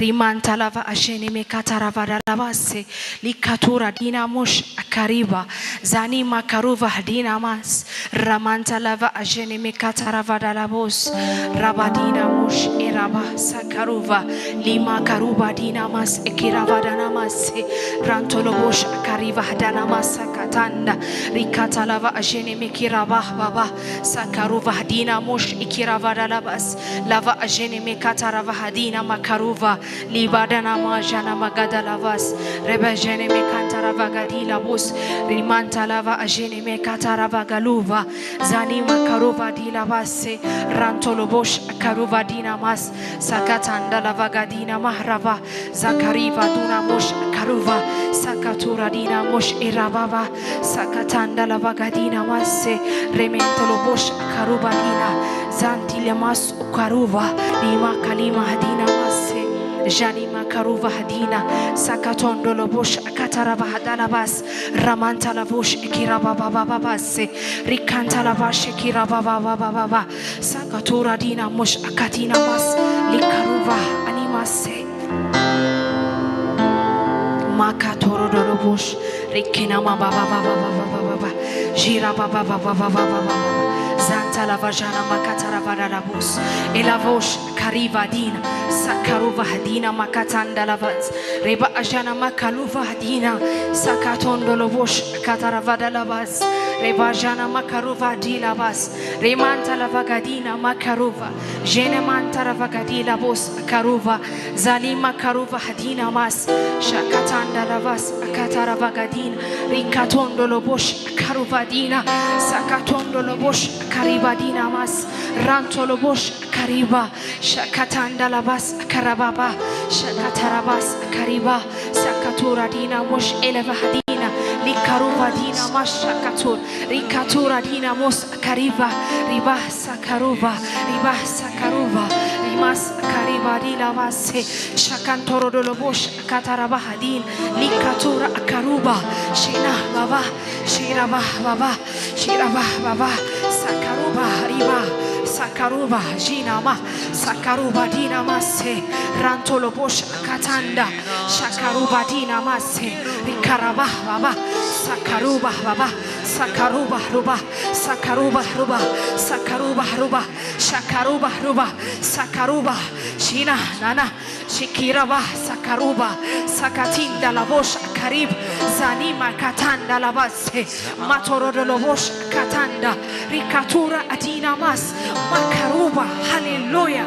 Rimanta lava ajene mekata rava dalabase, likatura dina mosh akariba, zani makaruva dina mas, ramanta lava ajene mekata rava dalabos, rabadina mosh eraba sakaruva, lima karuba dina mas ekirava dana mas, rantolo bosh akariva dana mas sakatanda, rikata lava ajene mekiraba baba, sakaruva dina mosh ekirava dalabas, lava ajene mekata rava hadina makaruva, Libadana majana magada lavas. Reba jene me kantara vagadi labus. Rimanta lava ajene me katara vagaluva. Zani makaruva di lavase. Rantolobosh karuva dina mas. Sakatanda lavagadina mahrava. Zakariva duna mosh karuva. Sakatura dina mosh irabava. Sakatanda lavagadina masse. Rementolobosh karuva dina. Zanti lemas Ukaruva, lima kalima hadina mase, janima karuva hadina, sakatondo lobosh akatarava hadalabas, ramanta lavosh ekirava baba babase, rikanta lavash ekirava baba baba, sakatura dina mosh akatina mas, likaruva animase. Makatoro dolobosh, rikina ma baba baba baba baba baba, jira baba baba baba baba baba, zanta lavajana makatara vadalabos, elavosh kariva dina, sakaruva dina makatanda lavaz, reba ajana makaluva dina, sakaton dolobosh katara vadalabaz, reba ajana makaruva dilabaz, remanta lavagadina makaruva, jene mantara vagadila bos karuva, Zalima karuva hadina mas, shakatanda lavas, akatara vagadina, rikatondo lobosh, karuvadina, sakatondo lobosh, karibadina mas, ranto lobosh, kariba, shakatanda lavas, karababa, shakatarabas, kariba, sakatura dina mosh, eleva hadina, likaruva dina mas, shakatur, rikatura dina mos, kariva, riba, Sakaruba, riba sakaruba, rimas kariba di lavase, shakantoro dolobosh, kataraba hadin, likatura akaruba, shina baba, shiraba baba, shiraba baba, sakaruba, riba, sakaruba, jinama, sakaruba dinamase, rantolobosh, katanda, shakaruba dinamase, rikaraba baba, sakaruba baba, sakaruba ruba, sakaruba ruba, sakaruba ruba, shakaruba ruba, sakaruba, shina nana, shikiraba, sakaruba, sakatinda lavosh karib, zanima katanda lavase, matoro de lovosh katanda, rikatura adina mas, makaruba, hallelujah.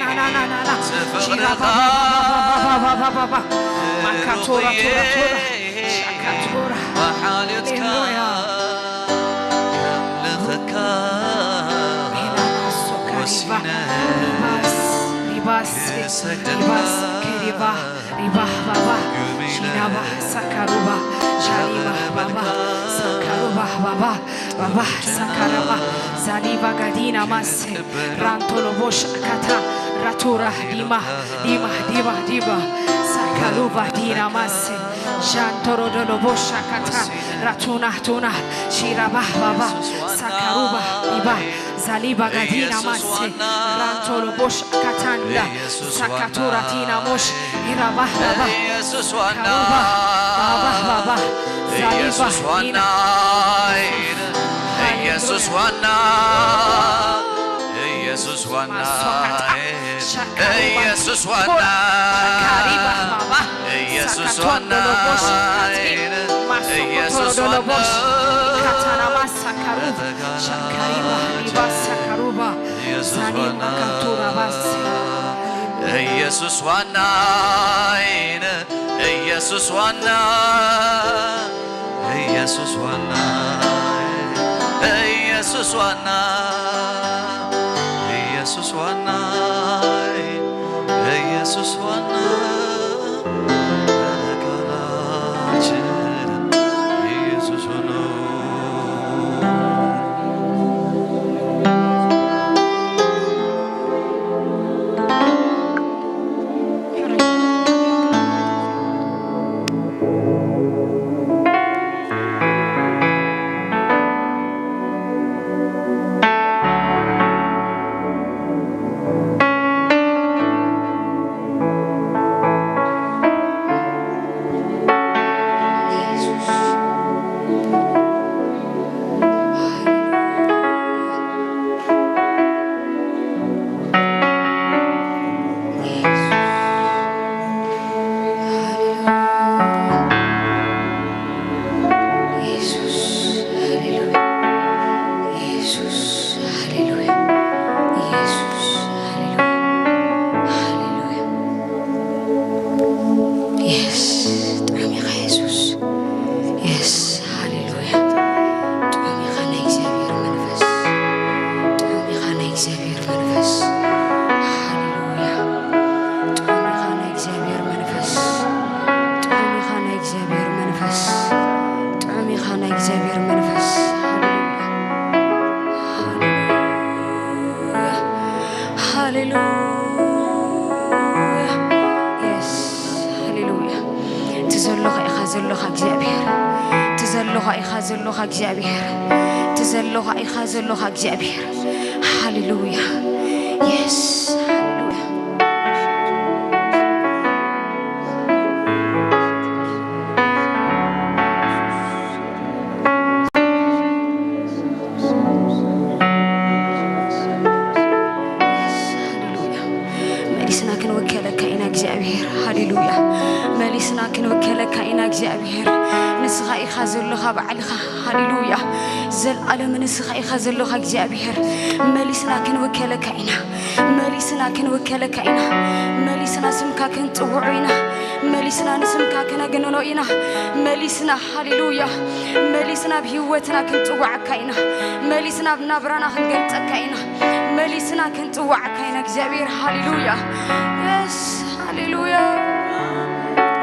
ራናናናናና ሺራ ባባባባባባባባ ማካቶራ ቶራ ቶራ ሻካቶራ ሃሌሉያ። ሪባስ ሪባስ ሪባስ ከሪባ ሪባህ ባባህ ሺናባህ ሳካሩባህ ሻሊባህ ባባህ ሳካሩባህ ባባህ ባባህ ሳካራባህ ዛሊባ ጋዲና ማሴ ራንቶሎቦሽ ካታ ራቱራህ ዲማህ ዲማህ ዲማህ ዲማህ ሳካሩባህ ዲና ማሴ ሻንቶሮዶሎቦሽ ካታ ራቱናህ ቱናህ ሺራባህ ባባህ ሳካሩባህ ዲባህ ዛሊባ ጋዲና ማሴ ራንቶሎቦሽ ካታንዳ ሳካቱራቲና ሞሽ ሂራባህ ባባህ ኢየሱስ ዋና ባባህ ባባህ ዛሊባ ኢየሱስ ዋና ዲና ኢየሱስ ዋና ኢየሱስ ዋና ኢየሱስ ዋና ኢየሱስ ዋና ኢየሱስ ዋና ኢየሱስ ዋና ኢየሱስ ዋና ኢየሱስ ዋና ኢየሱስ ዋና ኢየሱስ ዋና ኢየሱስ ዋና ኢየሱስ ዋና Yes, ጥዑም ኢኻ የሱስ። Yes, ሃሌሉያ። ጥዑም ኢኻ ናይ እግዚኣብሔር መንፈስ። ጥዑም ኢኻ ናይ እግዚኣብሔር መንፈስ። ሃሌሉያ። ጥዑም ኢኻ ናይ እግዚኣብሔር መንፈስ። ጥዑም ኢኻ ናይ እግዚኣብሔር መንፈስ። ጥዑም ኢኻ ናይ እግዚኣብሔር መንፈስ። ሃሌሉያ። ሃሌሉያ። Yes. ሃሌሉያ። እቲ ዘሎኻ ኢኻ ዘሎኻ እግዚኣብሔር። እቲ ዘሎኻ ኢኻ ዘሎኻ እግዚኣብሔር። እቲ ዘሎኻ ኢኻ ዘሎኻ እግዚኣብሔር። ሃሌሉያ። Yes። ሃሌሉያ። Yes። ሃሌሉያ። እግዚኣብሔር፣ ንስኻ ኢኻ ዘለኻ ባዕልኻ። ሃሌሉያ። ዘልኣለም ንስኻ ኢኻ ዘለኻ እግዚኣብሔር። መሊስና ክንውከለካ ኢና። መሊስና ክንውከለካ ኢና። መሊስና ስምካ ክንጽውዖ ኢና። መሊስና ንስምካ ክነግንኖ ኢና። መሊስና፣ ሃሌሉያ፣ መሊስና ኣብ ህይወትና ክንጽዋዓካ ኢና። መሊስና ኣብ ናብራና ክንገልጸካ ኢና። መሊስና ክንጽዋዓካ ኢና እግዚኣብሔር። ሃሌሉያ። የስ፣ ሃሌሉያ።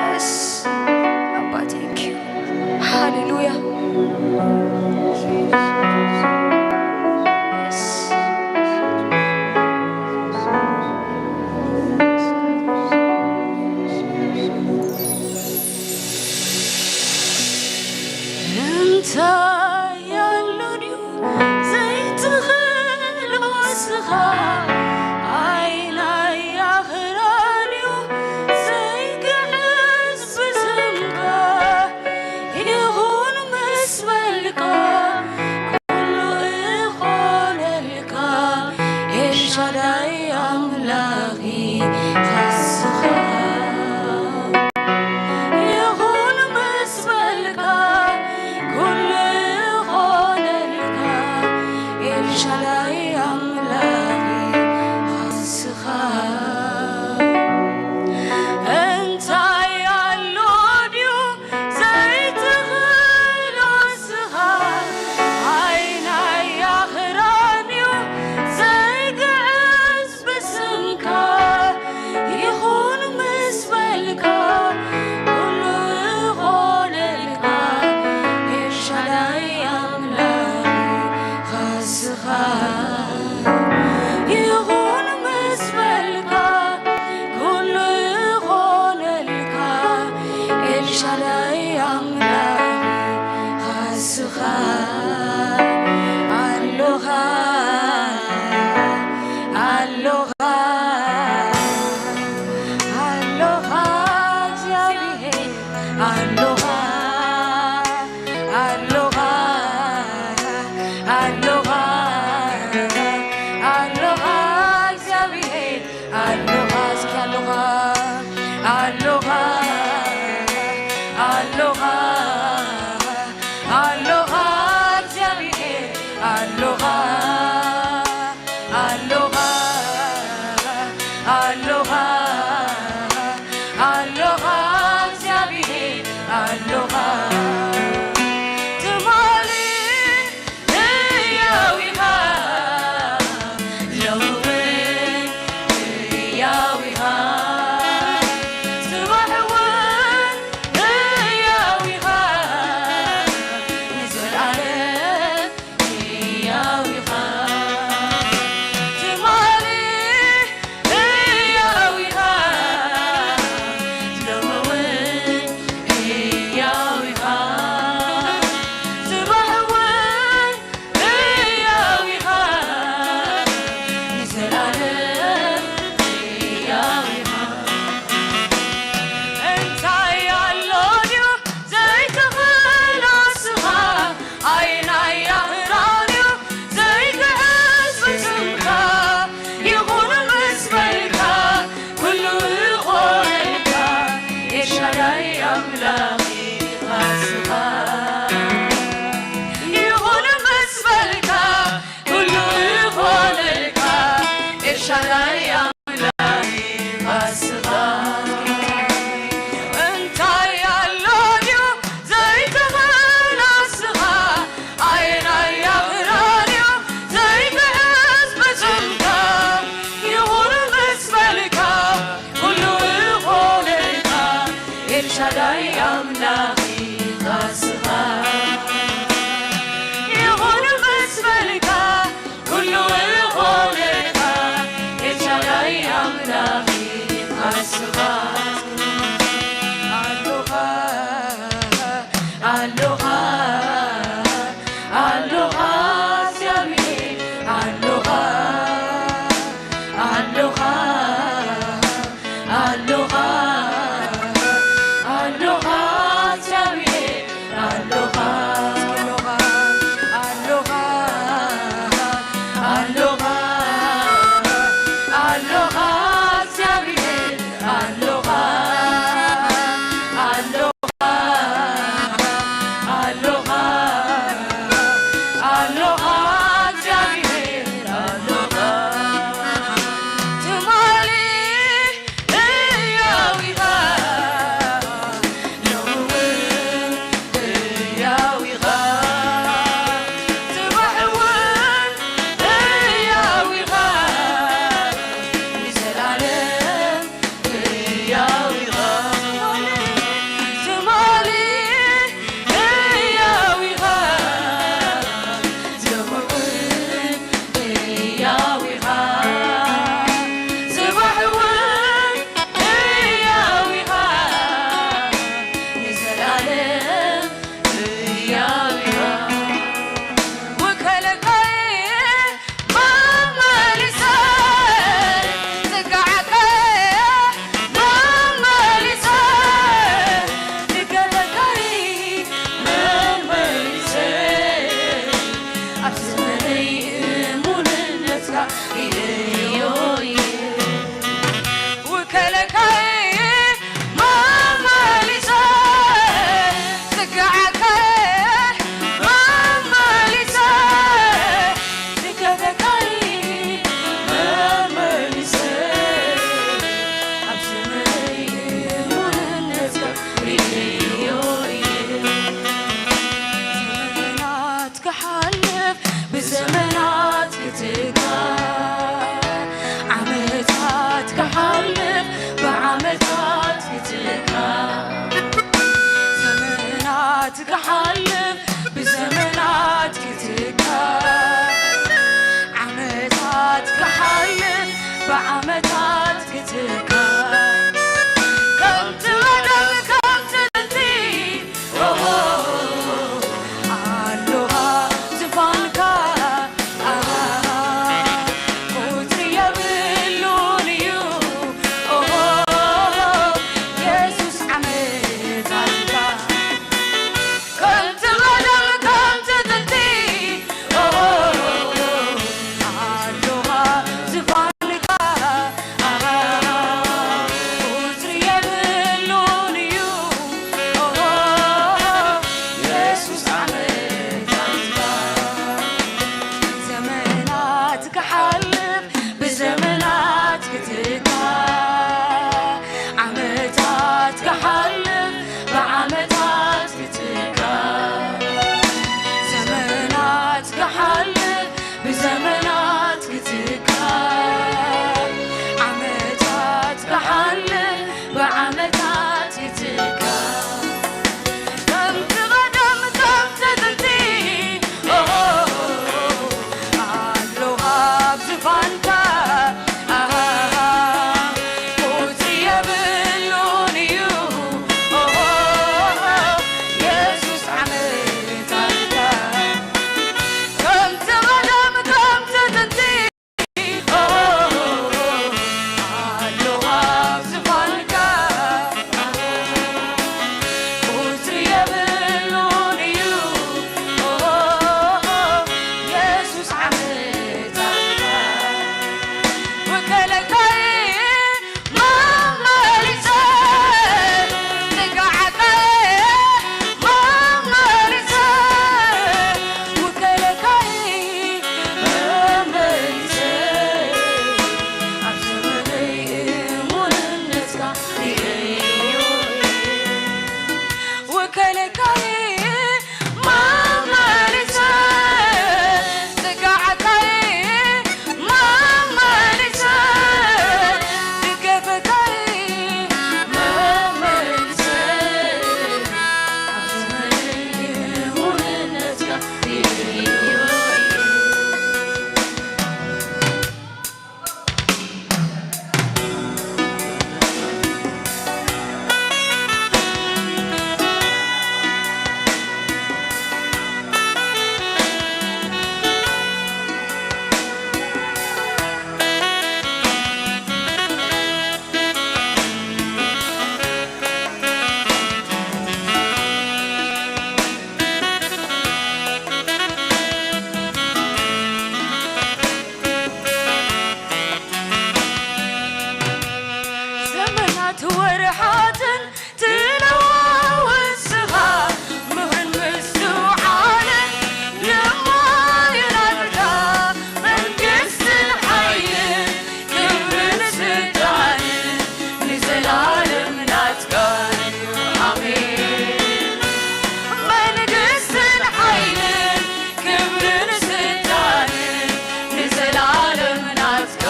የስ፣ ኣባ፣ ቴንክ ዩ። ሃሌሉያ። የስ። እንታይ ኣሎ ድዩ ዘይትኽእሎ ንስኻ? ዓይናይ ኣኽራን እዩ ዘይግዕዝ ብስምካ። ይኹን ምስ በልካ ኩሉ እኾነልካ። ኤልሻዳይ ኣምላኺ ኻስኻ። ይኹን ምስ በልካ ኩሉ ኾነልካ። ኤልሻዳይ ኣምላኺ ኻስኻ። እንታይ ኣሎ ድዩ ዘይትኽእሎ ንስኻ? ዓይናይ ኣኽራን እዩ ዘይግዕዝ ብስምካ። ይኹን ምስ በልካ ኩሉ ይኾነልካ። ኤልሻዳይ ኣምላኽ ኻስኻ። ይኹን ምስ በልካ ኩሉ ይኾነልካ። ኤልሻዳይ ኣምላኽ ኻስኻ። ኣሎኻ፣ ኣሎኻ፣ ኣሎኻ እግዚኣብሔር፣ ኣሎኻ፣ ኣሎኻ፣ ኣሎኻ፣ ኣሎኻ እግዚኣብሔር፣ ኣሎኻ፣ እስኪ ኣሎኻ፣ ኣሎኻ፣ ኣሎኻ፣ ኣሎኻ እግዚኣብሔር፣ ኣሎኻ፣ ኣሎኻ፣ ኣሎኻ፣ ኣሎኻ እግዚኣብሔር፣ ኣሎኻ። ትማሊ ህያው ኢኻ፣ ሎሚ እውን ህያው ኢኻ፣ ጽባሕ እውን ህያው ኢኻ፣ ንዘለኣለም ህያው ኢኻ። ትማሊ ህያው ኢኻ፣ ሎሚ እውን ህያው ኢኻ፣ ጽባሕ እውን ህያው ኢኻ፣ ንዘለኣለም ህያው ኢኻ። እንታይ ኣሎ ድዩ ዘይትኽእል ንስኻ? ዓይናይ ኣኽራን እዩ ዘይግዕዝ ብስምካ። ይኹን ምስ በልካ ኩሉ ይኾነልካ። ኤልሻዳይ ኣምላኽ ኢኻ ንስኻ። ይኹን ምስ በልካ ኩሉ ይኾነልካ። ኤልሻዳይ ኣምላኽ ኢኻ ንስኻ። እንታይ ኣሎ ድዩ ዘይትኽእል ንስኻ? ዓይናይ ኣኽራን እዩ ዘይግዕዝ ብስምካ። ይኹን ምስ በልካ ኩሉ ይኾነልካ። ኤልሻዳይ ኣምላኽ ኢኻ ንስኻ። ይኹን ምስ በልካ ኩሉ ይኾነልካ። ኤልሻዳይ ዓመታት ክሓልፍ ብዓመታት ክትካ፣ ዘመናት ክሓልፍ ብዘመናት ክትካ፣ ዓመታት ክሓልፍ ብዓመታት ክትካ፣ ከምቲ ቀደም ከምቲ ጥንቲ፣ ኦሆ፣ ኣሎኻ ዝፋንካ፣ ኣሃ፣ ቁጽሪ የብሉን እዩ፣ ኦሆ፣ የሱስ ዓመታትካ። ከምቲ ቀደም ከምቲ ጥንቲ፣ ኦሆ፣ ኣሎኻ ዝፋንካ፣ ኣሃ፣ ቁጽሪ የብሉን እዩ፣ ኦሆ፣ የሱስ ዓመታትካ። ዘመናት ክሓልፍ ብዘመናት ክትካ፣ ዓመታት ክሓልፍ ብዓመታት ክትካ፣ ዘመናት ክሓልፍ ብዘመናት ክትካ፣ ዓመታት ክሓልፍ ብዓመታት ክትካ። ከምቲ ቀደም ከምቲ ጥንቲ፣ ኦሆ፣ ኣሎኻ ኣብ ዝፋንካ፣ ኣሃ፣ ቁጽሪ የብሉን እዩ፣ ኦሆ፣ የሱስ ዓመታትካ። ከምቲ ቀደም ከምቲ ጥንቲ፣ ዘመናት ወርሓትን ትለዋወጥ ስኻ፣ ምኽርን ምስትውዓልን ድማ ይናትካ። መንግስትን ሓይልን ክብርን ስልጣንን ንዘላለም ናትካ እዩ። ኣሜን። መንግስትን ሓይልን ክብርን ስልጣንን ንዘላለም ናትካ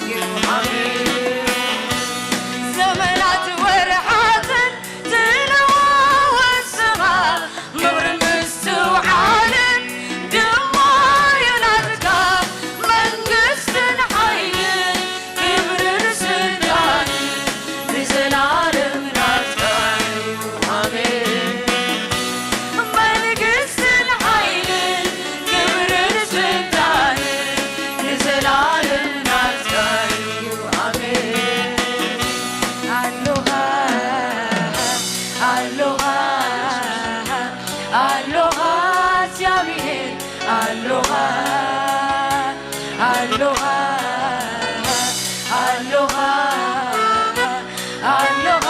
እዩ። ኣሜን። ዘመናት ወርሓትን ትለዋወጥ ስኻ፣ ምኽርን ምስትውዓልን ድማ እዩ ናትካ። መንግስትን ሓይልን ክብርን ስልጣንን ንዘላለም ናትካ እዩ። ኣሜን። መንግስትን ሓይልን ክብርን ስልጣንን ንዘላለም ናትካ እዩ። ኣሜን። ኣሎኻ፣ ኣሎኻ፣ ኣሎኻ እግዚኣብሔር፣ ኣሎኻ፣ ኣሎኻ፣ ኣሎኻ፣ ኣሎኻ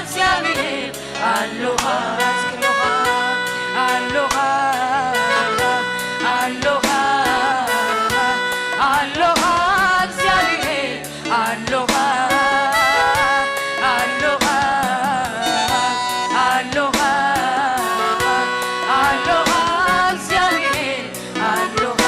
እግዚኣብሔር፣ ኣሎኻ፣ ኣሎኻ፣ ኣሎኻ፣ ኣሎኻ እግዚኣብሔር፣ ኣሎኻ፣ ኣሎኻ፣ ኣሎኻ፣ ኣሎኻ እግዚኣብሔር፣ ኣሎኻ፣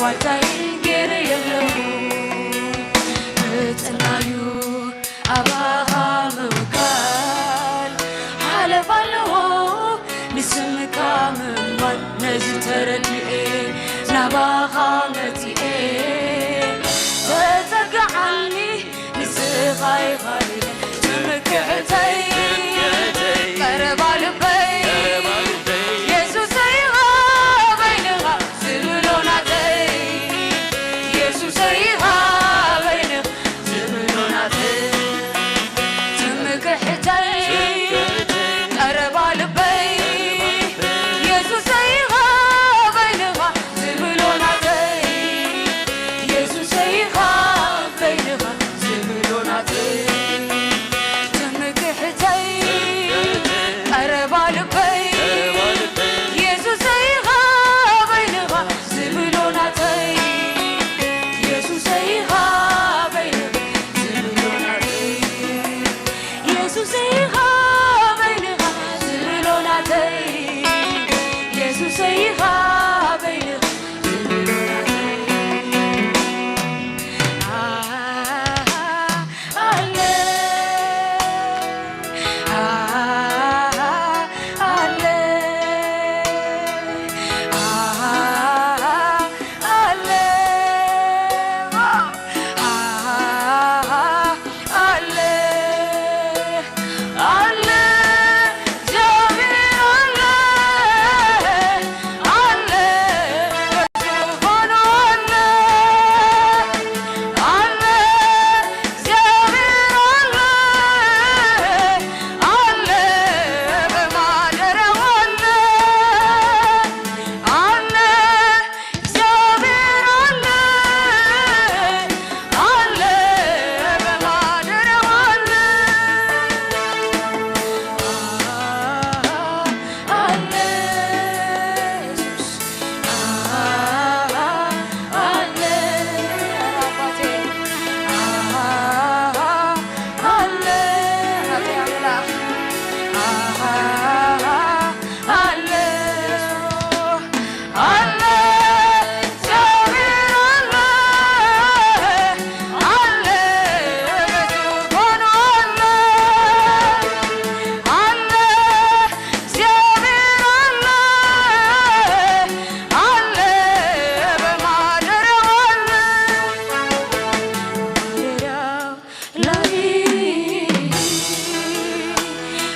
እንታይ ገይረ የለኹ፣ ምጽናዩ ኣባኻ ምውካል ሓለፋ ኣለዎ። ንስምካ ምእማን ነዚ ተረዲኤ፣ ናባኻ መጺኤ፣ ተጸግዓኒ ንስኻ ኢኻ ትምክሕተይ፣ ቀረባ ልበይ፣ የሱሰይ ኢኻ በይንኻ ዝብሎ ናተይ፣ የሱሰይ ኢኻ በይንኻ ዝብሎ ናተይ፣ ትምክሕተይ፣ ቀረባ ልበይ፣ የሱሰይ ኢኻ በይንኻ ዝብሎ ናተይ፣ የሱሰይ ኢኻ በይንኻ ዝብሎ ናተይ፣ ትምክሕተይ፣ ቀረባ ልበይ፣ የሱሰይ ኢኻ በይንኻ ዝብሎ ናተይ፣ የሱሰይ ኢኻ በይንኻ ዝብሎ ናተይ፣ የሱሰይ ኢኻ በይንኻ ዝብሎ ናተይ፣ የሱሰይ ኢኻ በይንኻ ዝብሎ ናተይ።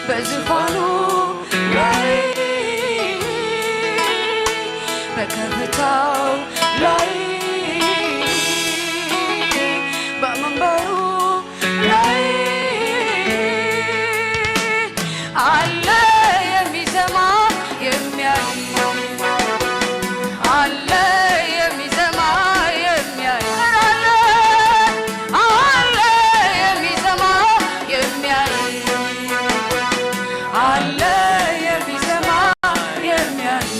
በዙፋኑ ላይ በከፍታው ላይ በመንበሩ ላይ አለ የሚሰማ የሚያይ አለ የሚሰማ የሚያይ አለ አለ የሚሰማ የሚያይ አለ የሚሰማ የሚያይ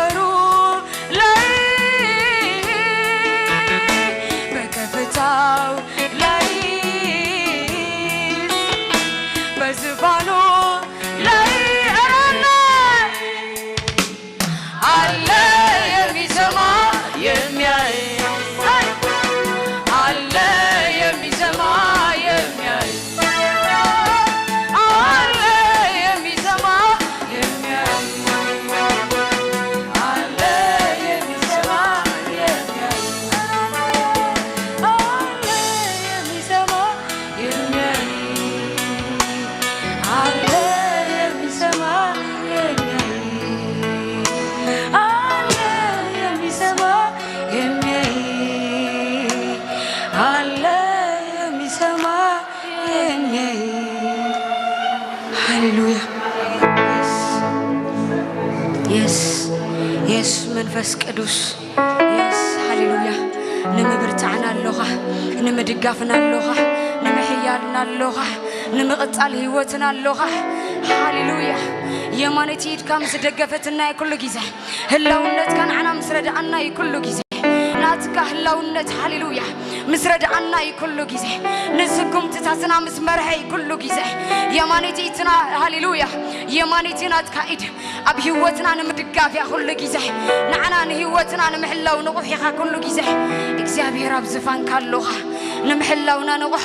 በሩ ላይ በከፍታው ላይ በዙፋኑ ላይ አለ አለ የሚሰማ የሚያይ አለ የሚሰማ የሚያይ አለ የሚሰማ የሚያይ አለ የሚሰማ የሚያይ አለ የሚሰማ የሚያይ አለ የሚሰማ የሚያይ አለ የሚሰማ የሚያይ አለ የሚሰማ የሚያይ። ሃሌሉያ። የስ የስ መንፈስ ቅዱስ የስ። ሃሌሉያ። ንምብርታዕና ኣሎኻ፣ ንምድጋፍና ኣሎኻ፣ ንምሕያልና ኣሎኻ፣ ንምቕጻል ህይወትና ኣሎኻ። ሃሌሉያ። የማነይቲ ኢድካ ምስ ደገፈትና ኩሉ ግዜ፣ ህላውነትካ ንዓና ምስ ረድኣና እዩ ኩሉ ግዜ። ናትካ ህላውነት፣ ሃሌሉያ፣ ምስ ረድኣና እዩ ኩሉ ግዜ። ንስጉምትታትና ምስ መርሐ እዩ ኩሉ ግዜ። የማነይቲ ኢድና፣ ሃሌሉያ፣ የማነይቲ ናትካ ኢድ ኣብ ህይወትና ንምድጋፍ እያ ኩሉ ግዜ። ንዓና ንህይወትና ንምሕላው ንቑሕ ኢኻ ኩሉ ግዜ። እግዚኣብሔር ኣብ ዝፋንካ ኣሎኻ። ንምሕላውና ንቑሕ፣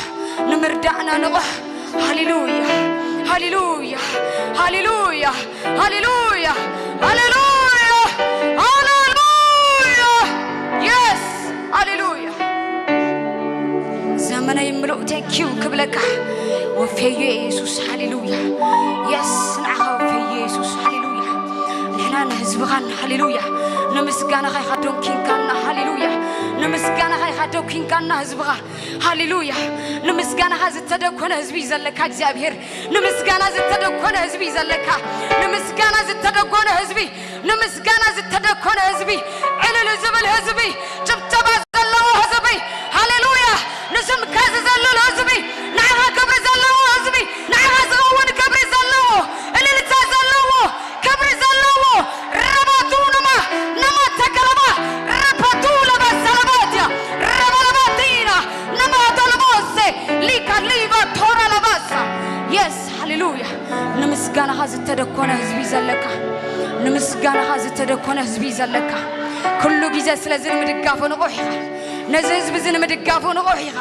ንምርዳእና ንቑሕ። ሃሌሉያ፣ ሃሌሉያ፣ ሃሌሉያ፣ ሃሌሉያ፣ ሃሌሉያ፣ ሃሌሉያ። የስ፣ ሃሌሉያ። ዘመነይ ምሉእ ቴንኪዩ ክብለካ ወፌዮ የሱስ፣ ሃሌሉያ። የስ፣ ንዓኻ ወፌዮ የሱስ፣ ሃሌሉያ። ንሕና ንህዝብኻን፣ ሃሌሉያ፣ ንምስጋናኻ ኢኻ ዶንኪንካና፣ ሃሌሉያ። ንምስጋናኻ ኢኻ ዶንኪንካና ህዝብኻ፣ ሃሌሉያ። ንምስጋናኻ ዝተደኮነ ህዝቢ እዩ ዘለካ እግዚኣብሔር። ንምስጋና ዝተደኮነ ህዝቢ እዩ ዘለካ። ንምስጋና ዝተደኮነ ህዝቢ፣ ንምስጋና ዝተደኮነ ህዝቢ፣ ዕልል ዝብል ህዝቢ፣ ጭብጨባ ዘለዎ ህዝቢ፣ ሃሌሉያ። ንስምካ ዝዘልል ህዝቢ፣ ንዓኻ ክብሪ ዘለዎ ህዝቢ፣ ንዓኻ ዝኸውን ክብሪ ዘለዎ፣ እልልታ ዘለዎ፣ ክብሪ ዘለዎ። ረባቱ ነማ፣ ነማ ተከለባ፣ ረባቱ ለባ ሰለባትያ፣ ረባ ለባቲና፣ ነማ ተለቦሴ፣ ሊካ ሊባ ቶራ ለባሳ። የስ፣ ሃሌሉያ። ንምስጋናኻ ዝተደኮነ ህዝቢ ዘለካ፣ ንምስጋናኻ ዝተደኮነ ህዝቢ ዘለካ፣ ኩሉ ግዜ ስለዚ ንምድጋፉ ንቑሕ ኢኻ። ነዚ ህዝቢ እዚ ንምድጋፉ ንቑሕ ኢኻ።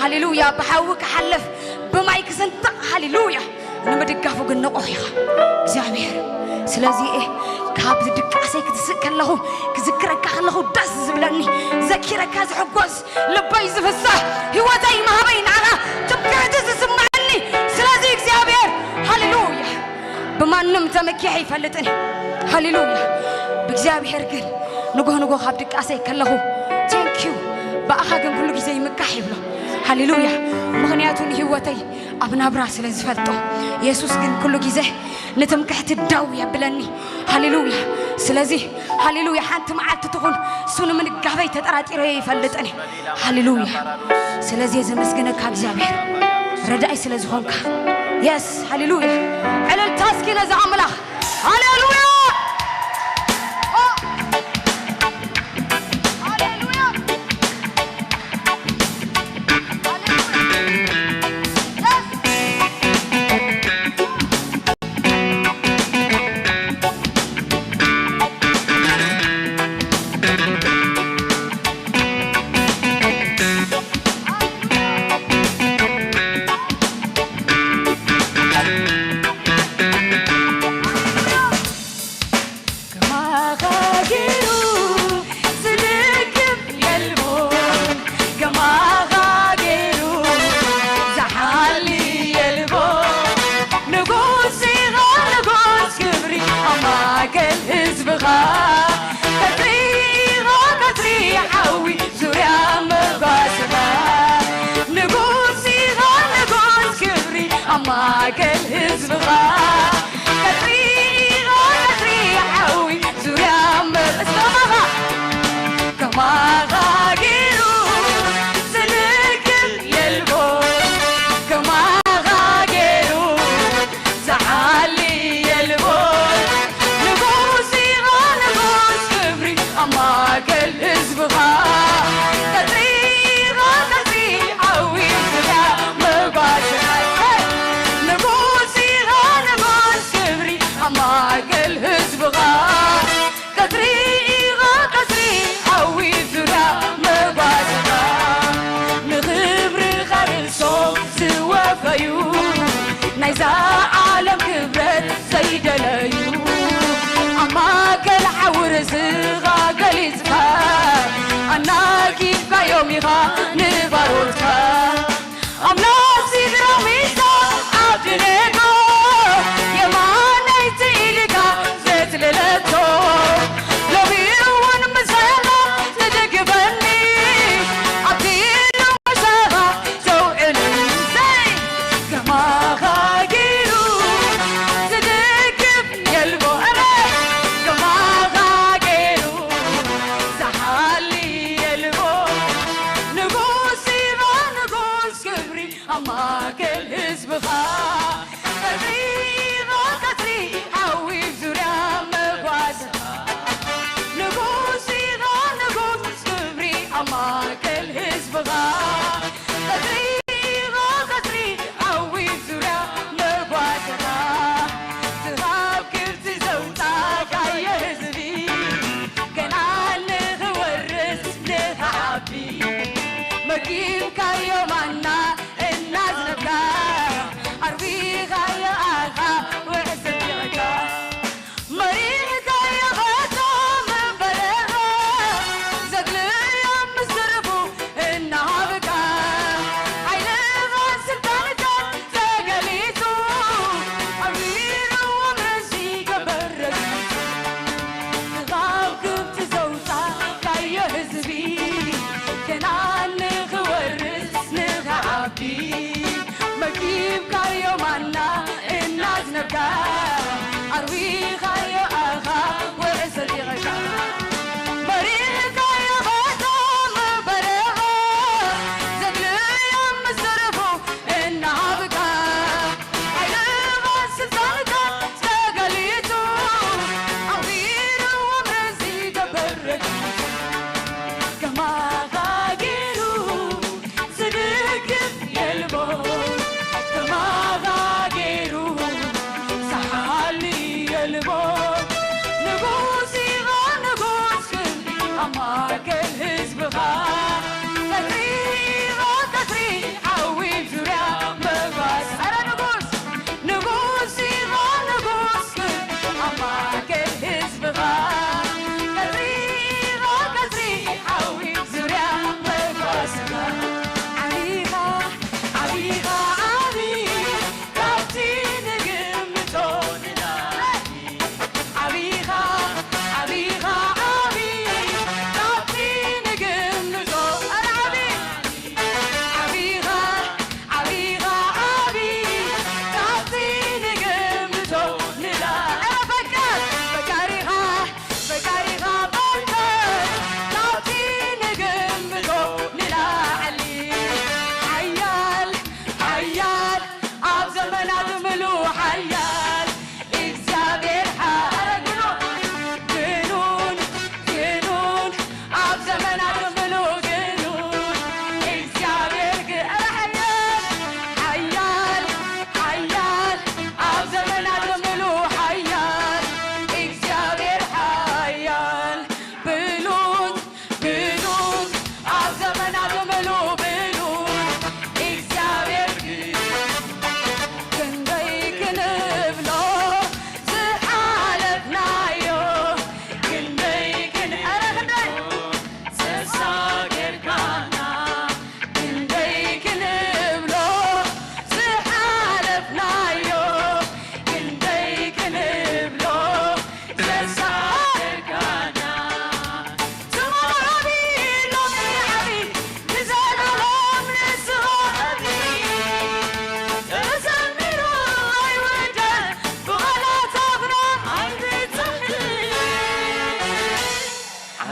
ሃሌሉያ። ብሓዊ ክሓልፍ፣ ብማይ ክስንጥቕ፣ ሃሌሉያ፣ ንምድጋፉ ግን ንቑሕ ኢኻ እግዚኣብሔር። ስለዚ እየ ካብ ድቃሰይ ክትስእ ከለኹ፣ ክዝክረካ ከለኹ ደስ ዝብለኒ፣ ዘኪረካ ዝሕጎስ፣ ልበይ ዝፍሳህ፣ ህይወተይ መሃበይ ንዓኻ ትምክሕቲ ዝስምዓኒ። ስለዚ እግዚኣብሔር፣ ሃሌሉያ፣ ብማንም ተመኪሐ ይፈልጥን። ሃሌሉያ። ብእግዚኣብሔር ግን ንጎ ንጎ ካብ ድቃሰይ ከለኹ፣ ቴንኪዩ፣ ብኣኻ ግን ኩሉ ግዜ ይምካሕ ይብሎ። ሃሌሉያ። ምኽንያቱ ንህይወተይ ኣብ ናብራ ስለ ዝፈልጦ። የሱስ ግን ኩሉ ግዜ ንትምክሕቲ ደው የብለኒ። ሃሌሉያ። ስለዚ፣ ሃሌሉያ፣ ሓንቲ መዓልቲ ትኹን እሱ ንምንጋበይ ተጠራጢረ ይፈልጥን። ሃሌሉያ። ስለዚ ዘመስግነካ እግዚኣብሔር፣ ረዳይ ስለ ዝኾንካ። የስ፣ ሃሌሉያ። ዕልልታ እስኪ ነዚ ኣምላኽ። ሃሌሉያ። ኦ፣ ሃሌሉያ። ሃሌሉያ። የስ።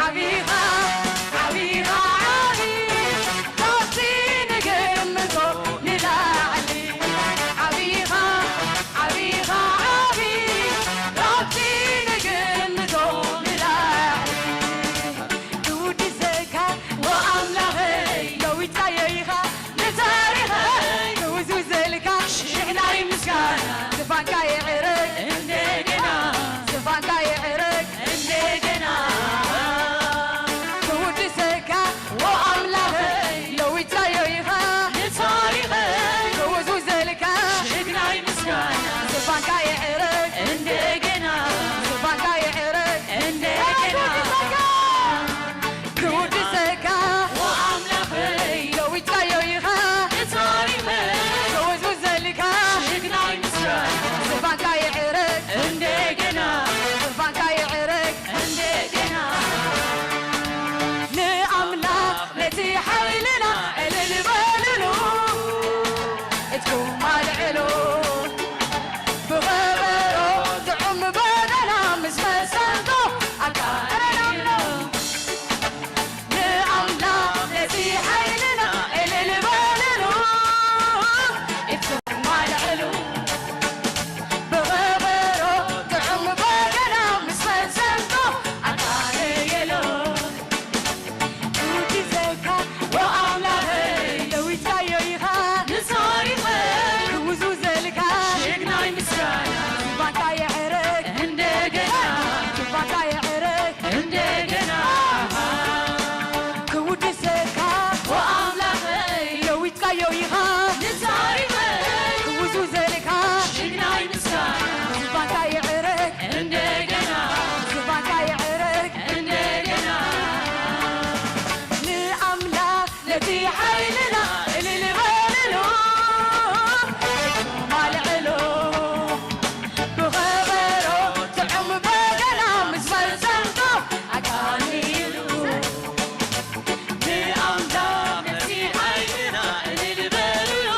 ዓቢኻ ዓቢኻ ዓቢ ካብቲ ንግምቶ ንላዕሊ ዓቢኻ ዓቢኻ ዓቢ ካብቲ ንግምቶ ንላዕሊ ክውድሰካ ኦ ኣምላኸይ ለዊጥካዮ ኢኻ ንታሪኸይ ክውዝውዘልካ ሽሕ ናይ ምስጋና ዝፋንካ የዕርግ እንደገና ዝፋንካ የዕርግ እንደገና ክውድሰካ ኦ ኣምላኸይ ለዊጥካዮ ኢኻ ንታሪኸይ ክውዝውዘልካ ሽሕ ናይ ምስጋና ዝፋንካ የዕርግ እንደገና ዝፋንካ የዕርግ እንደገና ክውድሰካ ኦ ኣምላኸይ ለዊጥካዮ ኢኻ ንታሪኸይ ክውዝውዘልካ ሽሕ ናይ ምስጋና ዝፋንካ የዕርግ እንደገና ዝፋንካ የዕርግ እንደገና ንኣምላኽ ነቲ ሓይልና ዕልል በልሉ እትኩም ኣልዕሉ ብኸበሮ ጥዑም በገና ምስ መሰንቆ ኣቃረናምሎ ንኣምላኽ ነቲ ሓይልና ዕልል በልሉ እትኩም ኣልዕሉ ብኸበሮ ጥዑም በገና ምስ መሰንቆ ኣቃረየሎ ክውድሰካ ኦ ኣምላኸይ ለዊጥካዮ ኢኻ ንታሪኸይ ክውዝውዘልካ ሽግናይ ምስጋና ዝፋንካ የዕርግ እንደገና ዝፋንካ የዕርግ እንደገና ክውድሰካ ኦ ኣምላኸይ ለዊጥካዮ ኢኻ ንታሪኸይ ክውዝውዘልካ ሽግናይ ምስጋና ዝፋንካ የዕርግ እንደገና ዝፋንካ የዕርግ እንደገና ንኣምላኽ ነቲ ሓይልና እልል በልሉ እቶም ኣልዕሉ ብኸበሮ ጥዑም በገና ምስ መሰንቆ ኣቃኒሉ ንኣምላኽ ነቲ ሓይልና እልል በልሉ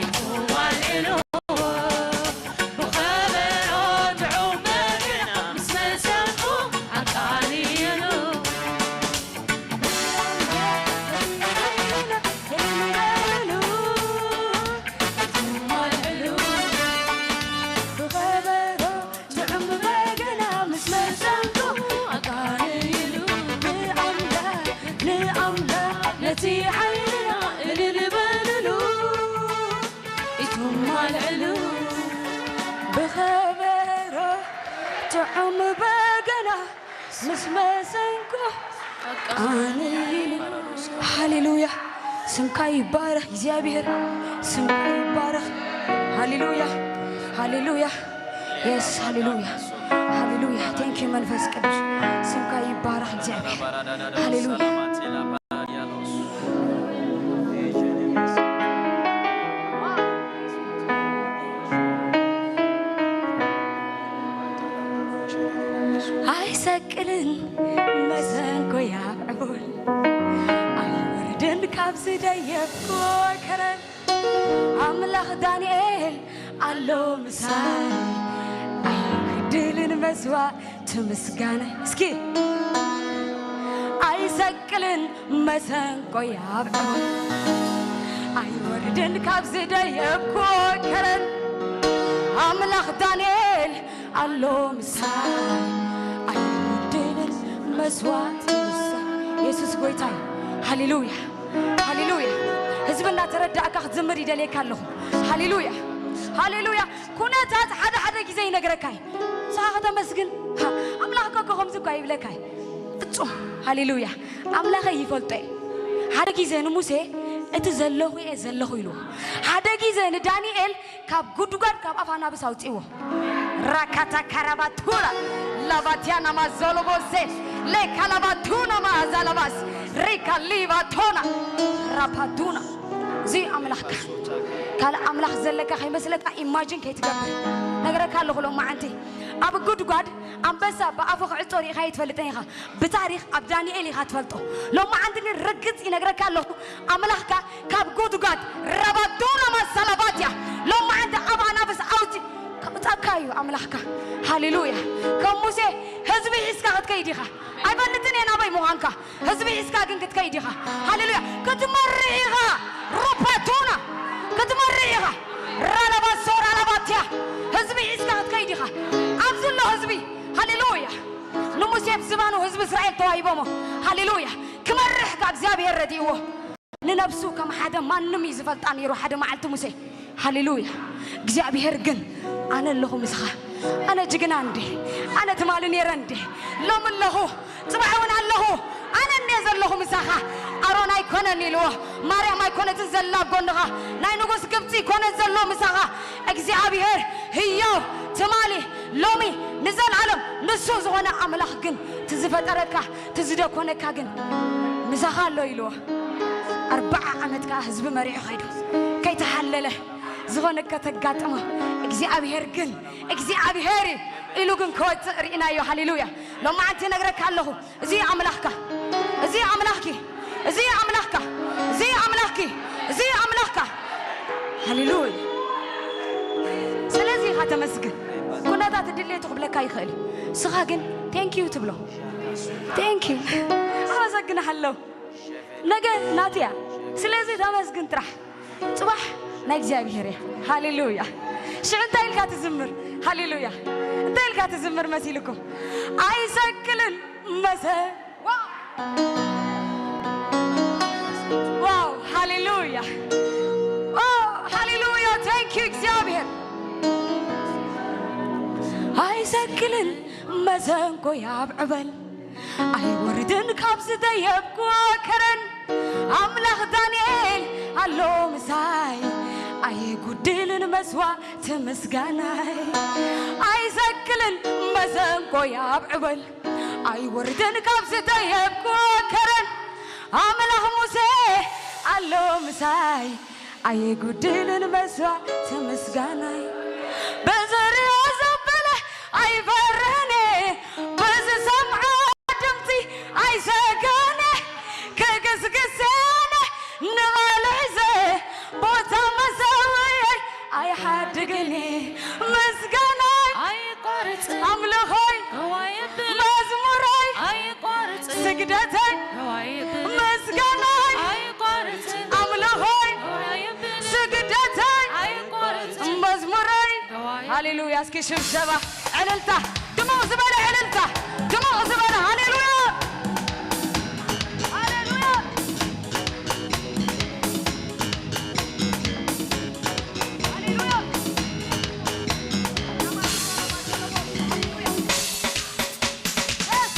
እቶም ኣልዕሉ ብኸበሮ ጥዑም በገና ምስ መሰንቆ ኣቃኒሉ ብኸበሮ ጥዑም በገና ምስ መሰንቆ ኣቃኒሉ ንኣምላኽ ነቲ ሓይልና እልል በልሉ እቶም ኣልዕሉ ብኸበሮ ጥዑም በገና ምስ መሰንቆ ኣቃኒሉ ሃሌሉያ ስምካ ይባረኽ እግዚኣብሔር ስምካ ይባረኽ ሃሌሉያ ሃሌሉያ የስ ሃሌሉያ ሃሌሉያ thank you መንፈስ ቅዱስ ስምካ ይባረኽ እግዚኣብሔር ሃሌሉያ ኣይሰቅልን መሰንቆይ ኣብ ዕቡል ኣይወርድን ካብ ዝደየብኩ ከረን ኣምላኽ ዳንኤል ኣሎ ምሳይ ኣይግድልን መስዋዕቲ ምስጋና እስኪ ኣይሰቅልን መሰንቆይ ኣብ ዕቡል ኣይወርድን ካብ ዝደየብኩ ከረን ኣምላኽ ዳንኤል ኣሎ ምሳይ ኣይወርድን መስዋዕቲ ንሳ የሱስ ጎይታይ ሃሌሉያ ሃሌሉያ ህዝቢ እናተረዳእካ ክትዝምር ይደልየካ ኣለኹ ሃሌሉያ ሃሌሉያ ኩነታት ሓደ ሓደ ግዜ ይነግረካ እዩ ንስኻ ከተመስግን ኣምላኽ እኮ ከምዚ እኳ ይብለካ እዩ ፍጹም ሃሌሉያ ኣምላኸይ ይፈልጦ እዩ ሓደ ግዜ ንሙሴ እቲ ዘለኹ እየ ዘለኹ ኢልዎ ሓደ ግዜ ንዳንኤል ካብ ጉድጓድ ካብ ኣፍ ኣናብስ ኣውፅዎ ራካታ ካራባቱራ ላባቲያና ማዞሎቦዜ ሌካላባቱና ማዛላባስ ሪካ ሊባቶና ራፓዱና እዚ ኣምላኽካ ካልእ ኣምላኽ ዘለካ ከይመስለካ ኢማጂን ከይትገብር ነግረካ ኣለኹ ሎም መዓንቲ ኣብ ጉድጓድ ኣንበሳ ብኣፉ ክዕጾ ርኢኻ ይትፈልጥን ኢኻ ብታሪኽ ኣብ ዳንኤል ኢኻ ትፈልጦ ሎም መዓንቲ ግን ርግጽ ይነግረካ ኣለኹ ኣምላኽካ ካብ ጉድጓድ ረባዱና ማሳላባትያ ሎም መዓንቲ ኣብ ኣናፍስ ኣውፂ ከምኡ ጻካ እዩ ኣምላኽካ። ሃሌሉያ። ከም ሙሴ ህዝቢ ሒዝካ ክትከይድ ኢኻ። ኣይፈልጥን እየ ናበይ ምዃንካ። ህዝቢ ሒዝካ ግን ክትከይድ ኢኻ። ሃሌሉያ። ክትመርሕ ኢኻ። ሮፓቶና ክትመርሕ ኢኻ። ራላባሶ ራላባትያ ህዝቢ ሒዝካ ክትከይድ ኢኻ። ኣብዚ ኣሎ ህዝቢ። ሃሌሉያ። ንሙሴ ብዝባኑ ህዝቢ እስራኤል ተዋሂቦሞ። ሃሌሉያ። ክመርሕ ካብ እግዚኣብሔር ረድእዎ። ንነብሱ ከም ሓደ ማንም እዩ ዝፈልጣ ነይሩ ሓደ መዓልቲ ሙሴ። ሃሌሉያ። እግዚኣብሔር ግን ኣነ ኣለኹ ምሳኻ። ኣነ ጅግና እንዴ? ኣነ ትማሊ ነይረ እንዴ? ሎም ኣለኹ፣ ጽባሕ እውን ኣለኹ። ኣነ እንዴ ዘለኹ ምሳኻ። ኣሮን ኣይኮነን ኢልዎ፣ ማርያም ኣይኮነትን ዘላ ኣብ ጎንኻ፣ ናይ ንጉስ ግብጺ ይኮነ ዘሎ ምሳኻ። እግዚኣብሔር ህያው ትማሊ ሎሚ ንዘለዓለም ንሱ ዝኾነ ኣምላኽ ግን እቲ ዝፈጠረካ እቲ ዝደኮነካ ግን ምሳኻ ኣሎ ኢልዎ። ኣርባዓ ዓመት ከኣ ህዝቢ መሪሑ ኸይዱ ከይተሓለለ ዝኾነ ከተጋጥሞ እግዚኣብሔር ግን እግዚኣብሔር እዩ ኢሉ ግን ክወፅእ ርኢናዮ። ሃሌሉያ። ሎማዓንቲ ነግረካ ኣለኹ። እዚ ኣምላኽካ፣ እዚ ኣምላኽኪ፣ እዚ ኣምላኽካ፣ እዚ ኣምላኽኪ፣ እዚ ኣምላኽካ። ሃሌሉያ። ስለዚ ኢኻ ተመስግን። ኩነታት ድሌቱ ክብለካ ይኽእል እዩ። ንስኻ ግን ቴንኪዩ ትብሎ። ቴንኪዩ። ኣመሰግንሃለሁ። ነገ ናትያ። ስለዚ ተመስግን ጥራሕ። ጽባሕ ናይ እግዚኣብሔር እያ። ሃሌሉያ። ሽዑ እንታይ ኢልካ ትዝምር? ሃሌሉያ። እንታይ ኢልካ ትዝምር መሲልኩም? ኣይሰክልን መሰ-፣ ዋው! ዋው! ሃሌሉያ። ኦ፣ ሃሌሉያ። ታንክ ዩ እግዚኣብሔር። ኣይሰክልን መሰንቆ ያብዕበል ኣይወርድን ካብ ዝደየብኩዎ ከረን ኣምላኽ ዳንኤል ኣሎ ምሳይ ኣይጉድልን መስዋዕቲ ምስጋናይ ኣይዘክልን መሰንቆ ያብዕበል ኣይወርድን ካብ ዝደየብኩዎ ከረን ኣምላኽ ሙሴ ኣሎ ምሳይ ኣይጉድልን መስዋዕቲ ምስጋናይ በዘሪኦ ዘበለ ኣይፈርህን በዝሰምዖ ድምፂ ኣይሰገነ ክግስግሰነ ንባልዕ ዘ ቦታ መሰውየይ ኣይሓድግን ምስጋናይ ኣይቆርጽ ኣምልኾይ ከዋይብ መዝሙረይ ኣይቆርጽ ስግደተይ ከዋይብ ምስጋናይ ኣይቆርጽ ኣምልኾይ ከዋይብ ስግደተይ ኣይቆርጽ መዝሙረይ ከዋይብ ሃሌሉያ። እስኪ ሽብሸባ፣ ዕልልታ፣ ድሙቕ ዝበለ ዕልልታ፣ ድሙቕ ዝበለ ሃሌሉያ፣ ሃሌሉያ፣ ሃሌሉያ።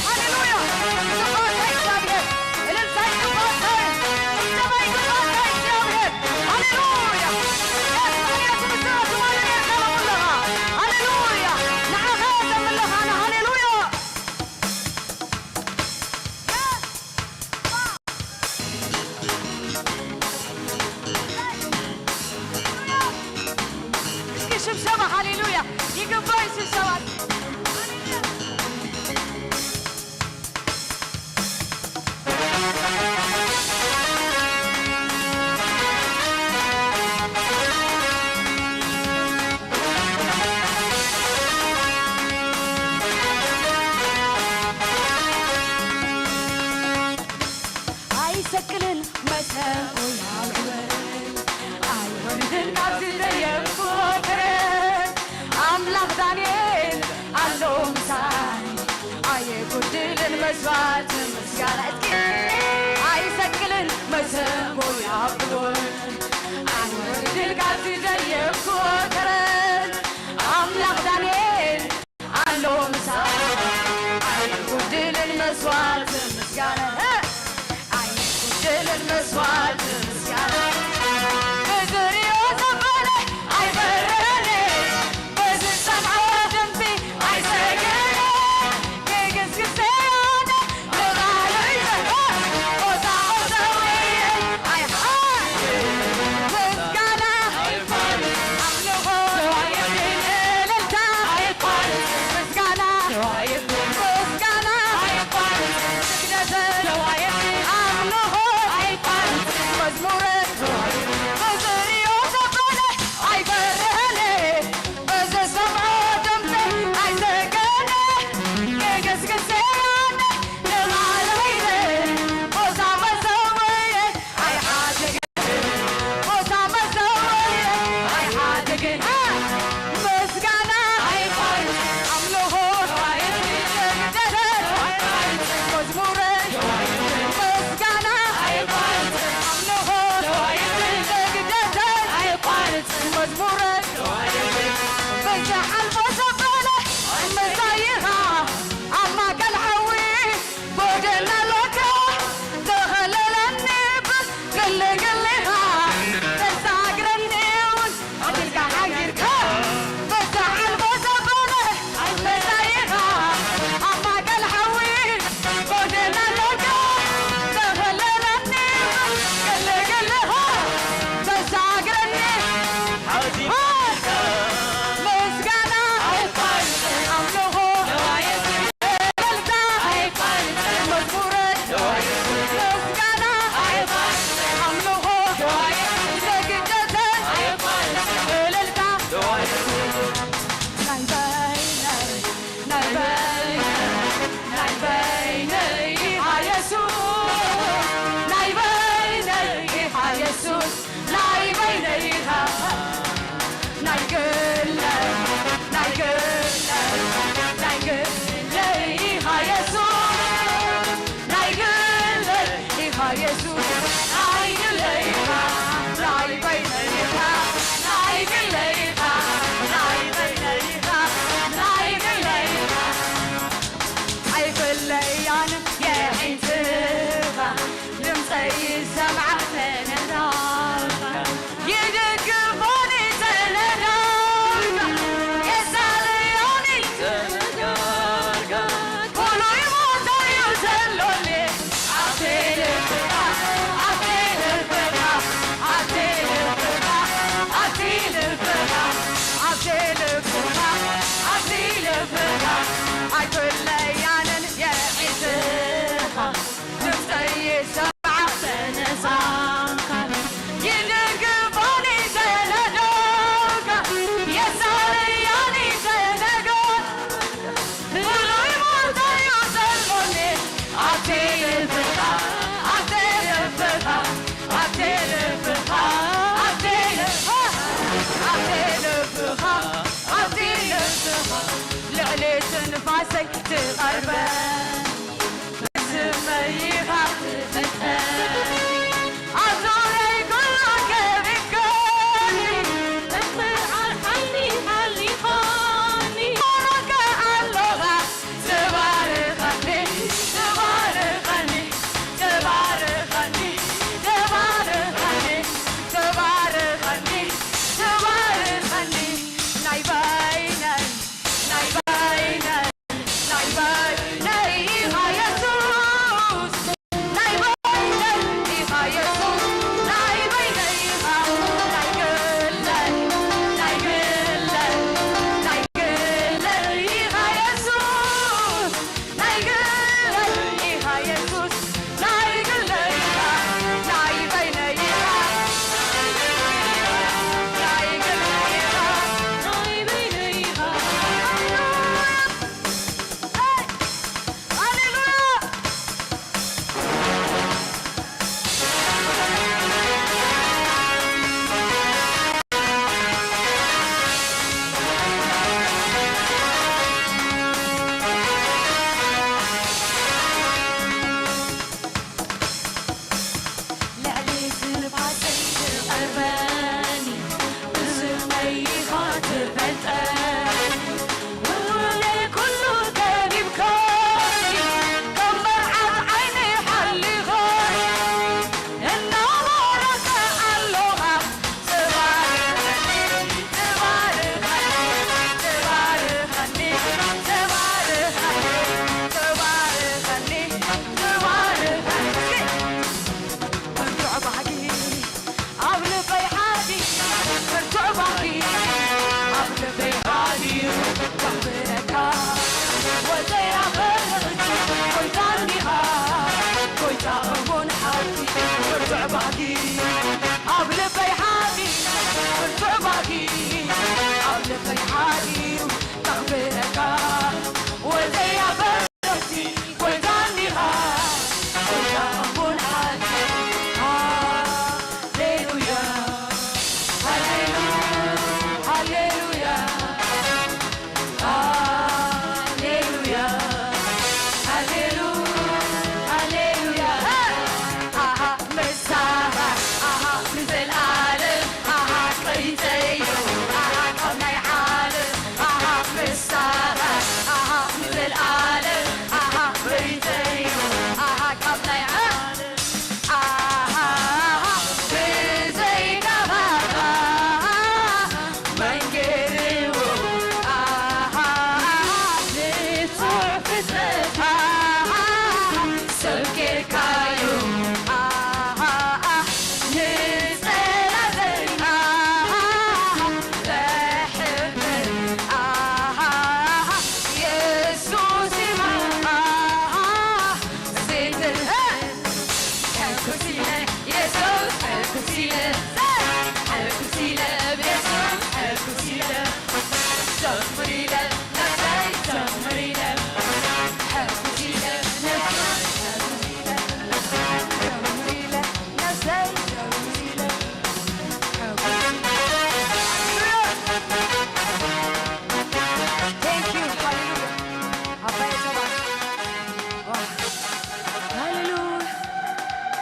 ሃሌሉያ። ስብሐት ለእግዚኣብሔር። እልልታ ይግባእ። ጭብጨባ ይግባእ። እግዚኣብሔር። ሃሌሉያ። ሃሌሉያ። ንዓኻ ዘምለኻና። ሃሌሉያ። እስኪ ሽብሸባ ሃሌሉያ ይግባይ ሽብሸባ። ኣይሰክልን መሰንቆ ያብዕበል ኣይወርድን ካብ ዝደየብኩ ክረን ኣምላኽ ዳንኤል ኣሎ ምሳይ ኣይጉድልን መስዋዕቲ ምስጋና እስኪ ኣይሰክልን መሰንቆ ያብዕበል ኣይወርድን ካብ ዝደየብኩ ክረን ኣምላኽ ዳንኤል ኣሎ ምሳይ ኣይጉድልን መስዋዕቲ ምስጋና ኣይጉድልን መስዋዕቲ ምስጋና ብዝሪኦ ዘበለ ኣይበረኒ ብዝሰምዖ ድምፂ ኣይሰገነ ክግስግሰ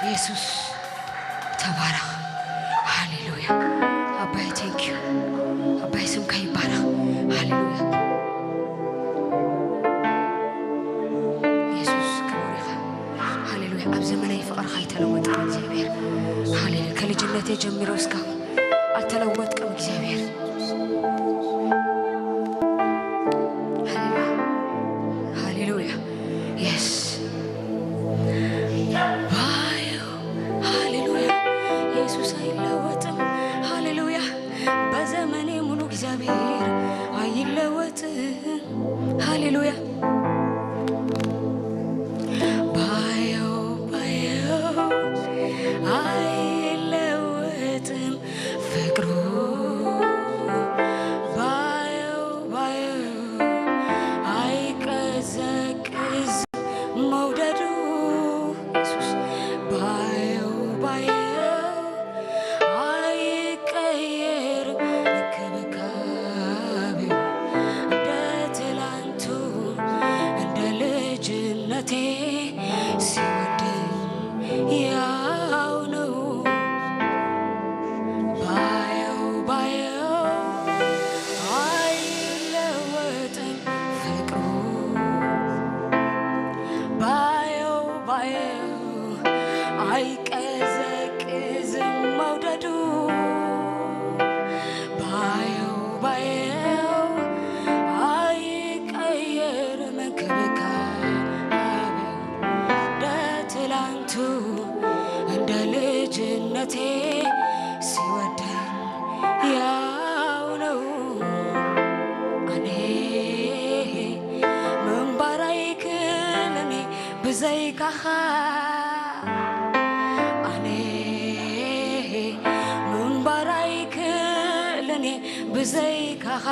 የሱስ ተባረኽ። ሃሌሉያ። ኣባይ፣ ቴንክ ዩ። ኣባይ፣ ስምካ ይባረኽ። ሃሌሉያ። የሱስ ክቡር ኢኻ። ሃሌሉያ። ኣብ ዘመነይ ፍቕርኻ ኣይተለወጥን እግዚኣብሔር። ሃሌሉያ። ከልጅነቴ ጀሚሮ እስካሁን ኣልተለወጥክን እግዚኣብሔር። ሃሌሉያ። ሃሌሉያ። የስ። ባየው። ሃሌሉያ። የሱስ ኣይለወጥም። ሃሌሉያ። በዘመኔ ሙሉ እግዚኣብሔር ኣይለወጥም። ሃሌሉያ። ባየው፣ ባየው፣ ኣይለወጥም ፍቅሩ። ባየው፣ ባየው፣ ኣይቀዘቅዝ መውደዱ። የሱስ። ባየው፣ ባየው፣ ኣይቀየርም እንክብካቤው። እንደ ትላንቱ፣ እንደ ልጅነቴ ሲወደኝ ያው ነው። ባየው፣ ባየው፣ አይለወጥም ፍቅሩ። ባየው፣ ባየው፣ አይቀዘቅዝም መውደዱ። ባየው፣ ባየው፣ አይቀየርም እንክብካቤው። እንደ ትላንቱ፣ እንደ ልጅነቴ ሲወደኝ ያው ነው። ኣነ ምንባር ኣይክእልን ብዘይካኻ። ኣነ ምንባር ኣይክእልን ብዘይካኻ።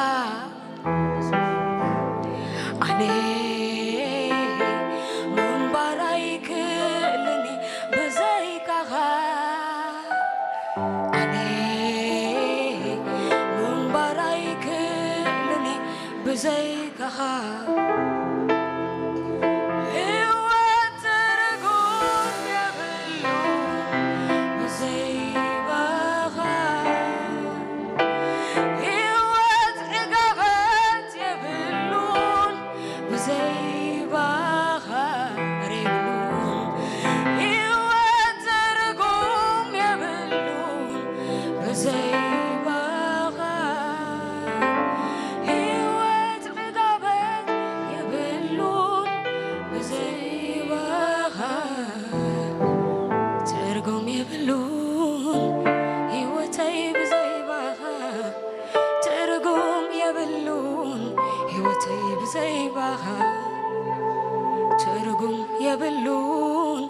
ኣነ ምንባር ኣይክእልን ብዘይካኻ። ኣነ ምንባር ኣይክእልን ብዘይካኻ። ህይወት ትርጉም የብሉን ብዘይባኻ። ህይወት ዕጋበት የብሉን ብዘይባኻ። ኧረ የብሉን። ህይወት ትርጉም የብሉን ብዘይባኻ። ህይወት ዕጋበት የብሉን ብዘይባኻ። ትርጉም የብሉን ህይወተይ ብዘይባኻ። ትርጉም የብሉን ህይወተይ ብዘይባኻ። ትርጉም የብሉን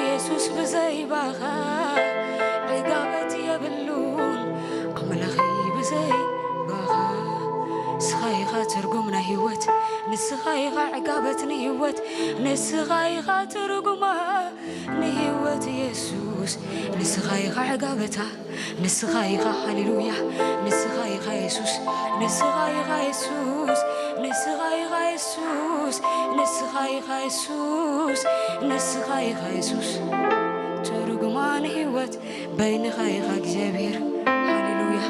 የሱስ ብዘይባኻ። ዕጋበት የብሉን ኣምላኸይ ብዘይባኻ። ንስኻ ኢኻ ትርጉም ናይ ህይወት፣ ንስኻ ኢኻ ዕጋበት ንህይወት፣ ንስኻ ኢኻ ትርጉማ ንህይወት የሱስ። ንስኻ ኢኻ ዕጋበታ፣ ንስኻ ኢኻ ሃሌሉያ፣ ንስኻ ኢኻ የሱስ፣ ንስኻ ኢኻ የሱስ፣ ንስኻ ኢኻ የሱስ፣ ንስኻ ኢኻ የሱስ፣ ንስኻ ኢኻ የሱስ። ትርጉማ ንህይወት በይንኻ ኢኻ እግዚኣብሔር። ሃሌሉያ።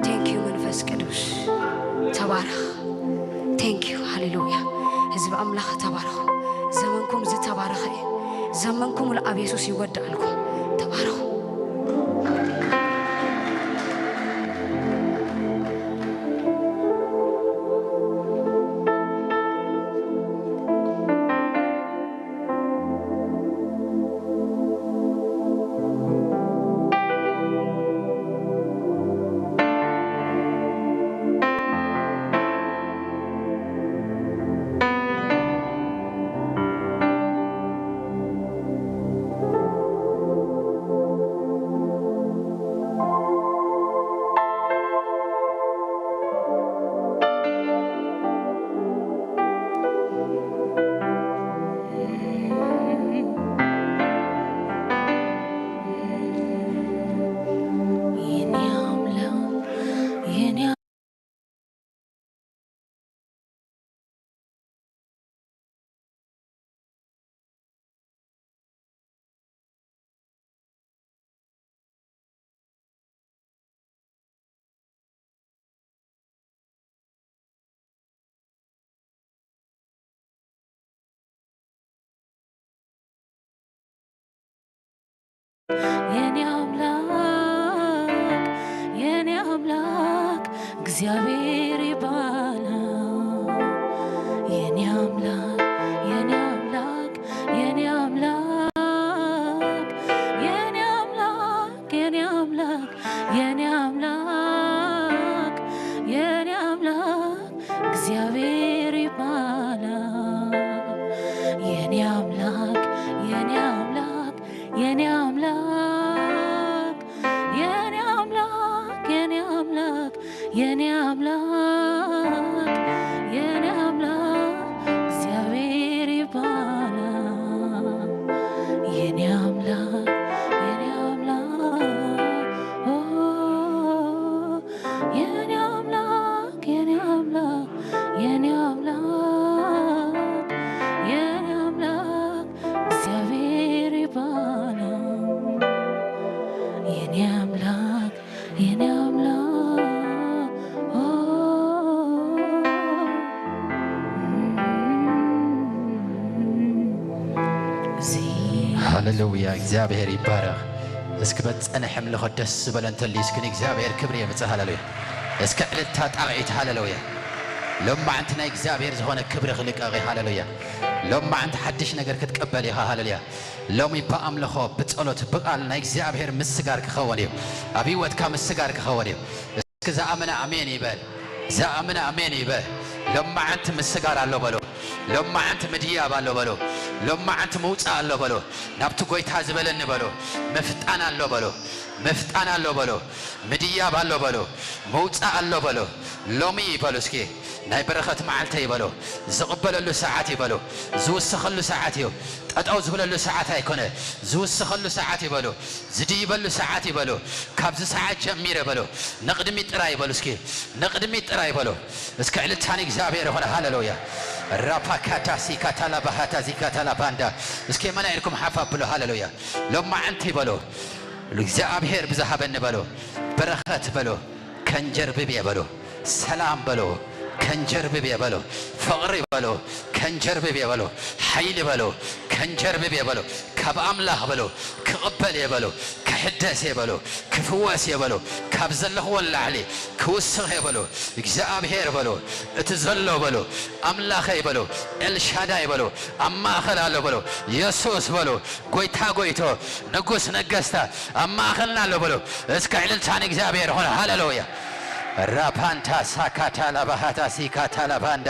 ቴንክ ዩ መንፈስ ቅዱስ። ተባረኽ። ቴንክ ዩ። ሃሌሉያ። ህዝቢ ኣምላኽ ተባረኹ። ዘመንኩም ዝተባረኸ እዩ። ዘመንኩም ኣብ የሱስ ይወድኣልኩም። ተባረኹ። የኔ አምላክ የኔ አምላክ እግዚአብሔር ይባላል። የኔ አምላክ የኔ አምላክ የኔ አምላክ የኔ አምላክ የኔ አምላክ የኔ አምላክ የኔ አምላክ እግዚአብሔር ይባላል። የኔ አምላክ የኔ አምላክ የኔ አምላክ የኔ አምላክ የኔ አምላክ የኔ አምላክ የኔ አምላክ እግዚአብሔር ይባላል። የኔ አምላክ የኔ አምላክ ኦ የኔ አምላክ የኔ አምላክ የኔ አምላክ የኔ አምላክ እግዚአብሔር ይባላል። የኔ አምላክ የኔ አምላክ ኦ እዚ ሃሌሉያ፣ እግዚኣብሔር ይባረኽ። እስኪ በጸንሐ ኣምልኾ ደስ ዝበለ እንተልዩ እስኪ ንእግዚኣብሔር ክብሪ የምጽእ። ሃሌሉያ። እስኪ ዕልልታ ጣቕዒት። ሃሌሉያ። ሎማዓንቲ ናይ እግዚኣብሔር ዝኾነ ክብሪ ክልቀቕ እዩ። ሃሌሉያ። ሎማዓንቲ ሓድሽ ነገር ክትቀበል ኢኻ። ሃሌሉያ። ሎሚ ብኣምልኾ ብጸሎት ብቓል ናይ እግዚኣብሔር ምስጋር ክኸውን እዩ። ኣብ ህይወትካ ምስጋር ክኸውን እዩ። እስኪ ዝኣመነ ኣሜን ይበል። ዝኣመነ ኣሜን ይበል። ሎማዓንቲ ምስጋር ኣሎ በሎ። ሎማዓንቲ ምድያብ ኣሎ በሎ። ሎማዓንቲ ምውፃእ ኣሎ በሎ። ናብቲ ጎይታ ዝበለኒ በሎ። ምፍጣን ኣሎ በሎ። ምፍጣን ኣሎ በሎ። ምድያብ ኣሎ በሎ። ምውፃእ ኣሎ በሎ። ሎሚ ይበሉ እስኪ ናይ በረኸት መዓልተ ይበሎ። ዝቕበለሉ ሰዓት ይበሎ። ዝውስኸሉ ሰዓት እዩ። ጠጠው ዝብለሉ ሰዓት ኣይኮነ። ዝውስኸሉ ሰዓት ይበሎ። ዝድይበሉ ሰዓት ይበሎ። ካብዚ ሰዓት ጀሚረ በሎ። ንቕድሚት ጥራይ በሉ እስኪ። ንቕድሚት ጥራይ በሎ። እስከ ዕልልታ ንእግዚኣብሔር ይኹን። ሃሌሉያ። ራፓካታ ሲካታላ ባሃታ ዚካታላ ባንዳ። እስኪ መና ኢልኩም ሓፍ ኣብሎ። ሃሌሉያ። ሎማዓንቲ በሎ። እግዚኣብሔር ብዝሃበኒ በሎ። በረኸት በሎ። ከንጀርብብ እየ በሎ። ሰላም በሎ። ከንጀርብብ እየ በሎ። ፍቕሪ በሎ። ከንጀርብብ እየ በሎ። ሓይሊ በሎ። ከንጀርብብ እየ በሎ። ካብ ኣምላኽ በሎ። ክቕበል እየ በሎ። ክሕደስ እየ በሎ። ክፍወስ እየ በሎ። ካብ ዘለኽዎ ንላዕሊ ክውስኽ እየ በሎ። እግዚኣብሔር በሎ። እቲ ዘሎ በሎ። ኣምላኸይ በሎ። ኤልሻዳይ በሎ። ኣብ ማእኸል ኣሎ በሎ። የሱስ በሎ። ጎይታ ጎይቶ፣ ንጉስ ነገስታት ኣብ ማእኸልና ኣሎ በሎ። እስከ ዕልልታ ንእግዚኣብሔር ይኹን። ሃሌሉያ። ራፓንታ ሳካታ ላባሃታ ሲካታ ላባንዳ።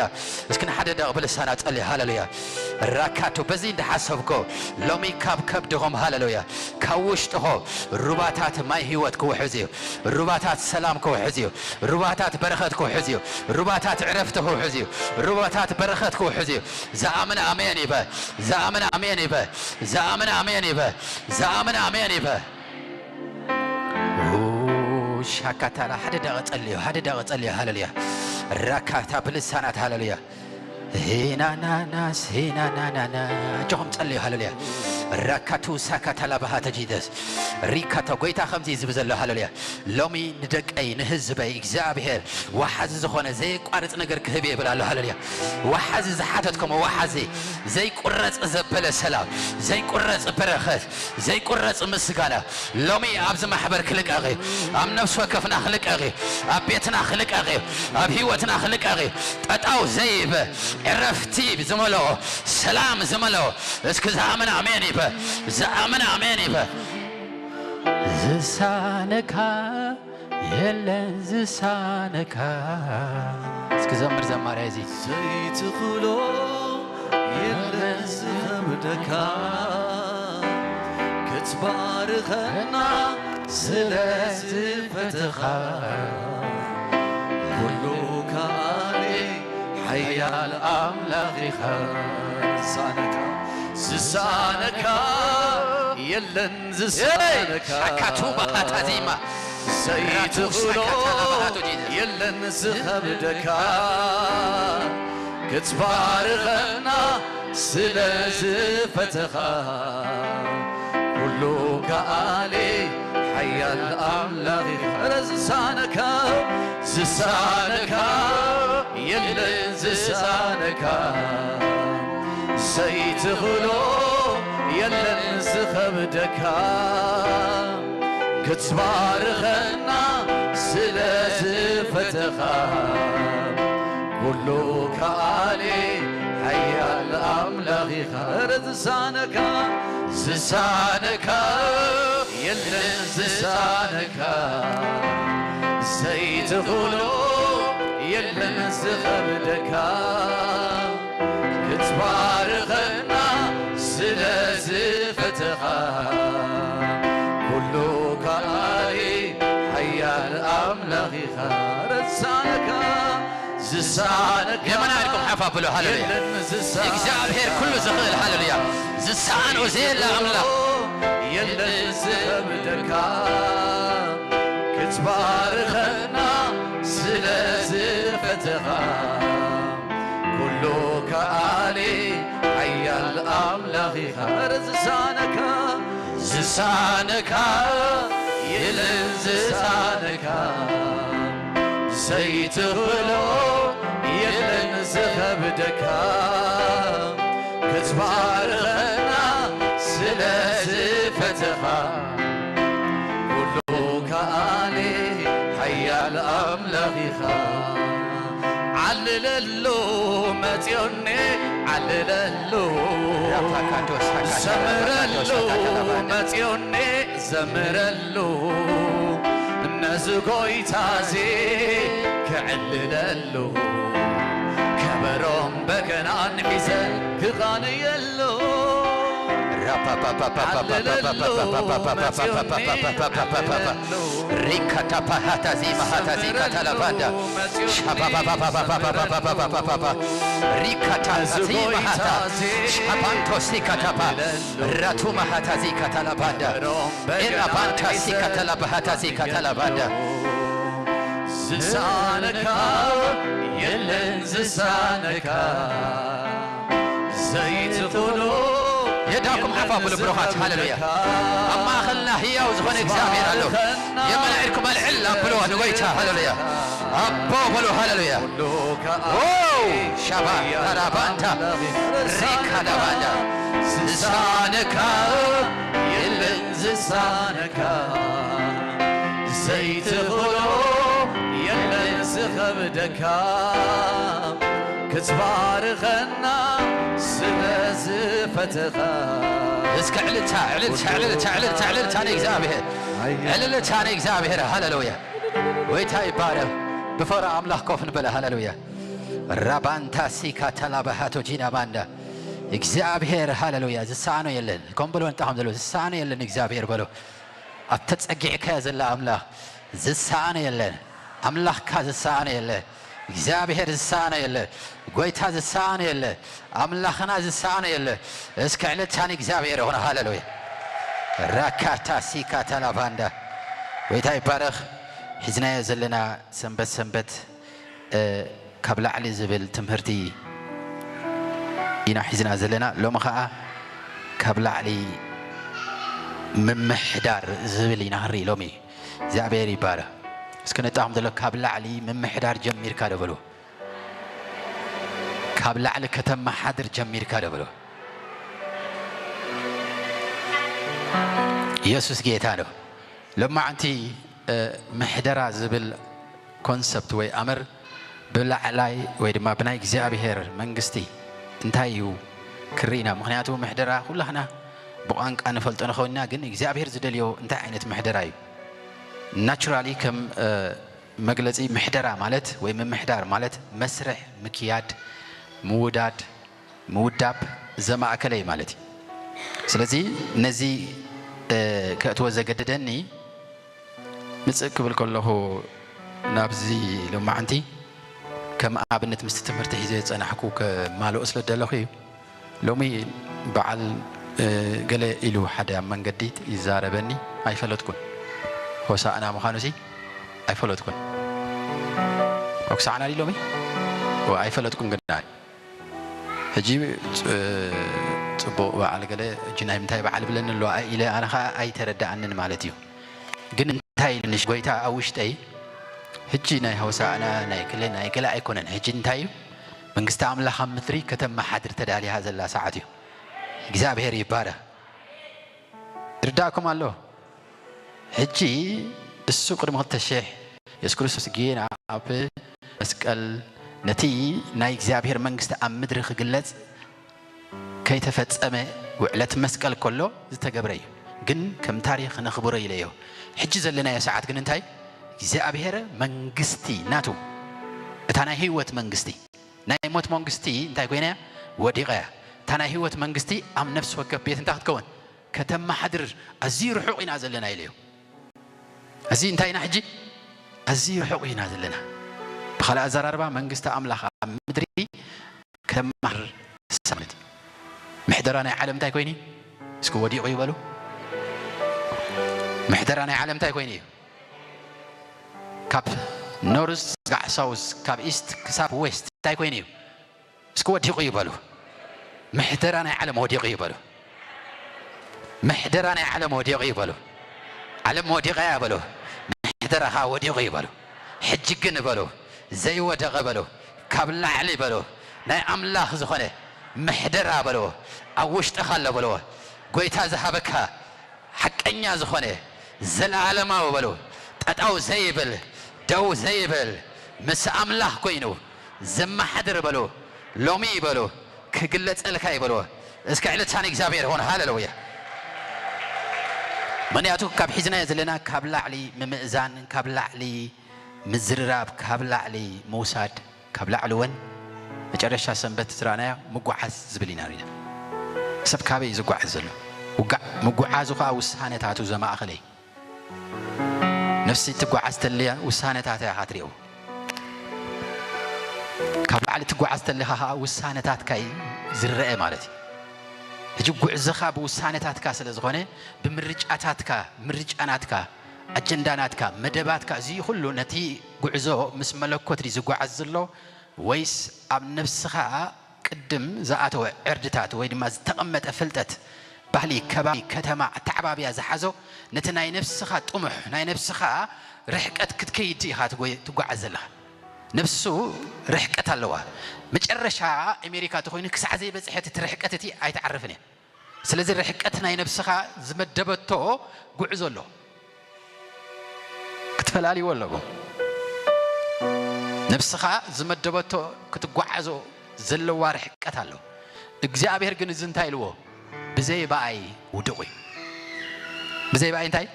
እስኪ ንሓደ ደቕ ብልሳና ጸልይ። ሃሌሉያ። ራካቶ በዚ እንዳሓሰብኮ ሎሚ ካብ ከብድኹም፣ ሃሌሉያ፣ ካብ ውሽጥኹ ሩባታት ማይ ህይወት ክውሕዝ እዩ። ሩባታት ሰላም ክውሕዝ እዩ። ሩባታት በረኸት ክውሕዝ እዩ። ሩባታት ዕረፍቲ ክውሕዝ እዩ። ሩባታት በረኸት ክውሕዝ እዩ። ዝኣምን ኣሜን ይበ። ዝኣምን ኣሜን ይበ። ዝኣምን ኣሜን ይበ። ዝኣምን ኣሜን ይበ። ሻካታላ ሓደ ደቐ ጸልዮ፣ ሓደ ደቐ ጸልዮ። ሃሌሉያ። ራካታ ብልሳናት። ሃሌሉያ። ሄናናናስ ሄናናናና። እጆኹም ጸልዮ። ሃሌሉያ። ራካቱ ሳካታላ ባሃተ ጂደስ። ሪካቶ ጎይታ ከምዚ ዝብ ዘሎ። ሃሌሉያ። ሎሚ ንደቀይ ንህዝበይ እግዚኣብሔር ወሓዚ ዝኾነ ዘየቋርጽ ነገር ክህብ እየ ይብል ኣሎ። ሃሌሉያ። ወሓዚ ዝሓተትኩሞ ወሓዚ ዘይቁረጽ ዘበለ ሰላም ዘይቁረጽ በረኸት ዘይቁረጽ ምስጋና ሎሚ ኣብዚ ማሕበር ክልቀቕ እዩ። ኣብ ነፍሲ ወከፍና ክልቀቕ እዩ። ኣብ ቤትና ክልቀቕ እዩ። ኣብ ህይወትና ክልቀቕ እዩ። ጠጣው ዘይበ ዕረፍቲ ዝመልኦ ሰላም ዝመልኦ እስኪ ዝኣምን ኣሜን ይበ። ዝኣምን ኣሜን ይበ። ዝሳነካ የለን ዝሳነካ። እስኪ ዘምር ዘማሪ እዚ ዘይትኽሎ የለን ዝኸብደካ ክትባርኸና ስለ ዝፈተኻ ኩሉ ከኣሊ ሓያል ኣምላኽ ኢኻ። ዝሳነካ ዝሳነካ የለን ዝሳነካ ሻካቱ ባሃታ ዚማ ዘይትኽሎ የለን ዝኸብደካ ክትባርኸና ስለ ዝፈተኻ ኩሉ ከኣሊ ሓያል ኣምላኽ ኢኻ። ኧረ ዝሳነካ ዝሳነካ የለን ዝሳነካ ዘይትኽሎ የለን ዝኸብደካ ክትባርኸና ስለ ዝፈተኻ ኩሉ ከኣሊ ሓያል ኣምላኽ ኢኻ። ኧረ ዝሳነካ ዝሳነካ የለን ዝሳነካ ዘይትኽእሎ የለን ዝኸብደካ ክትባርኸና ስለ ዝፈተኻ ኩሉ ከኣሊ ሓያል ኣምላኽ ኢኻ። ርሳነካ ዝሳነካ የመና ኢልኩም ሓፍ ኣብሉ። ሃሌሉያ። የለን ዝሳነካ እግዚኣብሔር ኩሉ ዝኽእል። ሃሌሉያ። ዝሰኣኖ ዘየለ ኣምላኽ። የለን ዝኸብደካ ክትባርኸና ስለ ዝፈተኻ ኩሉ ከኣሊ ሓያል ኣምላኽ ኢኻ። ኧረ ዝሳነካ ዝሳነካ የለን ዝሳነካ ዘይትኽእሎ የለን ዝኸብደካ ክትባርኸና ስለ ዝፈተኻ ኩሉ ከኣሊ ሓያል ኣምላኽ ኢኻ። ዓልለሉ መጽዮኔ ዓልለሉ ዘምረሉ መጽዮኔ ዘምረሉ ነዚ ጎይታ እዚ ክዕልለሉ ከበሮም በገናን ሒዘ ክቓንየሉ ሪካታፓሃታዚ ማሃታዚ ካታላባንዳ ሻባባባባባባባባባባባ ሪካታታዚ ማሃታ ሻባንቶሲ ካታፓ ራቱ ማሃታዚ ካታላባንዳ ኤላባንታሲ ካታላባሃታዚ ካታላባንዳ ዝሳነካ የለን ዝሳነካ ዘይትኽእሎ የዳኩም ሓፍ ኣብሉ ብሩኻት። ሃሌሉያ። ኣብ ማእኸልና ህያው ዝኾነ እግዚኣብሔር ኣሎ። የመና ኢልኩም ኣልዕል ኣብልዎ ንጎይታ። ሃሌሉያ። ኣቦ በሉ። ሃሌሉያ። ኦ ሻባ ታራባንታ ሪካ ዳባንዳ ዝሳነካ የለን ዝሳነካ ዘይትኽእሎ የለን ዝኸብደካ ክትባርኸና ስለ ዝፈተኻ። እስከ ዕልልታ፣ ዕልልታ፣ ዕልልታ፣ ዕልልታ፣ ዕልልታ ንእግዚኣብሔር። ዕልልታ ንእግዚኣብሔር። ሃሌሉያ። ጎይታ ይባረኽ። ብፍቕሪ ኣምላኽ ኮፍ ንበል። ሃሌሉያ። ራባንታ ሲካ ተላባሃቶ ጂና ባንዳ። እግዚኣብሔር ሃሌሉያ። ዝሰኣኖ የለን። ከም በሎ ንጣኹም ዘሎ ዝሰኣኖ የለን እግዚኣብሔር በሎ። ኣብ ተጸጊዕካዮ ዘላ ኣምላኽ ዝሰኣነ የለን። ኣምላኽካ ዝሰኣነ የለ። እግዚኣብሔር ዝሰኣነ የለ። ጎይታ ዝሰኣነ የለ። ኣምላኽና ዝሰኣነ የለ። እስከ ዕልልታ ንእግዚኣብሔር ይኹን። ሃሌሉያ። ራካታ ሲካ ተላባንዳ። ጎይታ ይባረኽ። ሒዝናዮ ዘለና ሰንበት ሰንበት፣ እ፣ ካብ ላዕሊ ዝብል ትምህርቲ ኢና ሒዝና ዘለና። ሎሚ ኸኣ ካብ ላዕሊ ምምሕዳር ዝብል ኢና ንርኢ ሎሚ። እግዚኣብሔር ይባረኽ። እስኪ ነጣኹም ዘሎ ካብ ላዕሊ ምምሕዳር ጀሚርካ ዶ በሉ። ካብ ላዕሊ ከተመሓድር ጀሚርካ ዶ በሉ። ኢየሱስ ጌታ ነው። ሎማዓንቲ፣ እ፣ ምሕደራ ዝብል ኮንሰፕት ወይ ኣምር ብላዕላይ ወይ ድማ ብናይ እግዚኣብሔር መንግስቲ እንታይ እዩ ክርኢና? ምኽንያቱ ምሕደራ ኩላህና ብቋንቋ ንፈልጦ ንኸውን ኢና፣ ግን እግዚኣብሔር ዝደልዮ እንታይ ዓይነት ምሕደራ እዩ? ናቹራሊ ከም፣ እ፣ መግለጺ ምሕደራ ማለት ወይ ምምሕዳር ማለት መስርሕ፣ ምክያድ፣ ምውዳድ፣ ምውዳብ ዘማእከለ እዩ ማለት እዩ። ስለዚ ነዚ፣ እ፣ ከእትዎ ዘገደደኒ ምጽእ ክብል ከለኹ ናብዚ ሎማዓንቲ ከም ኣብነት ምስቲ ትምህርቲ ሒዘ ዝጸናሕኩ ከማልኦ ስለ ደለኹ እዩ። ሎሚ በዓል፣ እ፣ ገለ ኢሉ ሓደ ኣብ መንገዲ ይዛረበኒ ኣይፈለጥኩን። ሆሳዕና ምዃኑሲ ኣይፈለጥኩን። ሆሳዕና ድዩ ሎሚ? ኦ፣ ኣይፈለጥኩን ግና ሕጂ፣ እ፣ ጽቡቕ በዓል ገለ፣ ሕጂ ናይ ምንታይ በዓል ብለኒ ኣሎ ኢለ ኣነ ኸኣ ኣይተረድኣንን ማለት እዩ። ግን እንታይ ኢሉኒ ጎይታ ኣብ ውሽጠይ፣ ሕጂ ናይ ሆሳዕና፣ ናይ ገለ፣ ናይ ገለ ኣይኮነን። ሕጂ እንታይ እዩ? መንግስቲ ኣምላኽ ኣብ ምድሪ ከተመሓድር ተዳልያ ዘላ ሰዓት እዩ። እግዚኣብሔር ይባረኽ። ይርዳእኩም ኣሎ? ሕጂ እሱ ቅድሚ ክልተ ሽሕ የሱስ ክርስቶስ ጌና ኣብ መስቀል ነቲ ናይ እግዚኣብሔር መንግስቲ ኣብ ምድሪ ክግለጽ ከይተፈጸመ ውዕለት መስቀል ከሎ ዝተገብረ እዩ። ግን ከም ታሪኽ ነኽብሮ ኢለ እዮ። ሕጂ ዘለናዮ ሰዓት ግን እንታይ? እግዚኣብሔር መንግስቲ ናቱ፣ እታ ናይ ህይወት መንግስቲ፣ ናይ ሞት መንግስቲ እንታይ ኮይና እያ? ወዲቓ እያ። እታ ናይ ህይወት መንግስቲ ኣብ ነፍሲ ወከፍ ቤት እንታይ ክትከውን? ከተመሓድር። ኣዝዩ ርሑቕ ኢና ዘለና ኢለ እዮ። እዚ እንታይ ኢና ሕጂ? ኣዝዩ ርሑቕ ኢና ዘለና። ብኻልእ ኣዘራርባ መንግስቲ ኣምላኽ ኣብ ምድሪ ከተማር ማለት እዩ። ምሕደራ ናይ ዓለም እንታይ ኮይኑ እዩ? እስኪ ወዲቑ እዩ በሉ። ምሕደራ ናይ ዓለም እንታይ ኮይኑ እዩ? ካብ ኖርዝ ክሳዕ ሳውዝ፣ ካብ ኢስት ክሳብ ዌስት እንታይ ኮይኑ እዩ? እስኪ ወዲቑ እዩ በሉ። ምሕደራ ናይ ዓለም ወዲቑ እዩ በሉ። ምሕደራ ናይ ዓለም ወዲቑ እዩ በሉ። ዓለም ወዲቓ እያ በሉ። ምሕደራ ኸዓ ወዲቑ እዩ በሉ። ሕጂ ግን በሉ፣ ዘይወደቐ በሉ፣ ካብ ላዕሊ በሉ፣ ናይ ኣምላኽ ዝኾነ ምሕደራ በሉ፣ ኣብ ውሽጥኻ ኣሎ በሉ። ጎይታ ዝሃበካ ሓቀኛ ዝኾነ፣ ዘለዓለማዊ በሉ፣ ጠጠው ዘይብል፣ ደው ዘይብል፣ ምስ ኣምላኽ ኮይኑ ዘመሓድር በሉ፣ ሎሚ በሉ፣ ክግለጸልካ እዩ በሉ። እስከ ዕልልታ ንእግዚኣብሔር ይኹን። ሃሌሉያ። ምኽንያቱ ካብ ሒዝናዮ ዘለና ካብ ላዕሊ ምምእዛን፣ ካብ ላዕሊ ምዝርራብ፣ ካብ ላዕሊ ምውሳድ፣ ካብ ላዕሊ እውን መጨረሻ ሰንበት ዝረኣናዮ ምጉዓዝ ዝብል ኢና ርኢና። ሰብ ካበይ እዩ ዝጓዓዝ ዘሎ? ውጋ-፣ ምጉዓዙ ኸዓ ውሳነታቱ ዘማእኸለ እዩ። ነፍሲ ትጓዓዝ ተልያ ውሳነታታ ኢኻ ትሪኦ። ካብ ላዕሊ ትጓዓዝ ተለኻ ኸዓ ውሳነታትካ እዩ ዝረአ ማለት እዩ። ሕጂ ጉዕዞኻ ብውሳነታትካ ስለ ዝኾነ፣ ብምርጫታትካ፣ ምርጫ ናትካ፣ ኣጀንዳ ናትካ፣ መደባትካ፣ እዚ ኩሉ ነቲ ጉዕዞ ምስ መለኮት ድዩ ዝጓዓዝ ዘሎ ወይስ ኣብ ነፍስኻ ቅድም ዝኣተወ ዕርድታት ወይ ድማ ዝተቐመጠ ፍልጠት፣ ባህሊ፣ ከባቢ፣ ከተማ፣ ኣተዓባብያ ዝሓዞ ነቲ ናይ ነፍስኻ ጥሙሕ፣ ናይ ነፍስኻ ርሕቀት ክትከይድ ኢኻ ትጎ-፣ ትጓዓዝ ዘለኻ። ነፍሱ ርሕቀት ኣለዋ። መጨረሻ ኣሜሪካ ተኾይኑ ክሳዕ ዘይበጽሐት እቲ ርሕቀት እቲ ኣይትዓርፍን እያ። ስለዚ ርሕቀት ናይ ነፍስኻ ዝመደበቶ ጉዕዞ ኣሎ። ክትፈላልይዎ ኣለዎ። ነፍስኻ ዝመደበቶ ክትጓዓዞ ዘለዋ ርሕቀት ኣሎ። እግዚኣብሔር ግን እዚ እንታይ ኢልዎ? ብዘይ ብኣይ ውዱቕ እዩ። ብዘይ ብኣይ እንታይ?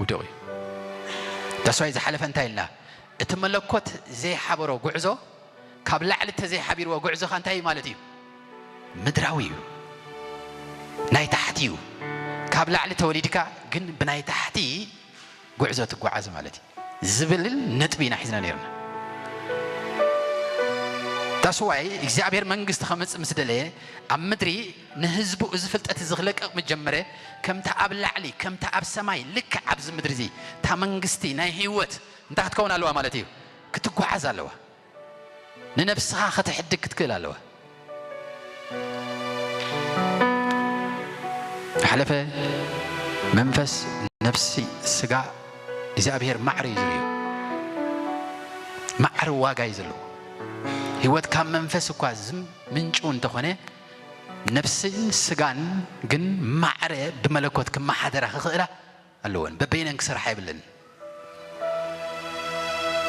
ውዱቕ እዩ። ተስፋይ ዝሓለፈ እንታይ ኢልና? እቲ መለኮት ዘይሓበሮ ጉዕዞ፣ ካብ ላዕሊ እንተዘይሓቢርዎ ጉዕዞኻ እንታይ እዩ ማለት እዩ? ምድራዊ እዩ። ናይ ታሕቲ እዩ። ካብ ላዕሊ ተወሊድካ ግን ብናይ ታሕቲ ጉዕዞ ትጓዓዝ ማለት እዩ። ዝብል ነጥቢ ኢና ሒዝና ነይርና። ታስዋይ እግዚኣብሔር መንግስቲ ከመጽእ ምስ ደለየ፣ ኣብ ምድሪ ንህዝቡ እዚ ፍልጠት እዚ ክለቅቕ ምስ ጀመረ፣ ከምታ ኣብ ላዕሊ፣ ከምታ ኣብ ሰማይ፣ ልክዕ ኣብዚ ምድሪ እዚ፣ እታ መንግስቲ ናይ ህይወት እንታይ ክትከውን ኣለዋ ማለት እዩ? ክትጓዓዝ ኣለዋ። ንነብስኻ ከተሕድግ ክትክእል ኣለዋ። ሓለፈ መንፈስ፣ ነፍሲ፣ ስጋ እግዚኣብሔር ማዕረ እዩ ዝርእዮ። ማዕረ ዋጋ እዩ ዘለዎ። ህይወት ካብ መንፈስ እኳ ዝምንጩ እንተኾነ፣ ነፍስን ስጋን ግን ማዕረ ብመለኮት ክመሓደራ ክኽእላ ኣለወን። በበይነን ክሰርሓ የብለን።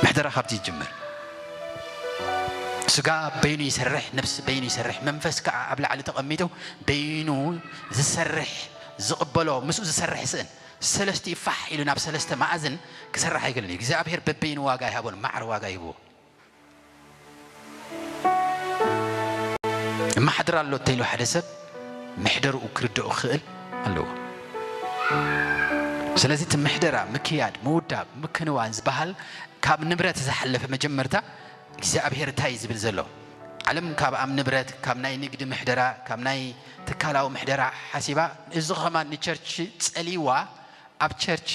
ምሕደራ ካብቲ ይጅምር። ስጋ በይኑ ይሰርሕ፣ ነፍሲ በይኑ ይሰርሕ፣ መንፈስ ከዓ ኣብ ላዕሊ ተቐሚጡ በይኑ ዝሰርሕ፣ ዝቕበሎ፣ ምስኡ ዝሰርሕ ስእን ሰለስቲኡ ፋሕ ኢሉ ናብ ሰለስተ መኣዝን ክሰርሕ ኣይክእልን እዩ። እግዚኣብሔር በበይኑ ዋጋ ይሃቦን ማዕረ ዋጋ ይህብዎ። እማሕድር ኣሎ እንተኢሉ ሓደ ሰብ ምሕደርኡ ክርድኦ ክኽእል ኣለዎ። ስለዚ እቲ ምሕደራ፣ ምክያድ፣ ምውዳብ፣ ምክንዋን ዝበሃል ካብ ንብረት ዝሓለፈ መጀመርታ እግዚኣብሔር እንታይ እዩ ዝብል ዘሎ? ዓለም ካብ ኣብ ንብረት፣ ካብ ናይ ንግዲ ምሕደራ፣ ካብ ናይ ትካላዊ ምሕደራ ሓሲባ፣ እዚ ኸማን ንቸርች ጸልይዋ፣ ኣብ ቸርች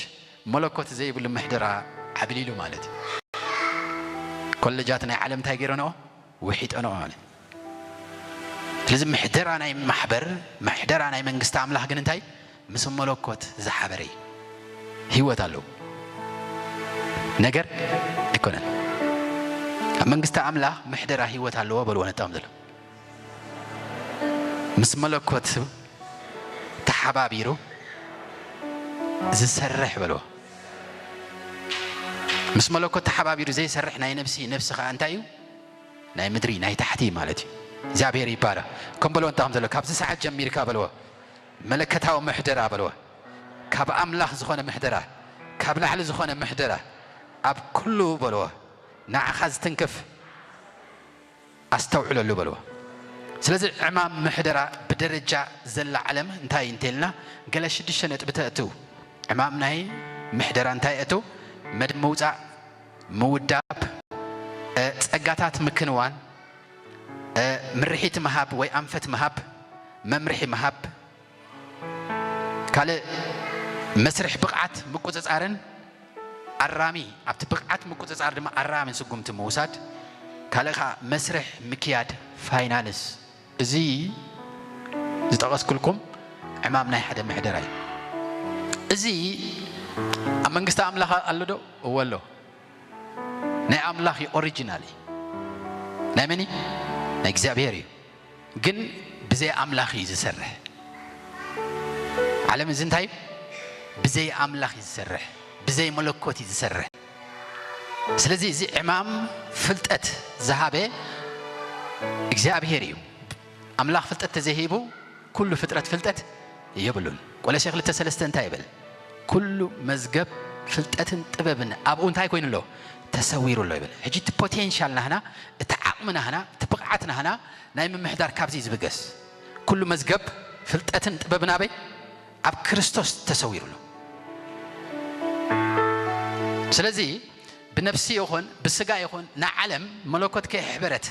መለኮት ዘይብሉ ምሕደራ ዓብሊሉ ማለት እዩ። ኮለጃት ናይ ዓለም እንታይ ገይረንኦ? ውሒጠንኦ ማለት እዩ። ስለዚ ምሕደራ ናይ ማሕበር፣ ምሕደራ ናይ መንግስቲ ኣምላኽ ግን እንታይ? ምስ መለኮት ዝሓበረ እዩ። ህይወት ኣለዎ። ነገር ኣይኮነን። ኣብ መንግስቲ ኣምላኽ ምሕደራ ህይወት ኣለዎ በልዎ ነጣም ዘሎ። ምስ መለኮት ተሓባቢሩ ዝሰርሕ በልዎ። ምስ መለኮት ተሓባቢሩ ዘይሰርሕ ናይ ነፍሲ፣ ነፍሲ ኸዓ እንታይ እዩ? ናይ ምድሪ፣ ናይ ታሕቲ ማለት እዩ። እግዚኣብሔር ይባረኽ። ከም በልዎ እንታይ ከም ዘሎ፣ ካብዚ ሰዓት ጀሚርካ በልዎ፣ መለኮታዊ ምሕደራ በልዎ፣ ካብ ኣምላኽ ዝኾነ ምሕደራ፣ ካብ ላዕሊ ዝኾነ ምሕደራ ኣብ ኩሉ በልዎ፣ ንዓኻ ዝትንክፍ ኣስተውዕለሉ በልዎ። ስለዚ ዕማም ምሕደራ ብደረጃ ዘላ ዓለም እንታይ እንተልና፣ ገለ ሽዱሽተ ነጥቢ ተእትው። ዕማም ናይ ምሕደራ እንታይ እትው? መድ ምውፃእ፣ ምውዳብ፣ እ፣ ጸጋታት ምክንዋን፣ እ፣ ምርሒት ምሃብ ወይ ኣንፈት ምሃብ፣ መምርሒ ምሃብ፣ ካልእ መስርሕ ብቕዓት ምቁጽጻርን ኣራሚ፣ ኣብቲ ብቕዓት ምቁጽጻር ድማ ኣራሚ ስጉምቲ ምውሳድ፣ ካልእ ከኣ መስርሕ ምክያድ ፋይናንስ። እዚ ዝጠቐስኩልኩም ዕማም ናይ ሓደ ምሕደራ እዩ። እዚ ኣብ መንግስቲ ኣምላኽ ኣሎ ዶ? እወ ኣሎ። ናይ ኣምላኽ እዩ፣ ኦሪጂናል እዩ። ናይ መን እዩ? ናይ እግዚኣብሔር እዩ። ግን ብዘይ ኣምላኽ እዩ ዝሰርሕ። ዓለም እዚ እንታይ እዩ? ብዘይ ኣምላኽ እዩ ዝሰርሕ፣ ብዘይ መለኮት እዩ ዝሰርሕ። ስለዚ እዚ ዕማም ፍልጠት ዝሃበ እግዚኣብሔር እዩ። ኣምላኽ ፍልጠት ተዘይሂቡ ኩሉ ፍጥረት ፍልጠት የብሉን። ቆሎሴ ክልተ ሰለስተ እንታይ ይብል? ኩሉ መዝገብ ፍልጠትን ጥበብን ኣብኡ እንታይ ኮይኑ ኣሎ? ተሰዊሩ ኣሎ ይብል። ሕጂ እቲ ፖቴንሻል ናህና፣ እቲ ዓቕሚ ናህና፣ እቲ ብቕዓት ናህና ናይ ምምሕዳር ካብዚ ዝብገስ። ኩሉ መዝገብ ፍልጠትን ጥበብን ኣበይ? ኣብ ክርስቶስ ተሰዊሩ ኣሎ። ስለዚ ብነፍሲ ይኹን ብስጋ ይኹን ንዓለም መለኮት ከይሕበረት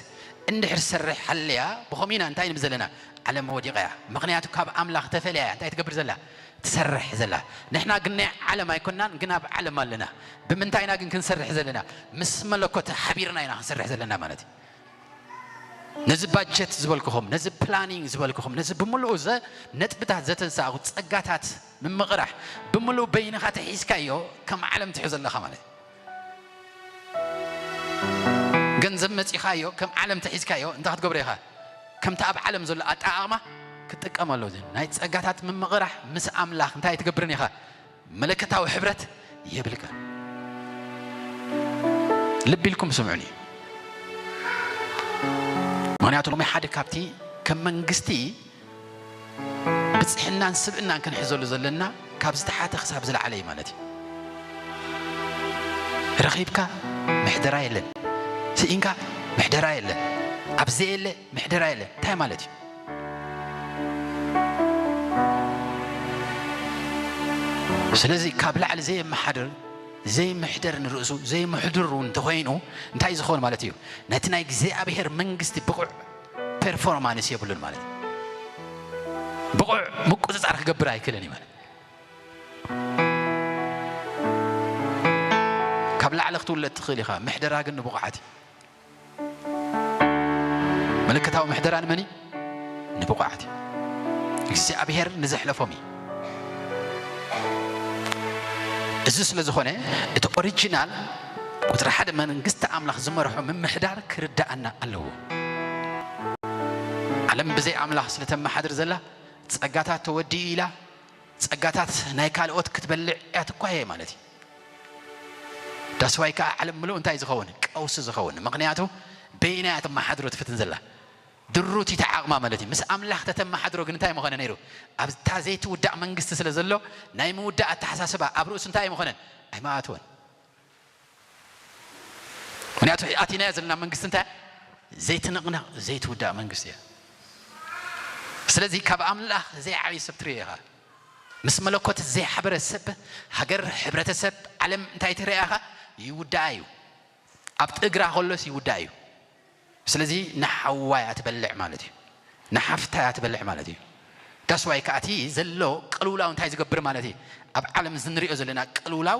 እንድሕር ትሰርሕ ሃልያ፣ ብኸምኡ ኢና እንታይ ንብል ዘለና? ዓለም ወዲቓ እያ። ምኽንያቱ ካብ ኣምላኽ ተፈልያ እያ እንታይ ትገብር ዘላ? ትሰርሕ ዘላ። ንሕና ግን ናይ ዓለም ኣይኮናን፣ ግን ኣብ ዓለም ኣለና። ብምንታይ ኢና ግን ክንሰርሕ ዘለና? ምስ መለኮት ሓቢርና ኢና ክንሰርሕ ዘለና ማለት እዩ። ነዚ ባጀት ዝበልኩኹም፣ ነዚ ፕላኒንግ ዝበልኩኹም፣ ነዚ ብምልኡ ዘ-፣ ነጥብታት ዘተንሳእኹ ጸጋታት ምምቕራሕ፣ ብምልኡ በይንኻ ተሒዝካዮ፣ ከም ዓለም ትሕዞ ኣለኻ ማለት እዩ። ገንዘብ መጺኻዮ፣ ከም ዓለም ተሒዝካዮ፣ እንታይ ክትገብሮ ኢኻ? ከምቲ ኣብ ዓለም ዘሎ ኣጠቓቕማ ክትጥቀመሉ። እዚ ናይ ጸጋታት ምምቕራሕ ምስ ኣምላኽ እንታይ ኣይትገብርን ኢኻ? መለኮታዊ ሕብረት የብልካን። ልቢ ኢልኩም ስምዑኒ። ምኽንያቱ ሎሚ ሓደ ካብቲ ከም መንግስቲ ብጽሕናን ስብእናን ክንሕዘሉ ዘለና ካብ ዝተሓተ ክሳብ ዝለዓለ እዩ ማለት እዩ። ረኺብካ ምሕደራ የለን፣ ስኢንካ ምሕደራ የለን፣ ኣብ ዘየለ ምሕደራ የለን። እንታይ ማለት እዩ? ስለዚ ካብ ላዕሊ ዘየመሓድር፣ ዘይምሕደር ንርእሱ፣ ዘይምሕዱር እውን እንተኾይኑ እንታይ ዝኸውን ማለት እዩ? ነቲ ናይ እግዚኣብሔር መንግስቲ ብቑዕ ፐርፎርማንስ የብሉን ማለት እዩ። ብቑዕ ምቁጽጻር ክገብር ኣይክእልን እዩ ማለት። ካብ ላዕሊ ክትውለድ ትኽእል ኢኻ፣ ምሕደራ ግን ንብቑዓት እዩ። ምልክታዊ ምሕደራ ንመን እዩ? ንብቑዓት እዩ። እግዚኣብሔር ንዘሕለፎም እዩ። እዚ ስለ ዝኾነ እቲ ኦሪጂናል ቁጽሪ ሓደ መንግስቲ ኣምላኽ ዝመርሖ ምምሕዳር ክርድኣና ኣለዎ። ዓለም ብዘይ ኣምላኽ ስለ ተመሓድር ዘላ ጸጋታት ተወዲኡ ኢላ ጸጋታት ናይ ካልኦት ክትበልዕ እያ ትኳየ ማለት እዩ። ዳስዋይ ከኣ ዓለም ምሉእ እንታይ ዝኸውን? ቀውሲ ዝኸውን። ምኽንያቱ በይና እያ ተመሓድሮ ትፍትን ዘላ። ድሩት እዩ ተዓቕማ ማለት እዩ። ምስ ኣምላኽ ተተመሓድሮ ግን እንታይ ምኾነ ነይሩ? ኣብታ ዘይትውዳእ መንግስቲ ስለ ዘሎ ናይ ምውዳእ ኣተሓሳስባ ኣብ ርእሱ እንታይ ኣይምኾነን? ኣይመኣትወን። ምኽንያቱ ኣቲናዮ ዘለና መንግስቲ እንታይ? ዘይትንቕነቕ ዘይትውዳእ መንግስቲ እያ። ስለዚ ካብ ኣምላኽ ዘይዓብይ ሰብ ትርእዮ ኢኻ። ምስ መለኮት ዘይሓበረ ሰብ፣ ሃገር፣ ሕብረተሰብ፣ ዓለም እንታይ ትርእያ ኢኻ? ይውዳኣ እዩ። ኣብ እግራ ከሎስ ይውዳእ እዩ። ስለዚ ንሓዋ እያ ትበልዕ ማለት እዩ። ንሓፍታ እያ ትበልዕ ማለት እዩ። ዳስዋይ ከኣ እቲ ዘሎ ቅልውላው እንታይ ዝገብር ማለት እዩ? ኣብ ዓለም ዝንሪኦ ዘለና ቅልውላው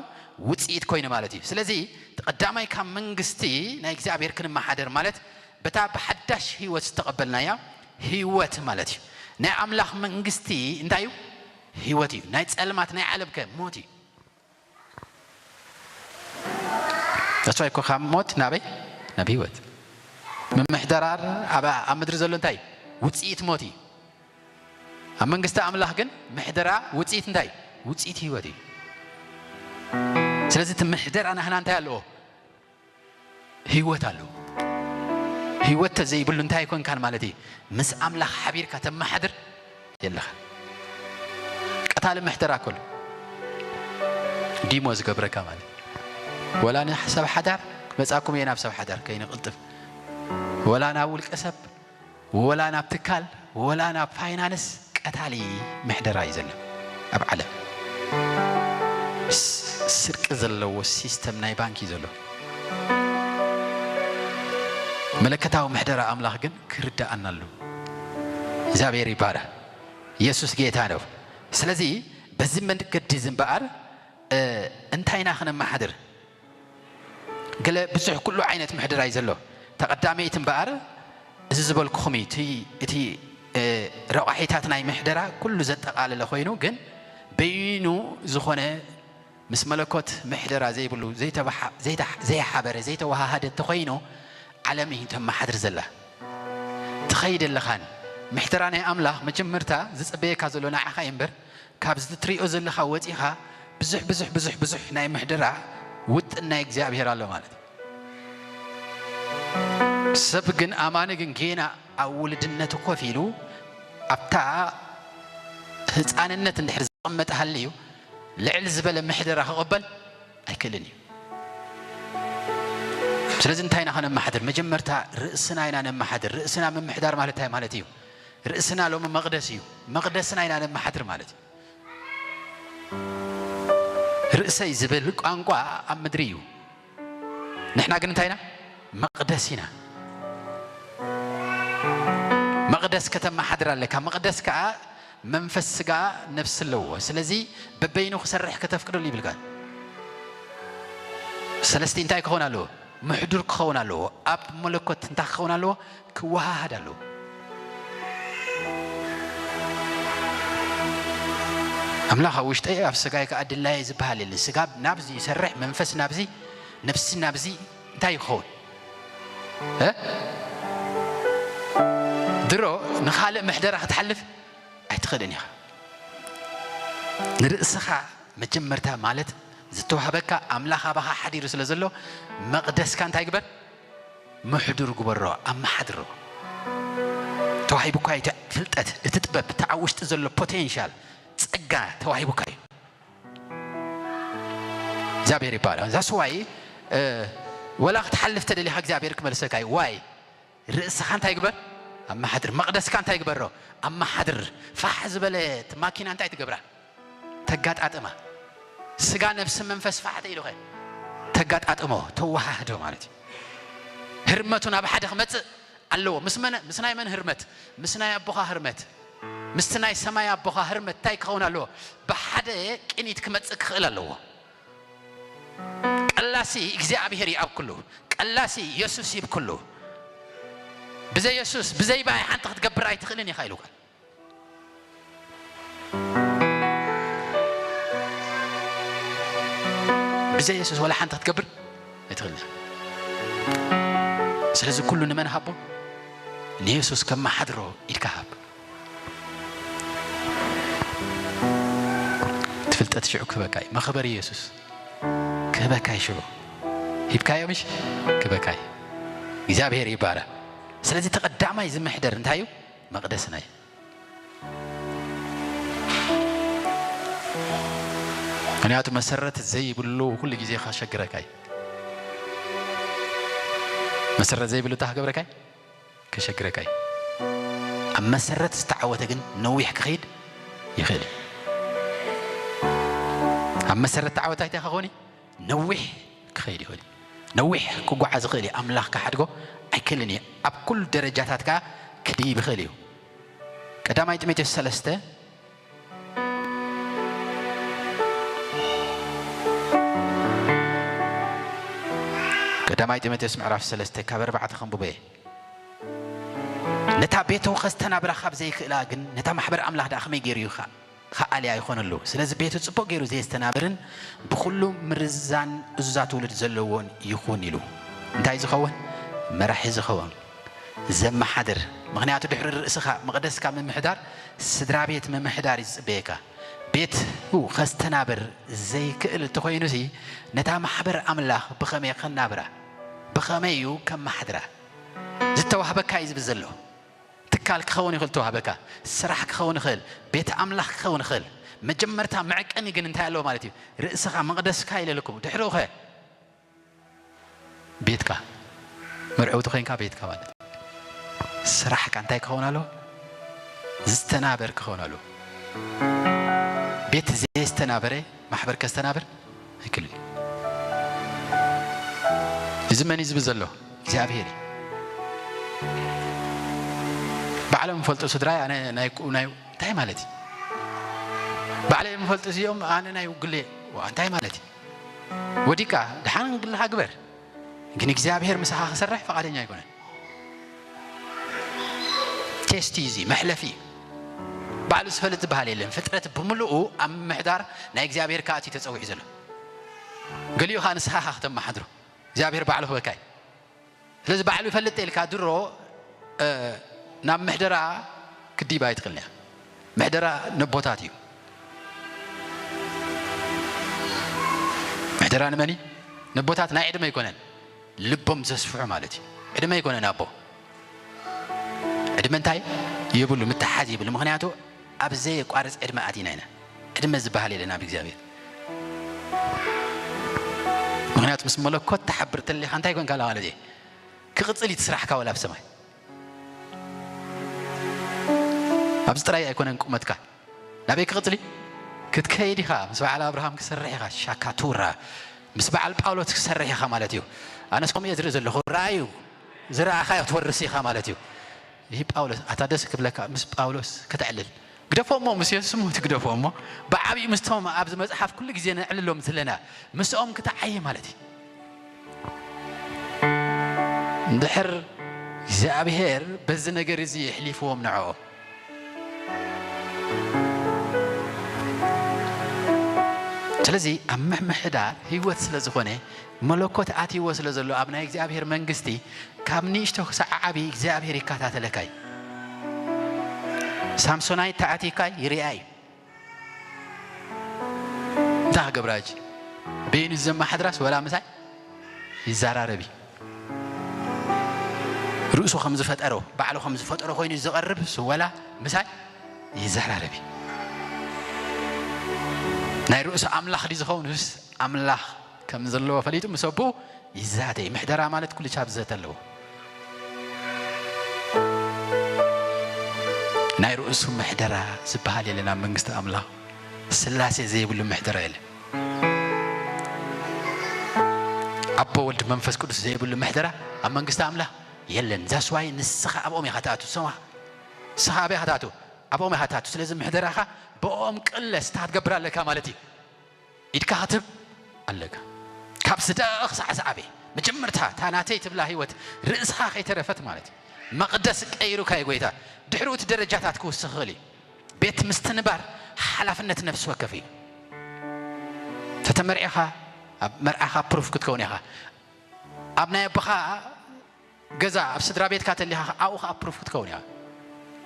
ውፅኢት ኮይኑ ማለት እዩ። ስለዚ እቲ ቀዳማይ ካብ መንግስቲ ናይ እግዚኣብሔር ክንመሓደር ማለት በታ ብሓዳሽ ህይወት ዝተቐበልናያ ህይወት ማለት እዩ። ናይ ኣምላኽ መንግስቲ እንታይ እዩ? ህይወት እዩ። ናይ ጸልማት ናይ ዓለም ከ ሞት እዩ። ተስፋ እኮ ካብ ሞት ናበይ? ናብ ህይወት። ምምሕደራር ኣብ፣ ኣብ ምድሪ ዘሎ እንታይ? ውፅኢት ሞት እዩ። ኣብ መንግስቲ ኣምላኽ ግን ምሕደራ ውፅኢት እንታይ? ውፅኢት ህይወት እዩ። ስለዚ እቲ ምሕደራ ናህና እንታይ ኣለዎ? ህይወት ኣለዎ። ህይወት ተዘይብሉ እንታይ ኣይኮንካን ማለት እዩ። ምስ ኣምላኽ ሓቢርካ ተመሓድር የለኻ። ቀታሊ ምሕደራ ከሎ ዲሞ ዝገብረካ ማለት እዩ። ወላ ንሰብ ሓዳር ክመጻኩም እየ ናብ ሰብ ሓዳር ከይንቕልጥፍ፣ ወላ ናብ ውልቀ ሰብ፣ ወላ ናብ ትካል፣ ወላ ናብ ፋይናንስ ቀታሊ ምሕደራ እዩ ዘሎ ኣብ ዓለም። ስ- ስርቂ ዘለዎ ሲስተም ናይ ባንክ እዩ ዘሎ። መለከታዊ ምሕደራ ኣምላኽ ግን ክርዳኣና ኣሎ። እግዚኣብሔር ይባረክ። ኢየሱስ ጌታ ነው። ስለዚ በዚ መንገዲ እዚ እምበኣር እንታይ ኢና ክነመሓድር? ገለ ብዙሕ ኩሉ ዓይነት ምሕደራ እዩ ዘሎ። ተቐዳመይቲ እምበኣር እዚ ዝበልኩኹም እዩ። እቲ እቲ ረቋሒታት ናይ ምሕደራ ኩሉ ዘጠቓለለ ኮይኑ ግን በይኑ ዝኾነ ምስ መለኮት ምሕደራ ዘይብሉ ዘይሓበረ ዘይተዋሃሃደ እንተኮይኑ ዓለም እዩ ተመሓድር ዘላ። ትኸይድ ኣለኻን ምሕደራ ናይ ኣምላኽ መጀመርታ ዝፅበየካ ዘሎ ንዓኻ እዩ እምበር ካብዚ ትሪኦ ዘለኻ ወፂኻ ብዙሕ ብዙሕ ብዙሕ ብዙሕ ናይ ምሕደራ ውጥን ናይ እግዚኣብሔር ኣሎ ማለት እዩ። ሰብ ግን ኣማኒ ግን ጌና ኣብ ውልድነቱ ኮፍ ኢሉ ኣብታ ህፃንነት እንድሕር ዝቐመጠ ሃልዩ ልዕል ዝበለ ምሕደራ ክቕበል ኣይክእልን እዩ። ስለዚ እንታይ ኢና ከነመሓድር? መጀመርታ ርእስና ኢና ነመሓድር። ርእስና ምምሕዳር ማለት እንታይ ማለት እዩ? ርእስና ሎሚ መቕደስ እዩ። መቕደስና ኢና ነመሓድር ማለት እዩ። ርእሰይ ዝብል ቋንቋ ኣብ ምድሪ እዩ። ንሕና ግን እንታይ ኢና? መቕደስ ኢና። መቕደስ ከተመሓድር ኣለካ። መቕደስ ከዓ መንፈስ፣ ስጋ፣ ነፍሲ ኣለዎ። ስለዚ በበይኑ ክሰርሕ ከተፍቅደሉ ይብልካ። ሰለስቲ እንታይ ክኸውን ኣለዎ? ምሕዱር ክኸውን ኣለዎ። ኣብ መለኮት እንታይ ክኸውን ኣለዎ? ክወሃሃድ ኣለዎ። ኣምላኽ ኣብ ውሽጠይ ኣብ ስጋይ ከዓ ድላየ ዝበሃል የለን። ስጋ ናብዚ ይሰርሕ፣ መንፈስ ናብዚ፣ ነፍሲ ናብዚ እንታይ ይኸውን? እ? ድሮ ንኻልእ ምሕደራ ክትሓልፍ ኣይትኽእልን ኢኻ። ንርእስኻ መጀመርታ ማለት ዝተዋህበካ ኣምላኽ ኣባኻ ሓዲሩ ስለ ዘሎ መቕደስካ እንታይ ግበር? ምሕዱር ግበሮ፣ ኣመሓድሮ። ተዋሂቡካ እዩ እቲ ፍልጠት፣ እቲ ጥበብ፣ እቲ ኣብ ውሽጢ ዘሎ ፖቴንሻል ጸጋ ተዋሂቡካ እዩ። እግዚኣብሔር ይባላል። ዛስ ዋይ ወላ ክትሓልፍ ተደሊኻ እግዚኣብሔር ክመልሰካ እዩ። ዋይ ርእስኻ እንታይ ግበር? ኣመሓድር። መቕደስካ እንታይ ግበሮ? ኣመሓድር። ፋሕ ዝበለ እቲ ማኪና እንታይ ትገብራ? ተጋጣጥማ። ስጋ፣ ነፍሲ፣ መንፈስ ፋሕ ተኢሉኸ ተጋጣጥሞ፣ ተወሃህዶ ማለት እዩ። ህርመቱ ናብ ሓደ ክመጽእ ኣለዎ። ምስ መን? ምስ ናይ መን ህርመት? ምስ ናይ ኣቦኻ ህርመት። ምስቲ ናይ ሰማይ ኣቦኻ ህርመት እንታይ ክኸውን ኣለዎ? ብሓደ ቅኒት ክመጽእ ክኽእል ኣለዎ። ቀላሲ እግዚኣብሔር ይኣብክሉ፣ ቀላሲ የሱስ ይብክሉ። ብዘይ የሱስ ብዘይ ባይ ሓንቲ ክትገብር ኣይትኽእልን ኢኻ ኢሉ ቃል። ብዘይ የሱስ ወላ ሓንቲ ክትገብር ኣይትኽእልን። ስለዚ ኩሉ ንመን ሃቦ? ንየሱስ ከመሓድሮ ኢድካ ሃብ። ትፍልጠት ሽዑ ክህበካ እዩ። መኽበሪ የሱስ ክህበካ እዩ። ሽዑ ሂብካዮ ምሽ ክህበካ እዩ። እግዚኣብሔር ይባረ። ስለዚ ተቐዳማይ ዝምሕደር እንታይ እዩ? መቕደስና እዩ። ምክንያቱ መሰረት ዘይብሉ ኩሉ ግዜ ከሸግረካ እዩ። መሰረት ዘይብሉ እንታይ ክገብረካ እዩ? ከሸግረካ እዩ። ኣብ መሰረት ዝተዓወተ ግን ነዊሕ ክኸይድ ይኽእል እዩ። ኣብ መሰረት ተዓወተ እንታይ ክኸውን እዩ? ነዊሕ ክኸይድ ይኽእል እዩ። ነዊሕ ክጓዓዝ ይኽእል እዩ። ኣምላኽ ክሓድጎ ኣይክእልን እዩ። ኣብ ኩሉ ደረጃታት ከዓ ክድይብ ይኽእል እዩ። ቀዳማይ ጢሞቴዎስ ሰለስተ ቀዳማይ ጢሞቴዎስ ምዕራፍ ሰለስተ ካብ ኣርባዕተ ከንብቦ እየ። ነታ ቤቱ ከስተናብራ ካብ ዘይክእላ ግን ነታ ማሕበር ኣምላኽ ደኣ ከመይ ገይሩ እዩ ከ-፣ ከኣልያ ይኾነሉ? ስለዚ ቤቱ ጽቡቕ ገይሩ ዘየስተናብርን ብኹሉ ምርዛን እዙዛት ውሉድ ዘለዎን ይኹን ኢሉ። እንታይ ዝኸውን? መራሒ ዝኸውን፣ ዘመሓድር። ምኽንያቱ ድሕሪ ርእስኻ መቕደስካ ምምሕዳር፣ ስድራ ቤት ምምሕዳር እዩ ዝጽበየካ። ቤቱ ኸስተናብር ዘይክእል እንተኾይኑሲ፣ ነታ ማሕበር ኣምላኽ ብኸመይ ኸናብራ? ብኸመይ እዩ ከመሓድራ? ዝተዋህበካ እዩ ዝብል ዘሎ። ትካል ክኸውን ይኽእል፣ ተዋህበካ ስራሕ ክኸውን ይኽእል፣ ቤት ኣምላኽ ክኸውን ይኽእል። መጀመርታ መዐቀኒ ግን እንታይ ኣለዎ ማለት እዩ? ርእስኻ መቕደስካ ኢለልኩም። ድሕሪኡ ኸ ቤትካ፣ መርዐውቲ ኮይንካ ቤትካ ማለት እዩ። ስራሕካ እንታይ ክኸውን ኣለዎ? ዝተናበር ክኸውን ኣለዎ። ቤት ዘየስተናበረ ማሕበር ከስተናብር ኣይክእልን እዩ። እዚ መን እዩ ዝብል ዘሎ? እግዚኣብሔር እዩ። ባዕሎም ይፈልጡ ስድራይ፣ ኣነ ናይ ቁ-፣ ናይ እንታይ ማለት እዩ? ባዕሎም ይፈልጡ እዚኦም፣ ኣነ ናይ ውግሌ፣ ዋ፣ እንታይ ማለት እዩ? ወዲቃ ደሓን ግልኻ ግበር። ግን እግዚኣብሔር ምሳኻ ክሰርሕ ፈቓደኛ ኣይኮነን። ቴስት እዩ እዚ፣ መሕለፊ እዩ። ባዕሉ ዝፈልጥ ዝበሃል የለን። ፍጥረት ብምልኡ ኣብ ምምሕዳር ናይ እግዚኣብሔር ክኣትዩ ተጸዊዑ ዘሎ። ገሊኡ ኸኣ ንስኻ ኢኻ ከተመሓድሮ። እግዚኣብሔር ባዕሉ ክበካ እዩ። ስለዚ ባዕሉ ይፈልጥ ኢልካ ድሮ፣ እ፣ ናብ ምሕደራ ክዲባ ኣይትኽእልን እያ። ምሕደራ ነቦታት እዩ። ምሕደራ ንመን እዩ? ነቦታት። ናይ ዕድመ ኣይኮነን፣ ልቦም ዘስፍሑ ማለት እዩ። ዕድመ ኣይኮነን ኣቦ። ዕድመ እንታይ የብሉ፣ ምትሓዝ የብሉ። ምኽንያቱ ኣብ ዘየቋርጽ ዕድመ ኣቲና ኢና። ዕድመ ዝበሃል የለን ኣብ እግዚኣብሔር። ምኽንያቱ ምስ መለኮት ትሓብር ተለኻ እንታይ ኮንካ ማለት እዩ? ክቕጽል እዩ እቲ ስራሕካ ዋላ ኣብ ሰማይ። ኣብዚ ጥራይ ኣይኮነን ቁመትካ። ናበይ ክቕጽል እዩ? ክትከይድ ኢኻ። ምስ በዓል ኣብርሃም ክሰርሕ ኢኻ። ሻካቱራ። ምስ በዓል ጳውሎስ ክሰርሕ ኢኻ ማለት እዩ። ኣነስ ከምኡ እየ ዝርኢ ዘለኹ። ራእዩ ዝረኣኻዮ ክትወርስ ኢኻ ማለት እዩ። ይህ ጳውሎስ፣ ኣታ ደስ ክብለካ ምስ ጳውሎስ ከተዕልል። ግደፎ እሞ፣ ምስ የሱስ እሞ ትግደፎ እሞ፣ ብዓብዩ ምስቶም ኣብዚ መጽሓፍ ኩሉ ግዜ ነዕልሎም ዘለና፣ ምስኦም ክትዓየ ማለት እዩ። እንድሕር እግዚኣብሔር በዚ ነገር እዚ የሕሊፍዎም ንዕኦም። ስለዚ ኣብ ምምሕዳር ህይወት ስለ ዝኾነ፣ መለኮት ኣትይዎ ስለ ዘሎ ኣብ ናይ እግዚኣብሔር መንግስቲ፣ ካብ ንእሽቶ ክሳዕ ዓቢ እግዚኣብሔር ይከታተለካ እዩ። ሳምሶናይት ተኣቲካ ይርኣ እዩ። እንታይ ክገብራ ሕጂ? በይኑ ዘመሓድራስ ወላ ምሳይ ይዘራረብ እዩ። ርእሱ ከም ዝፈጠሮ፣ ባዕሉ ከም ዝፈጠሮ ኮይኑ ዝቐርብ እሱ ወላ ምሳይ ይዘራረብ እዩ። ናይ ርእሱ ኣምላኽ ድዩ ዝኸውን? እሱስ ኣምላኽ ከም ዘለዎ ፈሊጡ ምስ ኣቦኡ ይዛተ እዩ። ምሕደራ ማለት ኩሉ ቻብ ዘተ ኣለዎ። ናይ ርእሱ ምሕደራ ዝበሃል የለን ኣብ መንግስቲ ኣምላኽ። ስላሴ ዘይብሉ ምሕደራ የለን። ኣቦ፣ ወልድ፣ መንፈስ ቅዱስ ዘይብሉ ምሕደራ ኣብ መንግስቲ ኣምላኽ የለን። ዛስዋይ ንስኻ ኣብኦም ኢኻ ትኣቱ። ሰማ-፣ ንስኻ ኣበይ ኢኻ ትኣቱ? ኣብኦም ኢኻ ትኣቱ። ስለዚ ምሕደራኻ ብኦም ቅለስ፣ እንታይ ክትገብር ኣለካ ማለት እዩ? ኢድካ ክትህብ ኣለካ። ካብ ስደኣ ክሳዕ ዝዓበየ፣ መጀመርታ እታ ናተይ ትብላ ህይወት ርእስኻ ከይተረፈት ማለት እዩ። መቕደስ ቀይሩካ እዩ ጎይታ። ድሕሪኡ እቲ ደረጃታት ክውስኽ ይኽእል እዩ። ቤት ምስትንባር ሓላፍነት ነፍሲ ወከፍ እዩ። ተተመርዒኻ ኣብ መርዓኻ ፕሩፍ ክትከውን ኢኻ። ኣብ ናይ ኣቦኻ ገዛ ኣብ ስድራ ቤትካ ተሊኻ ኣብኡ ኸዓ ፕሩፍ ክትከውን ኢኻ።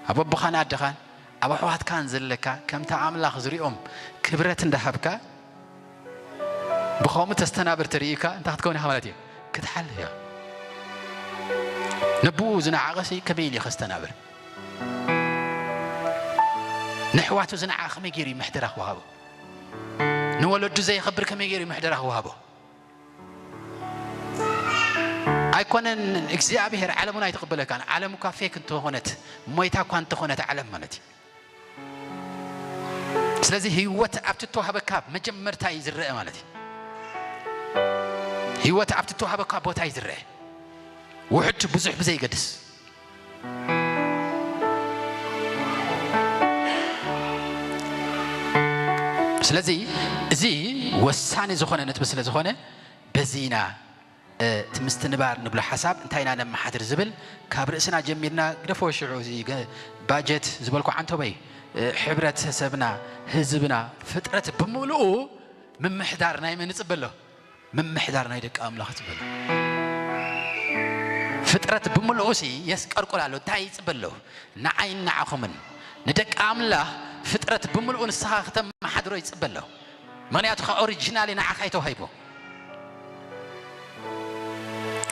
ኣብ ኣቦኻን ኣደኻን ኣብ ኣሕዋትካን ዘለካ ከምቲ ኣምላኽ ዝሪኦም ክብረት እንዳሃብካ ብኸምኡ ተስተናብር ተርእዩካ እንታይ ክትከውን ኢኻ ማለት እዩ? ክትሓልፍ ኢኻ። ነብኡ ዝነዓቐሲ ከመይ ኢሉ ከስተናብር? ንኣሕዋቱ ዝነዓቐ ከመይ ገይሩ እዩ ምሕደራ ክወሃቦ? ንወለዱ ዘየኽብር ከመይ ገይሩ እዩ ምሕደራ ክወሃቦ? ኣይኮነን እግዚኣብሔር ዓለሙን ኣይትቕበለካን። ዓለም እኳ ፌክ እንተኾነት፣ ሞይታ እኳ እንተኾነት ዓለም ማለት እዩ። ስለዚ ህይወት ኣብቲ እተዋህበካ መጀመርታ እዩ ዝረአ ማለት እዩ። ህይወት ኣብቲ እተዋህበካ ቦታ እዩ ዝረአ። ውሑድ ብዙሕ ብዘይገድስ። ስለዚ እዚ ወሳኒ ዝኾነ ነጥቢ ስለ ዝኾነ በዚ ኢና፣ እ፣ እቲ ምስትንባር ንብሎ ሓሳብ እንታይ ኢና ነመሓድር ዝብል ካብ ርእስና ጀሚርና ግደፎ። ሽዑ እዚ ገ-፣ ባጀት ዝበልኩ ዓንቶበይ፣ እ፣ ሕብረተሰብና፣ ህዝብና፣ ፍጥረት ብምሉኡ ምምሕዳር ናይ መን ይጽበ ኣሎ? ምምሕዳር ናይ ደቂ ኣምላኽ ይጽበ ኣሎ። ፍጥረት ብምልኡሲ የስቀርቁር ኣሎ። እንታይ ይጽበ ኣሎ? ንዓይን ንዓኹምን ንደቂ ኣምላኽ ፍጥረት ብምልኡ ንስኻ ከተመሓድሮ ይጽበ ኣሎ። ምኽንያቱ ካብ ኦሪጂናሊ ንዓኻ እዩ ተዋሂቡ።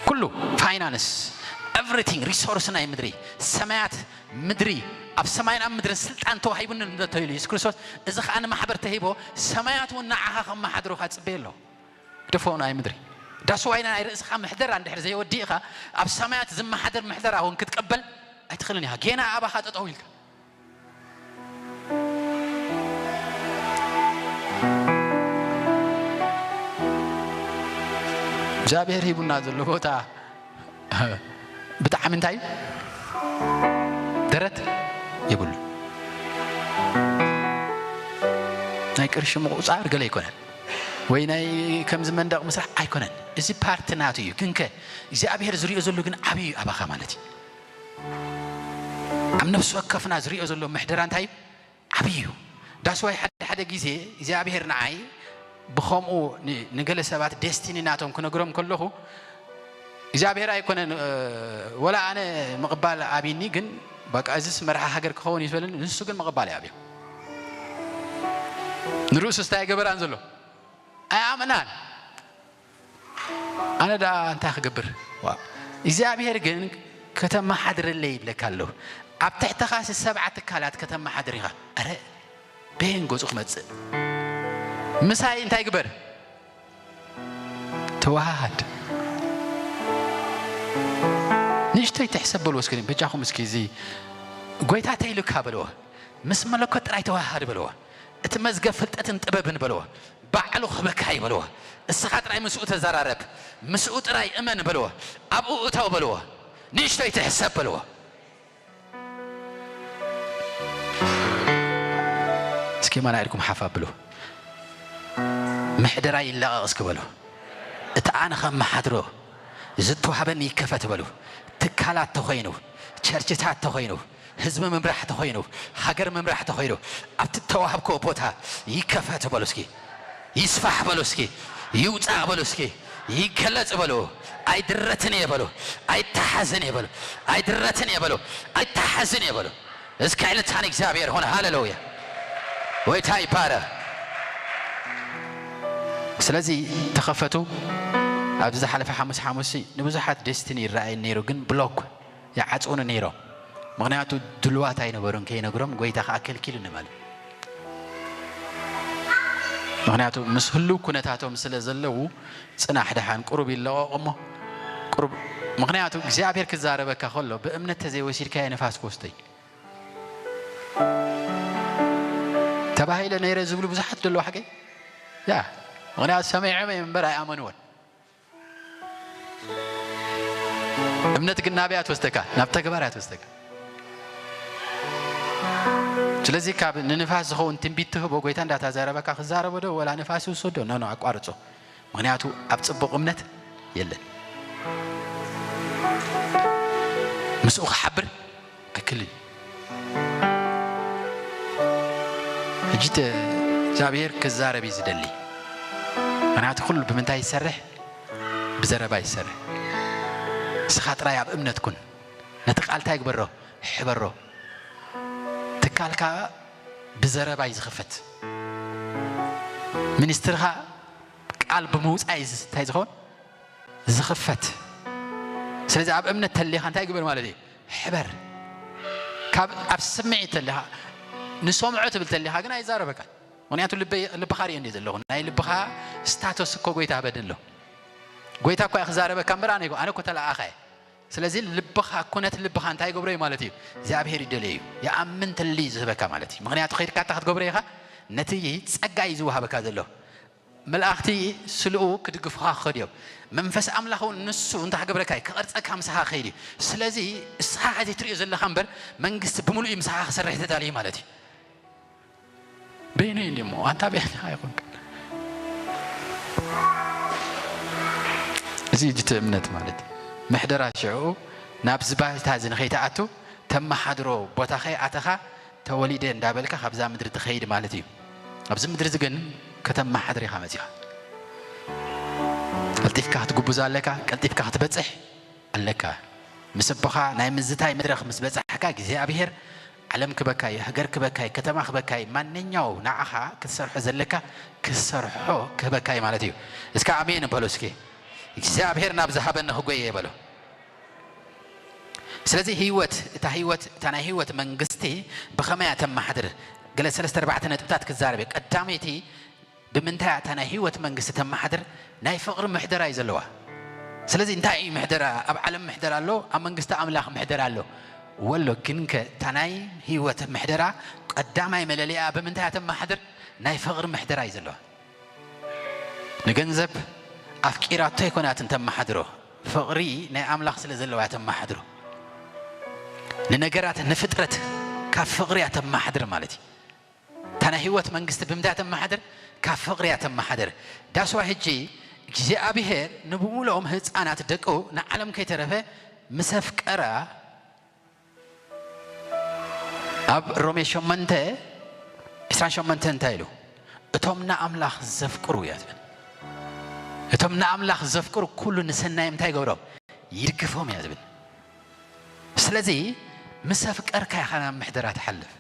ኩሉ ፋይናንስ፣ ኤቭሪቲንግ፣ ሪሶርስ ናይ ምድሪ፣ ሰማያት፣ ምድሪ፣ ኣብ ሰማይን ኣብ ምድርን ስልጣን ተዋሂቡኒ እንተኢሉ የሱስ ክርስቶስ፣ እዚ ኸኣ ንማሕበር ተሂቦ፣ ሰማያት እውን ንዓኻ ከመሓድሩኻ ጽበየ ኣሎ። ግደፎ ናይ ምድሪ። ዳስ ዋይ ናይ ርእስኻ ምሕደራ እንድሕር ዘየወዲእኻ፣ ኣብ ሰማያት ዝመሓደር ምሕደራ እውን ክትቀበል ኣይትኽእልን ኢኻ። ጌና ኣባኻ ጠጠው ኢልካ። እግዚኣብሔር ሂቡና ዘሎ ቦታ ብጣዕሚ እንታይ እዩ? ደረት የብሉ። ናይ ቅርሺ ምቁጻር ገለ ኣይኮነን፣ ወይ ናይ ከምዚ መንደቕ ምስራሕ ኣይኮነን። እዚ ፓርቲ ናቱ እዩ። ግንከ እግዚኣብሔር ዝሪኦ ዘሎ ግን ዓብዪ እዩ ኣባኻ ማለት እዩ። ኣብ ነፍሲ ወከፍና ዝሪኦ ዘሎ ምሕደራ እንታይ እዩ? ዓብዪ እዩ። ዳስ ዋይ ሓደ ሓደ ግዜ እግዚኣብሔር ንዓይ ብኸምኡ ን-፣ ንገለ ሰባት ዴስቲኒ ናቶም ክነግሮም ከለኹ እግዚኣብሔር ኣይኮነን፣ እ፣ ወላ ኣነ ምቕባል ኣብይኒ፣ ግን በቃ እዚስ መርሓ ሃገር ክኸውን እዩ ዝበለኒ፣ ንሱ ግን ምቕባል እዩ ኣብዮ። ንርእሱስ እንታይ ኣይገበራን ዘሎ? ኣይኣመናን። ኣነ ደኣ እንታይ ክገብር? ዋ፣ እግዚኣብሔር ግን ከተመሓድረለይ ይብለካ ኣሎ። ኣብ ትሕተኻሲ ሰብዓ ትካላት ከተመሓድር ኢኻ። ኣረ፣ በየን ገጹ ክመጽእ? ምሳይ እንታይ ግበር? ተወሃሃድ። ንእሽተይ ትሕሰብ በልዎ እስኪ፣ በጃኹም እስኪ እዚ ጎይታ ተይልካ በልዎ። ምስ መለኮት ጥራይ ተወሃሃድ በልዎ። እቲ መዝገብ ፍልጠትን ጥበብን በልዎ። ባዕሉ ክህበካ እዩ በልዎ። እስኻ ጥራይ ምስኡ ተዘራረብ። ምስኡ ጥራይ እመን በልዎ። ኣብኡ እተው በልዎ። ንእሽተይ ትሕሰብ በልዎ። እስኪ ማና ኢድኩም ሓፍ ኣብሉ። ምሕደራ ይለቐቕ እስኪ በሉ። እቲ ኣነ ከመሓድሮ ዝተዋህበኒ ይከፈት በሉ። ትካላት ተኾይኑ፣ ቸርችታት ተኾይኑ፣ ህዝቢ ምምራሕ ተኾይኑ፣ ሃገር ምምራሕ ተኾይኑ፣ ኣብቲ ተዋህብኮ ቦታ ይከፈት በሉ እስኪ። ይስፋሕ በሉ እስኪ። ይውጻእ በሉ እስኪ። ይገለጽ በሉ። ኣይድረትን እየ በሉ። ኣይተሓዝን እየ በሉ። ኣይድረትን እየ በሉ። ኣይተሓዝን እየ በሉ። እስከ ዕልልታ ንእግዚኣብሔር ሆነ። ሃሌሉያ። ጎይታ ይባረክ። ስለዚ ተኸፈቱ። ኣብዚ ዝሓለፈ ሓሙስ ሓሙስ ንብዙሓት ዴስቲኒ ይረኣየኒ ነይሩ፣ ግን ብሎክ ይዓጽውኒ ነይሮም። ምኽንያቱ ድልዋት ኣይነበሩን ከይነግሮም፣ ጎይታ ከኣ ከልኪሉኒ ማለት። ምኽንያቱ ምስ ህሉው ኩነታቶም ስለ ዘለዉ፣ ጽናሕ ደሓን ቁሩብ ይለቐቕ እሞ፣ ቁሩብ፣ ምኽንያቱ እግዚኣብሔር ክዛረበካ ከሎ ብእምነት ተዘይወሲድካዮ ንፋስ ክወስዶ እዩ። ተባሂለ ነይረ ዝብሉ ብዙሓት ዘለዉ ሓቀይ። ያ፣ ምኽንያቱ ሰሚዖም እዮም እምበር ኣይኣመንዎን። እምነት ግን ናበይ እያ ትወስደካ? ናብ ተግባር እያ ትወስደካ። ስለዚ ካብ ንንፋስ ዝኸውን ትንቢት ትህቦ፣ ጎይታ እንዳተዛረበካ ክዛረቦ ዶ ወላ ንፋስ ይውሰዶ? ኖ፣ ኖ፣ ኣቋርጾ። ምኽንያቱ ኣብ ጽቡቕ እምነት የለን። ምስኡ ክሓብር ኣይክልን። ሕጂ ተ-፣ እግዚኣብሔር ክዛረብ እዩ ዝደሊ። ምኽንያቱ ኩሉ ብምንታይ ይሰርሕ? ብዘረባ ይሰርሕ። ንስኻ ጥራይ ኣብ እምነት ኩን። ነቲ ቃል እንታይ ግበሮ? ሕበሮ። ትካልካ ብዘረባ እዩ ዝኽፈት። ሚኒስትርኻ ቃል ብምውጻእ እዩ ዝ-፣ እንታይ ዝኸውን? ዝኽፈት። ስለዚ ኣብ እምነት ተሊኻ እንታይ ግበር ማለት እዩ? ሕበር። ካብ፣ ኣብ ስምዒት ተሊኻ፣ ንሰምዖ ትብል ተሊኻ ግን ኣይዛረበካን። ምኽንያቱ ልበይ-፣ ልብኻ ሪኦ እንዲ ዘለኹ። ናይ ልብኻ ስታተስ እኮ ጎይታ በደ ኣሎ። ጎይታ እኮ እዩ ክዛረበካ እምበር ኣነ እኮ፣ ኣነ እኮ ተለኣኻ እየ። ስለዚ ልብኻ፣ ኩነት ልብኻ እንታይ ይገብሮ እዩ ማለት እዩ? እግዚኣብሔር ይደልዮ እዩ። ይኣምን ተሊ ዝህበካ ማለት እዩ። ምኽንያቱ ከይድካ እታ ክትገብሮ ኢኻ፣ ነቲ ጸጋ እዩ ዝወሃበካ ዘሎ። መላእኽቲ ስልኡ ክድግፉኻ ክኸዱ እዮም። መንፈስ ኣምላኽ እውን ንሱ እንታይ ክገብረካ እዩ? ክቐርጸካ ምሳኻ ክኸይድ እዩ። ስለዚ እስኻ ሕዚ ትሪኦ ዘለኻ እምበር መንግስቲ ብምሉእ እዩ ምሳኻ ክሰርሕ ተዳልዩ ማለት እዩ። በይነይ እንዲሞ ኣንታ በይንኻ ኣይኮንካ። እዚ እዩ እቲ እምነት ማለት። ምሕደራ ሽዑ ናብዚ ባይታ እዚ ንኸይትኣቱ ተመሓድሮ ቦታ ከይኣተኻ ተወሊደ እንዳበልካ ካብዛ ምድሪ ትኸይድ ማለት እዩ። ኣብዚ ምድሪ እዚ ግን ከተመሓድር ኢኻ መጺኻ። ቀልጢፍካ ክትጉብዝ ኣለካ፣ ቀልጢፍካ ክትበጽሕ ኣለካ። ምስ ኣቦኻ ናይ ምዝታይ መድረኽ ምስ በጻሕካ እግዚኣብሔር ዓለም ክበካይ፣ ሃገር ክበካይ፣ ከተማ ክበካይ፣ ማንኛው ንዓኻ ክትሰርሖ ዘለካ ክትሰርሖ ክህበካይ ማለት እዩ። እስከ ኣሜን በሉ እስኪ። እግዚኣብሔር ናብ ዝሃበኒ ክጎየ በሉ። ስለዚ ህይወት፣ እታ ህይወት፣ እታ ናይ ህይወት መንግስቲ ብኸመይ እያ ተመሓድር? ገለ ሰለስተ ኣርባዕተ ነጥብታት ክዛረብ እየ። ቀዳመይቲ፣ ብምንታይ እያ እታ ናይ ህይወት መንግስቲ ተመሓድር? ናይ ፍቕሪ ምሕደራ እዩ ዘለዋ። ስለዚ እንታይ እዩ ምሕደራ? ኣብ ዓለም ምሕደራ ኣሎ፣ ኣብ መንግስቲ ኣምላኽ ምሕደራ ኣሎ። ወሎ ግንከ እታ ናይ ህይወት ምሕደራ ቀዳማይ መለለያ ብምንታይ እያ ተመሓድር? ናይ ፍቕሪ ምሕደራ እዩ ዘለዋ። ንገንዘብ ኣፍቂራቶ ኣይኮናትን ተመሓድሮ። ፍቕሪ ናይ ኣምላኽ ስለ ዘለዋ እያ ተመሓድሮ። ንነገራት፣ ንፍጥረት ካብ ፍቕሪ እያ ተመሓድር ማለት እዩ። እታ ናይ ህይወት መንግስቲ ብምንታይ እያ ተመሓድር? ካብ ፍቕሪ እያ ተመሓድር። ዳስዋ ሕጂ እግዚኣብሔር ንብሙሉኦም ህፃናት ደቁ ንዓለም ከይተረፈ ምስ ኣፍቀራ፣ ኣብ ሮሜ ሸሞንተ ዕስራን ሸሞንተ እንታይ ኢሉ? እቶም ንኣምላኽ ዘፍቅሩ እያ ትብል። እቶም ንኣምላኽ ዘፍቅሩ ኩሉ ንሰናዮም እንታይ ይገብሮም? ይድግፎም እያ ትብል። ስለዚ ምስ ኣፍቀርካ ኢኻ ናብ ምሕደራ ትሓልፍ።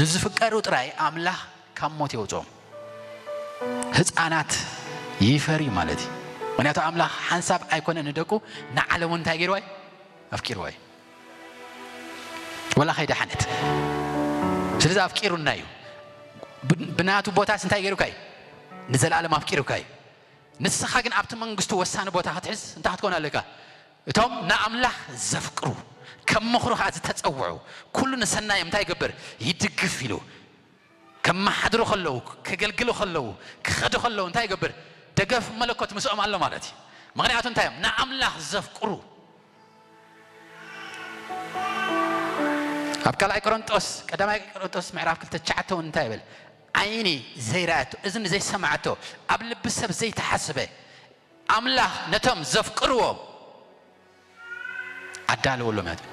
ንዝፍቀሩ ጥራይ ኣምላኽ ካብ ሞት የውፅኦም። ህፃናት ይፈርዩ ማለት እዩ። ምክንያቱ ኣምላኽ ሓንሳብ ኣይኮነ ንደቁ፣ ንዓለም እውን እንታይ ገይርዋ እዩ? ኣፍቂርዋ እዩ። ወላ ከይደሓነት። ስለዚ ኣፍቂሩና እዩ። ብ-፣ ብናቱ ቦታስ እንታይ ገይሩካ እዩ? ንዘለኣለም ኣፍቂሩካ እዩ። ንስኻ ግን ኣብቲ መንግስቱ ወሳኒ ቦታ ክትሕዝ እንታይ ክትኮን ኣለካ? እቶም ንኣምላኽ ዘፍቅሩ፣ ከም ምኽሩ ኸዓ ዝተጸውዑ፣ ኩሉ ንሰናዮም እንታይ ይገብር? ይድግፍ ኢሉ። ከመሓድሩ ከለዉ፣ ከገልግሉ ከለዉ፣ ክኸዱ ከለዉ እንታይ ይገብር? ደገፍ መለኮት ምስኦም ኣሎ ማለት እዩ። ምኽንያቱ እንታይ እዮም? ንኣምላኽ ዘፍቅሩ። ኣብ ካልኣይ ቆሮንጦስ፣ ቀዳማይ ቆሮንጦስ ምዕራፍ ክልተ ትሽዓተ እውን እንታይ ይብል? ዓይኒ ዘይረኣየቶ፣ እዝኒ ዘይሰማዓቶ፣ ኣብ ልቢ ሰብ ዘይተሓስበ፣ ኣምላኽ ነቶም ዘፍቅርዎ ኣዳለወሎም እያ ትብል።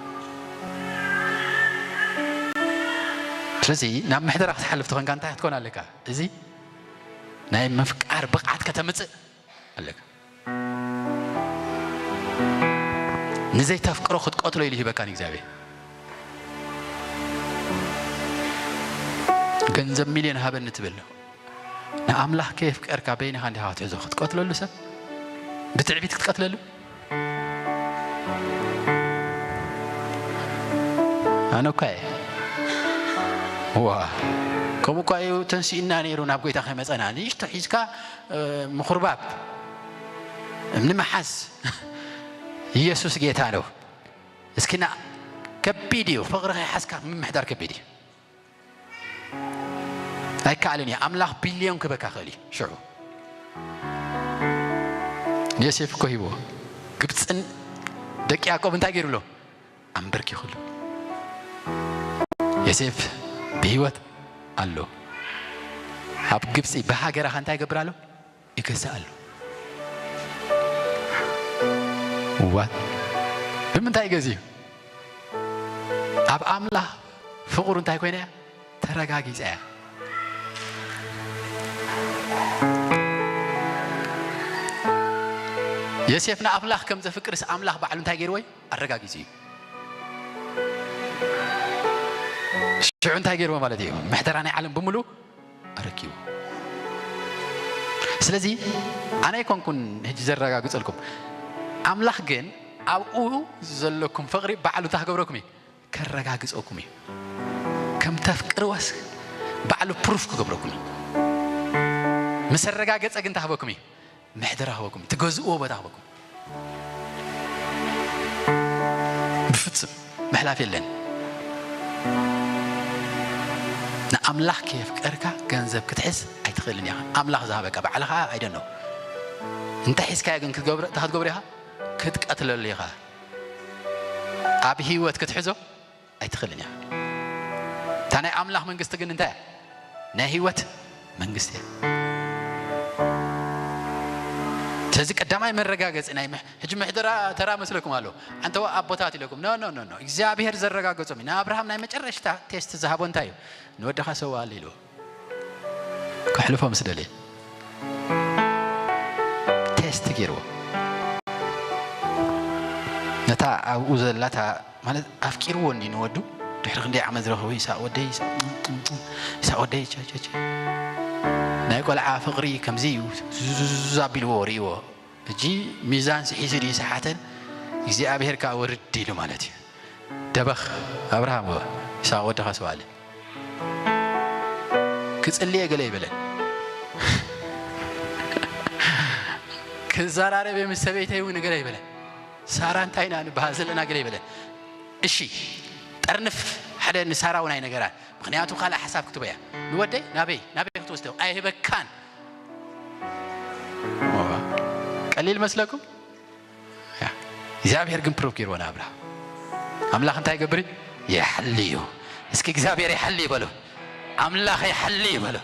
ስለዚ ናብ ምሕደራ ክትሓልፍ ትኾንካ እንታይ ክትኮን ኣለካ? እዚ ናይ ምፍቃር ብቕዓት ከተምጽእ ኣለካ። ንዘይተፍቅሮ ክትቀትሎ ኢሉ ሂበካ ንእግዚኣብሔር። ገንዘብ ሚልዮን ሃበኒ ትብል። ንኣምላኽ ከየፍቀርካ በይንኻ እንዲኻ ክትሕዞ ክትቀትለሉ ሰብ? ብትዕቢት ክትቀትለሉ? ኣነ እኳ እየ። ዋ፣ ከምኡ እኳ እዩ ተንሲእና ነይሩ ናብ ጎይታ ከይመጸና። ንእሽቶ ሒዝካ፣ እ፣ ምኹርባብ፣ እምኒ ምሓዝ። ኢየሱስ ጌታ ነው። እስኪ ና፣ ከቢድ እዩ። ፍቕሪ ከይሓዝካ ምምሕዳር ከቢድ እዩ። ኣይከኣልን እዩ። ኣምላኽ ቢልዮን ክበካ ክእል እዩ። ሽዑ ንዮሴፍ እኮ ሂብዎ። ግብፅን ደቂ ያዕቆብ እንታይ ገይሩሎ? ኣንበርኪኹሉ። ዮሴፍ ብህይወት ኣሎ። ኣብ ግብፂ ብሃገራኻ እንታይ ይገብር ኣሎ? ይገዝእ ኣሎ። ዋት? ብምንታይ ይገዝእ እዩ? ኣብ ኣምላኽ ፍቕሩ እንታይ ኮይነ እያ? ተረጋጊጸ እያ። ዮሴፍ ንኣምላኽ ከም ዘፍቅርስ ኣምላኽ ባዕሉ እንታይ ገይርዎ እዩ? ኣረጋጊጹ እዩ። ሽዑ እንታይ ገይርዎ ማለት እዩ? ምሕደራ ናይ ዓለም ብምሉእ ኣረኪቡ። ስለዚ ኣነ ኣይኮንኩን ሕጂ ዘረጋግጸልኩም። ኣምላኽ ግን ኣብኡ ዘለኩም ፍቕሪ ባዕሉ እንታይ ክገብረኩም እዩ? ከረጋግጸኩም እዩ። ከም ተፍቅርወስ ባዕሉ ፕሩፍ ክገብረኩም እዩ። ምስ ኣረጋገጸ ግን እንታይ ክህበኩም እዩ? ምሕደራ ክህበኩም እዩ። ትገዝእዎ ቦታ ክህበኩም። ብፍጹም ምሕላፍ የለን። ንኣምላኽ ከየፍቀርካ ገንዘብ ክትሕዝ ኣይትኽእልን ኢኻ። ኣምላኽ ዝሃበካ ባዕልኻ ኣይደኖ። እንተ ሒዝካዮ ግን ክትገብሮ፣ እንታይ ክትገብሮ ኢኻ? ክትቀትለሉ ኢኻ። ኣብ ህይወት ክትሕዞ ኣይትኽእልን ኢኻ። እታ ናይ ኣምላኽ መንግስቲ ግን እንታይ እያ? ናይ ህይወት መንግስቲ እያ። ስለዚ ቀዳማይ መረጋገጺ ናይ ምሕ-፣ ሕጂ ምሕደራ ተራ መስለኩም ኣሎ። ኣንተዋ ኣቦታት ኢለኩም። ኖ፣ ኖ፣ ኖ፣ ኖ። እግዚኣብሔር ዘረጋገጾም እዩ። ንኣብርሃም ናይ መጨረሽታ ቴስት ዝሃቦ እንታይ እዩ? ንወድኻ ሰውኣሉ ኢልዎ። ከሕልፎ ምስ ደለየ። ቴስት ገይርዎ። እታ ኣብኡ ዘላ እታ ማለት ኣፍቂርዎ እንዲ ንወዱ ድሕሪ ክንደይ ዓመት ዝረኸቡ ይስሐቅ ወደይ ይስሐቅ ወደይ ናይ ቆልዓ ፍቕሪ ከምዚ እዩ። ዙዙዙ ኣቢልዎ ርእዎ። እጂ ሚዛን ስሒሱ ድዩ ሰሓተን እግዚኣብሔር ከዓ ወርድ ኢሉ ማለት እዩ። ደበኽ ኣብርሃም ይስሐቅ ወድኻ ስባለ ክጽልየ ገለ ይበለን ክዘራረብ ምስ ሰበይተይ እውን ገለ ይበለን። ሳራ እንታይ ኢና ንበሃል ዘለና ገለ ይበለን። እሺ ጠርንፍ ሓደ ንሳራ እውን ኣይነገራን። ምክንያቱ ካልእ ሓሳብ ክትበያ ንወደይ ናበይ ናበይ ክትወስደው ኣይህበካን። ቀሊል መስለኩም? እግዚኣብሔር ግን ፕሩፍ ገይርዎ ንኣብርሃም። ኣምላኽ እንታይ ይገብር? ይሓሊ እዩ። እስኪ እግዚኣብሔር ይሓሊ ይበሉ። ኣምላኽ ይሓሊ ይበሉ።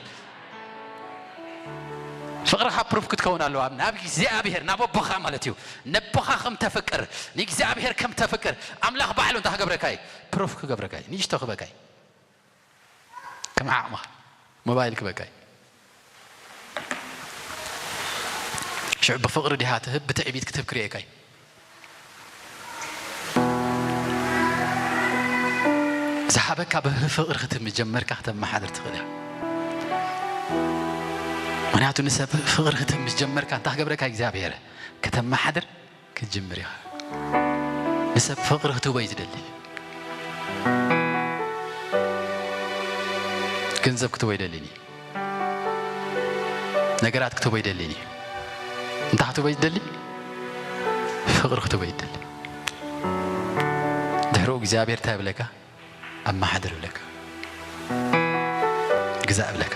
ፍቕርኻ ፕሩፍ ክትከውን ኣለዋ ናብ እግዚኣብሔር ናብ ኣቦኻ ማለት እዩ። ነቦኻ ከም ተፍቅር ንእግዚኣብሔር ከም ተፍቅር ኣምላኽ ባዕሉ እንታይ ክገብረካ እዩ? ፕሩፍ ክገብረካ እዩ። ንእሽቶ ክበካ እዩ። ከም ዓቕምኻ ሞባይል ክበካ እዩ። ሽዑ ብፍቕሪ ዲኻ ትህብ ብትዕቢት ክትህብ ክርእየካ እዩ። ዝሃበካ ብፍቕሪ ክትምጀመርካ ከተመሓድር ትኽእል ኢኻ። ምክንያቱ ንሰብ ፍቕሪ ክትምጀመርካ እንታይ ክገብረካ እግዚኣብሔር ከተመሓድር ክትጅምር ኢኻ። ንሰብ ፍቕሪ ክትህቦ እዩ ዝደሊ። ገንዘብ ክትህቦ ይደልን እዩ። ነገራት ክትህቦ ይደልን እዩ። እንታይ ክትህቦ ይደሊ? ፍቕሪ ክትህቦ ይደሊ። ድሕሪኡ እግዚኣብሔር እንታይ ይብለካ? ኣመሓድር ይብለካ። ግዛእ ይብለካ።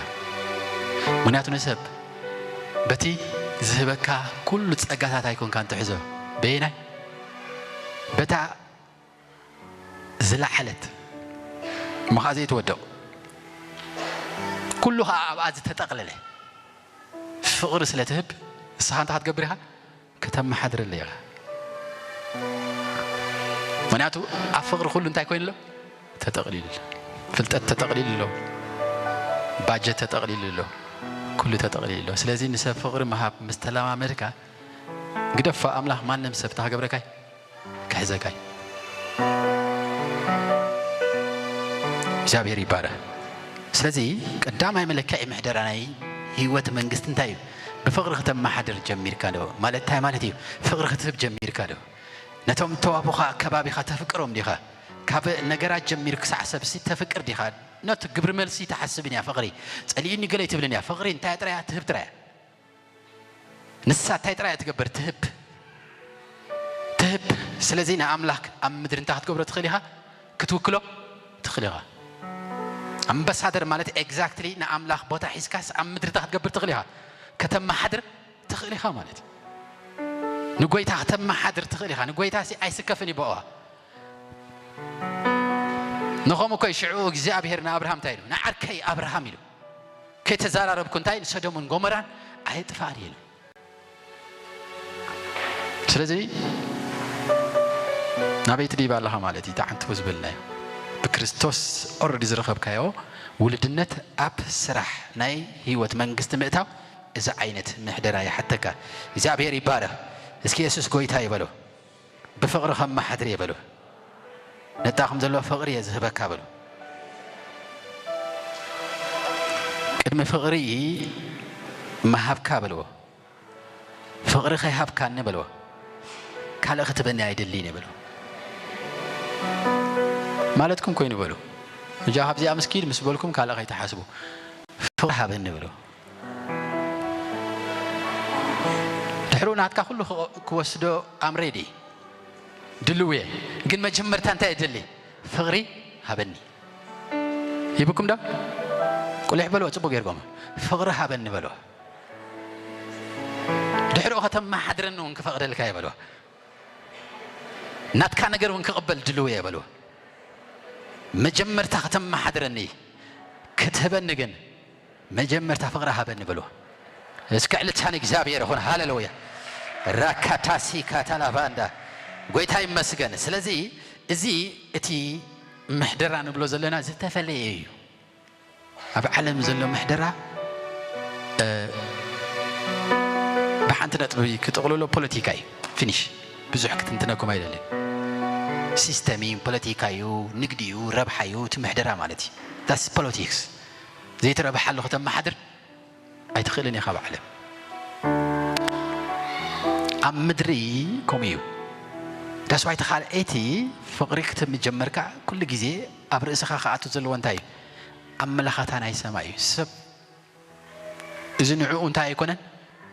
ምክንያቱ ንሰብ በቲ ዝህበካ ኩሉ ጸጋታት ኣይኮንካን ትሕዞ። በየናይ? በታ ዝለዓለት እሞ ከዓ ዘይትወድቕ ኩሉ ከዓ ኣብኣ ዝተጠቕለለ ፍቕሪ ስለ ትህብ ንስኻ እንታይ ክትገብር ኢኻ? ከተመሓድረለ ኢኻ። ምክንያቱ ኣብ ፍቕሪ ኩሉ እንታይ ኮይኑ ኣሎ? ተጠቕሊሉ ኣሎ። ፍልጠት ተጠቕሊሉ ኣሎ። ባጀት ተጠቕሊሉ ኣሎ። ኩሉ ተጠቕሊሉ ኣሎ። ስለዚ ንሰብ ፍቕሪ ምሃብ ምስ ተለማመድካ ግደፎ ኣምላኽ ማንም ሰብ እንታይ ክገብረካ እዩ? ክሕዘካ እዩ። እግዚኣብሔር ይባረክ። ስለዚ ቀዳማይ መለክዒ ምሕደራ ናይ ህይወት መንግስቲ እንታይ እዩ? ብፍቕሪ ከተመሓድር ጀሚርካ ዶ ማለት እንታይ ማለት እዩ? ፍቕሪ ክትህብ ጀሚርካ ዶ? ነቶም ተዋቡኻ ከባቢኻ ተፍቅሮም ዲኻ? ካብ ነገራት ጀሚሩ ክሳዕ ሰብሲ ተፍቅር ዲኻ? ኖት ግብሪ መልሲ ትሓስብን እያ ፍቕሪ። ጸሊኡኒ ገለ ኣይትብልን እያ ፍቕሪ እንታይ ጥራያ ትህብ ጥራያ። ንሳ እንታይ ጥራይ እያ ትገብር? ትህብ። ትህብ። ስለዚ ንኣምላኽ ኣብ ምድሪ እንታይ ክትገብሮ ትኽእል ኢኻ? ክትውክሎ ትኽእል ኢኻ። ኣምባሳደር ማለት ኤግዛክትሊ ንኣምላኽ ቦታ ሒዝካስ ኣብ ምድሪ እንታይ ክትገብር ትኽእል ኢኻ? ከተመሓድር ትኽእል ኢኻ ማለት እዩ። ንጎይታ ከተመሓድር ትኽእል ኢኻ። ንጎይታ ሲ ኣይስከፍን እዩ ብእዋ። ንኸምኡ እኮ እዩ ሽዑ እግዚኣብሔር ንኣብርሃም እንታይ ኢሉ? ንዓርከይ ኣብርሃም ኢሉ። ከይተዘራረብኩ እንታይ ንሰዶምን ጎመራን ኣየጥፋእን እየ ኢሉ። ስለዚ ናበይ ትድይብ ኣለኻ ማለት እዩ። ተዓንትቡ ዝበልናዮ ብክርስቶስ ኦረዲ ዝረኸብካዮ ውልድነት ኣብ ስራሕ ናይ ህይወት መንግስቲ ምእታው እዚ ዓይነት ምሕደራ ይሓተካ። እግዚኣብሔር ይባረኽ። እስኪ የሱስ ጎይታ ይበሎ። ብፍቕሪ ከመሓድር እየ በሎ። ነታ ከም ዘለዎ ፍቕሪ እየ ዝህበካ በሎ። ቅድሚ ፍቕሪ ምሃብካ በልዎ። ፍቕሪ ከይሃብካኒ በልዎ። ካልእ ክትበኒ ኣይደልይን እየ በልዎ። ማለትኩም ኮይኑ በሉ። እጃ ካብዚኣ ምስኪድ ምስ በልኩም ካልእ ከይትሓስቡ። ፍቕሪ ሃበኒ በልዎ። ድሕሩ ናትካ ኩሉ ክወስዶ ኣምሬዲ ድልው እየ። ግን መጀመርታ እንታይ የድሊ? ፍቕሪ ሃበኒ። ሂብኩም ዶ? ቁሊሕ በልዎ፣ ጽቡቅ ጌርኩም። ፍቕሪ ሃበኒ በልዎ። ድሕሪኡ ከተመሓድረኒ እውን ክፈቕደልካ እየ በልዎ። ናትካ ነገር እውን ክቕበል ድልው እየ በልዎ። መጀመርታ ከተመሓድረኒ ክትህበኒ ግን መጀመርታ ፍቕሪ ሃበኒ በልዎ። እስከ ዕልልታ ንእግዚኣብሔር ይኹን። ሃሌሉያ። ራካታሲ ካታላቫንዳ ጎይታ ይመስገን። ስለዚ እዚ እቲ ምሕደራ ንብሎ ዘለና ዝተፈለየ እዩ። ኣብ ዓለም ዘሎ ምሕደራ እ፣ ብሓንቲ ነጥቢ ክጥቕልሎ ፖለቲካ እዩ። ፊኒሽ። ብዙሕ ክትንትነኩም ኣይደልን። ሲስተም እዩ፣ ፖለቲካ እዩ፣ ንግዲ እዩ፣ ረብሓ እዩ፣ እቲ ምሕደራ ማለት እዩ። ዳስ ፖለቲክስ ዘይትረብሓሉ ከተመሓድር ኣይትኽእልን ኢኻ ብዓለም። ኣብ ምድሪ ከምኡ እዩ። ዳስዋይ ተኻልኤቲ ፍቕሪ ክትምጀመርካ ኩሉ ግዜ ኣብ ርእስኻ ክኣቱ ዘለዎ እንታይ እዩ? ኣመላኻታ ናይ ሰማይ እዩ። ሰብ እዚ ንዕኡ እንታይ ኣይኮነን።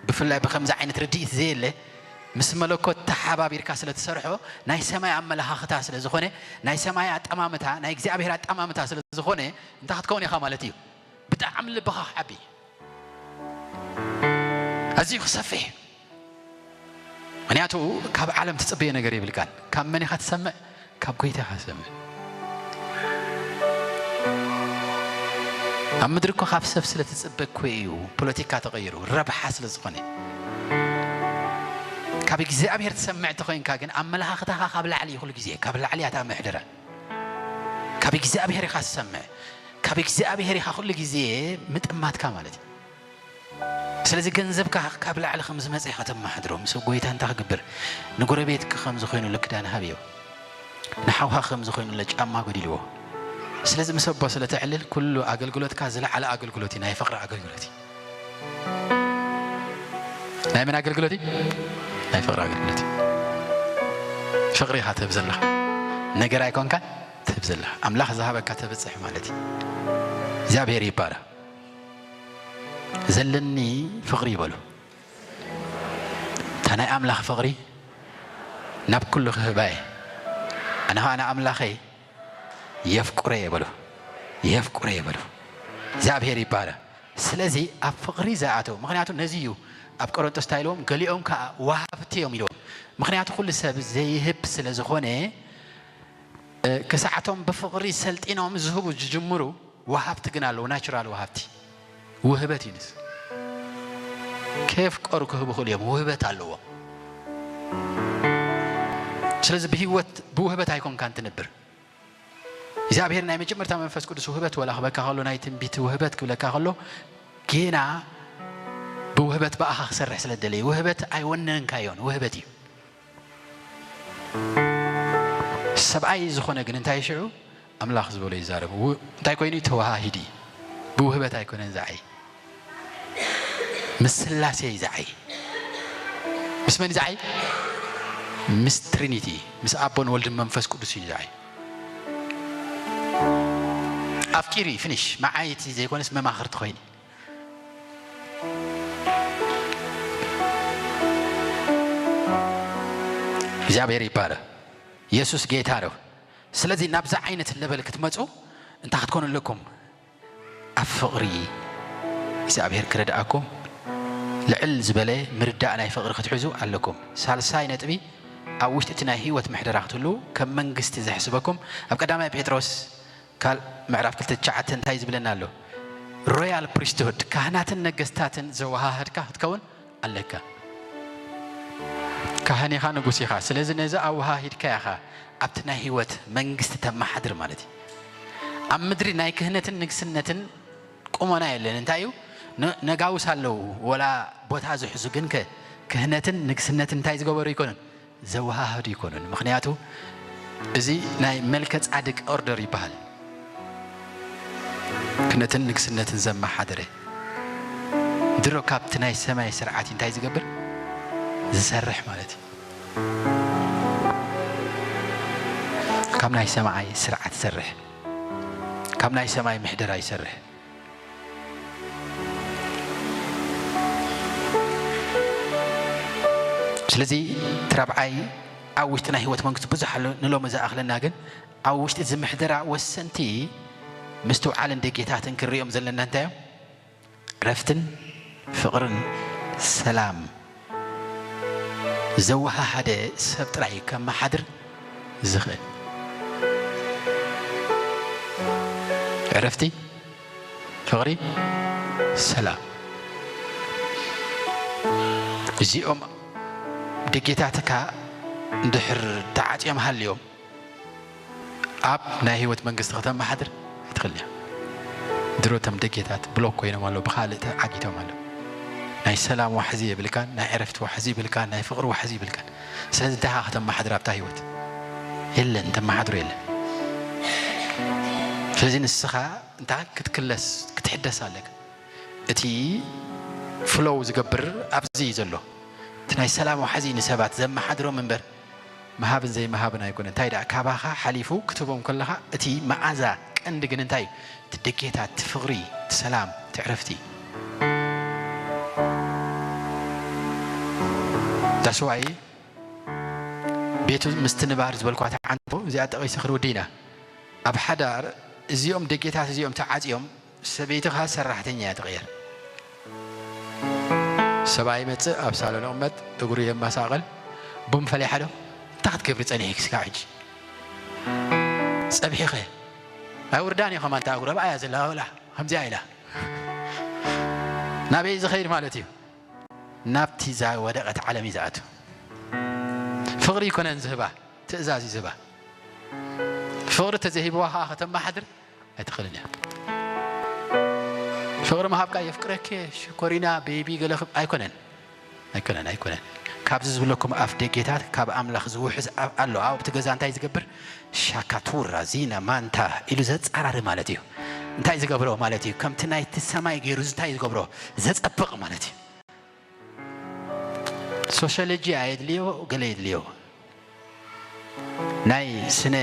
ብፍላይ ብከምዚ ዓይነት ርድኢት ዘየለ ምስ መለኮት ተሓባቢርካ ስለ ትሰርሖ ናይ ሰማይ ኣመላኻኽታ ስለ ዝኾነ፣ ናይ ሰማይ ኣጠማምታ፣ ናይ እግዚኣብሔር ኣጠማምታ ስለ ዝኾነ እንታይ ክትከውን ኢኻ ማለት እዩ። ብጣዕሚ ልብኻ ክዓቢ፣ ኣዝዩ ክሰፍሕ። ምክንያቱ ካብ ዓለም ትጽበዮ ነገር የብልካን። ካብ መን ኢኻ ትሰምዕ? ካብ ጎይታ ኢኻ ትሰምዕ። ኣብ ምድሪ እኮ ካብ ሰብ ስለ ትጽበ እኮ እዩ ፖለቲካ ተቐይሩ፣ ረብሓ ስለ ዝኾነ። ካብ እግዚኣብሔር ትሰምዕ እንተኾይንካ ግን ኣመለኻኽታኻ ካብ ላዕሊ እዩ፣ ኩሉ ግዜ ካብ ላዕሊ እያ እታ ምሕደራ። ካብ እግዚኣብሔር ኢኻ ትሰምዕ፣ ካብ እግዚኣብሔር ኢኻ ኩሉ ግዜ ምጥማትካ ማለት እዩ። ስለዚ ገንዘብካ ካብ ላዕሊ ከም ዝመጸ ኢኻ ተመሓድሮ። ምስ ጎይታ እንታይ ክግብር? ንጎረቤትካ ከም ዝኾይኑለ ክዳን ሃብዮ፣ ንሓውካ ከም ዝኾይኑለ ጫማ ጎዲልዎ። ስለዚ ምስ ኣቦ ስለ ተዕልል ኩሉ ኣገልግሎትካ ዝለዓለ ኣገልግሎት እዩ፣ ናይ ፍቕሪ ኣገልግሎት እዩ። ናይ መን ኣገልግሎት እዩ? ናይ ፍቕሪ ኣገልግሎት እዩ። ፍቕሪ ኢኻ ትህብ ዘለኻ፣ ነገር ኣይኮንካን ትህብ ዘለኻ። ኣምላኽ ዝሃበካ ተብጽሕ ማለት እዩ። እግዚኣብሔር ይባረኽ። ዘለኒ ፍቕሪ ይበሉ። እታ ናይ ኣምላኽ ፍቕሪ ናብ ኩሉ ክህባ እየ። ኣነ ኸኣ ንኣምላኸይ የፍቅሮ እየ በሉ። የፍቅሮ እየ በሉ። እግዚኣብሔር ይባረኽ። ስለዚ ኣብ ፍቕሪ ዝኣተው፣ ምኽንያቱ ነዚ እዩ ኣብ ቆሮንጦስ እንታይ ኢልዎም? ገሊኦም ከኣ ወሃብቲ እዮም ኢልዎም። ምኽንያቱ ኩሉ ሰብ ዘይህብ ስለ ዝኾነ፣ እ፣ ክሳዕቶም ብፍቕሪ ሰልጢኖም ዝህቡ ዝጅምሩ ወሃብቲ ግን ኣለዉ፣ ናቹራል ወሃብቲ። ውህበት እዩ ንስ። ከየፍቀሩ ክህቡ ይኽእሉ እዮም፣ ውህበት ኣለዎም። ስለዚ ብህይወት፣ ብውህበት ኣይኮንካን ትንብር። እግዚኣብሔር ናይ መጀመርታ መንፈስ ቅዱስ ውህበት ወላ ክበካ ከሎ፣ ናይ ትንቢት ውህበት ክብለካ ከሎ፣ ጌና ብውህበት ብኣኻ ክሰርሕ ስለ ደለየ፣ ውህበት ኣይወነንካዮን፣ ውህበት እዩ። ሰብኣይ ዝኾነ ግን እንታይ ሽዑ ኣምላኽ ዝበሎ ይዛረብ። ው-፣ እንታይ ኮይኑ ተወሃሂዲ። ብውህበት ኣይኮነን ዝዓይ። ምስ ስላሴ እዩ ዝዓይ። ምስ መን እዩ ዝዓይ? ምስ ትሪኒቲ፣ ምስ ኣቦን ወልድን መንፈስ ቅዱስ እዩ ዝዓይ። ኣፍቂሪ ፊኒሽ። መዓይቲ ዘይኮነስ መማኽርቲ ኮይኒ። እግዚኣብሔር ይባረክ። የሱስ ጌታ ነው። ስለዚ ናብዛ ዓይነት ለበል ክትመፁ እንታይ ክትኮኑ ኣለኩም? ኣብ ፍቕሪ እግዚኣብሔር ክረድኣኩም ልዕል ዝበለ ምርዳእ ናይ ፍቕሪ ክትሕዙ ኣለኩም። ሳልሳይ ነጥቢ፣ ኣብ ውሽጢ እቲ ናይ ህይወት ምሕደራ ክትህልዉ ከም መንግስቲ ዘሕስበኩም ኣብ ቀዳማይ ጴጥሮስ ካል ምዕራፍ ክልተ ትሽዓተ እንታይ ዝብለና ኣሎ? ሮያል ፕሪስትሁድ፣ ካህናትን ነገስታትን ዘወሃሃድካ ክትከውን ኣለካ። ካህን ኢኻ፣ ንጉስ ኢኻ። ስለዚ ነዚ ኣወሃሂድካ ኢኻ ኣብቲ ናይ ህይወት መንግስቲ ተመሓድር ማለት እዩ። ኣብ ምድሪ ናይ ክህነትን ንግስነትን ቁመና የለን። እንታይ እዩ? ነ-፣ ነጋውስ ኣለዉ፣ ወላ ቦታ ዝሕዙ፣ ግን ከ ክህነትን ንግስነትን እንታይ ዝገበሩ ይኮኑን? ዘወሃሃዱ ይኮኑን። ምኽንያቱ እዚ ናይ መልከ ጻድቅ ኦርደር ይበሃል። ክህነትን ንግስነትን ዘመሓደረ ድሮ ካብቲ ናይ ሰማይ ስርዓት እንታይ ዝገብር? ዝሰርሕ ማለት እዩ። ካብ ናይ ሰማይ ስርዓት ይሰርሕ፣ ካብ ናይ ሰማይ ምሕደራ ይሰርሕ። ስለዚ እቲ ራብዓይ ኣብ ውሽጢ ናይ ህይወት መንግስቲ ብዙሕ ኣሎ ንሎሚ ዝኣኽለና፣ ግን ኣብ ውሽጢ እዚ ምሕደራ ወሰንቲ ምስትውዓልን ደጌታትን ክንሪኦም ዘለና እንታይ እዮም? ዕረፍትን ፍቕርን ሰላም ዘወሃሃደ ሰብ ጥራይ እዩ ከመሓድር ዝኽእል። ዕረፍቲ፣ ፍቕሪ፣ ሰላም። እዚኦም ደጌታትካ እንድሕር ተዓጽዮም ሃልዮም፣ ኣብ ናይ ህይወት መንግስቲ ከተመሓድር ኣይትኽእልን እያ። ድሮ እቶም ደጌታት ብሎክ ኮይኖም ኣለዉ፣ ብኻልእ ተዓጊቶም ኣለዉ። ናይ ሰላም ዋሕዚ የብልካን፣ ናይ ዕረፍቲ ዋሕዚ ይብልካን፣ ናይ ፍቕሪ ዋሕዚ ይብልካን። ስለዚ እንታይ ኢኻ ከተመሓድር ኣብታ ህይወት? የለን፣ ተመሓድሮ የለን። ስለዚ ንስኻ እንታይ ክትክለስ ክትሕደስ ኣለካ። እቲ ፍሎው ዝገብር ኣብዚ እዩ ዘሎ። እቲ ናይ ሰላም ዋሕዚ ንሰባት ዘመሓድሮም እምበር ምሃብን ዘይምሃብን ኣይኮነን። እንታይ ደኣ ካባኻ ሓሊፉ ክትህቦም ከለኻ እቲ መዓዛ ቀንዲ ግን እንታይ እዩ? እቲ ደጌታት፣ እቲ ፍቕሪ፣ እቲ ሰላም፣ እቲ ዕረፍቲ። ዳስዋይ ቤቱ ምስትንባር ዝበልኳ ተዓንቶ እዚኣ ጠቒሰ ክንውዲ ኢና። ኣብ ሓዳር እዚኦም ደጌታት እዚኦም ተዓጽዮም ሰበይትኻ ሰራሕተኛ እያ ትቕየር። ሰብኣይ ይመጽእ፣ ኣብ ሳሎን ይቕመጥ፣ እግሩ የመሳቕል። ቡን ፈሊሓ ዶ? እንታይ ክትገብሪ ጸኒሕኪ ክሳብ ሕጂ? ጸብሒኸ? ኣይውርዳን እዩ ከማን እታ እግሩ ኣብኣ እያ ዘላ ወላ ከምዚኣ ኢላ። ናበይ ዝኸይድ ማለት እዩ? ናብቲ እዛ ወደቐት ዓለም እዩ ዝኣቱ። ፍቕሪ ይኮነን ዝህባ፣ ትእዛዝ እዩ ዝህባ። ፍቕሪ ተዘይህብዋ ከዓ ከተመሓድር ኣይትኽእልን እያ። ፍቕሪ ምሃብካ የፍቅረኪ ሽኮሪና ቤቢ ገለ ክብ-፣ ኣይኮነን፣ ኣይኮነን፣ ኣይኮነን። ካብዚ ዝብለኩም ኣፍ ደጌታት ካብ ኣምላኽ ዝውሕዝ ኣ-፣ ኣሎ። ኣብቲ ገዛ እንታይ ዝገብር? ሻካቱራ ዚና ማንታ ኢሉ ዘጻራሪ ማለት እዩ። እንታይ ዝገብሮ ማለት እዩ? ከምቲ ናይቲ ሰማይ ገይሩ እንታይ ዝገብሮ? ዘጸብቕ ማለት እዩ። ሶሻሎጂ ኣየድልዮ፣ ገለ የድልዮ። ናይ ስነ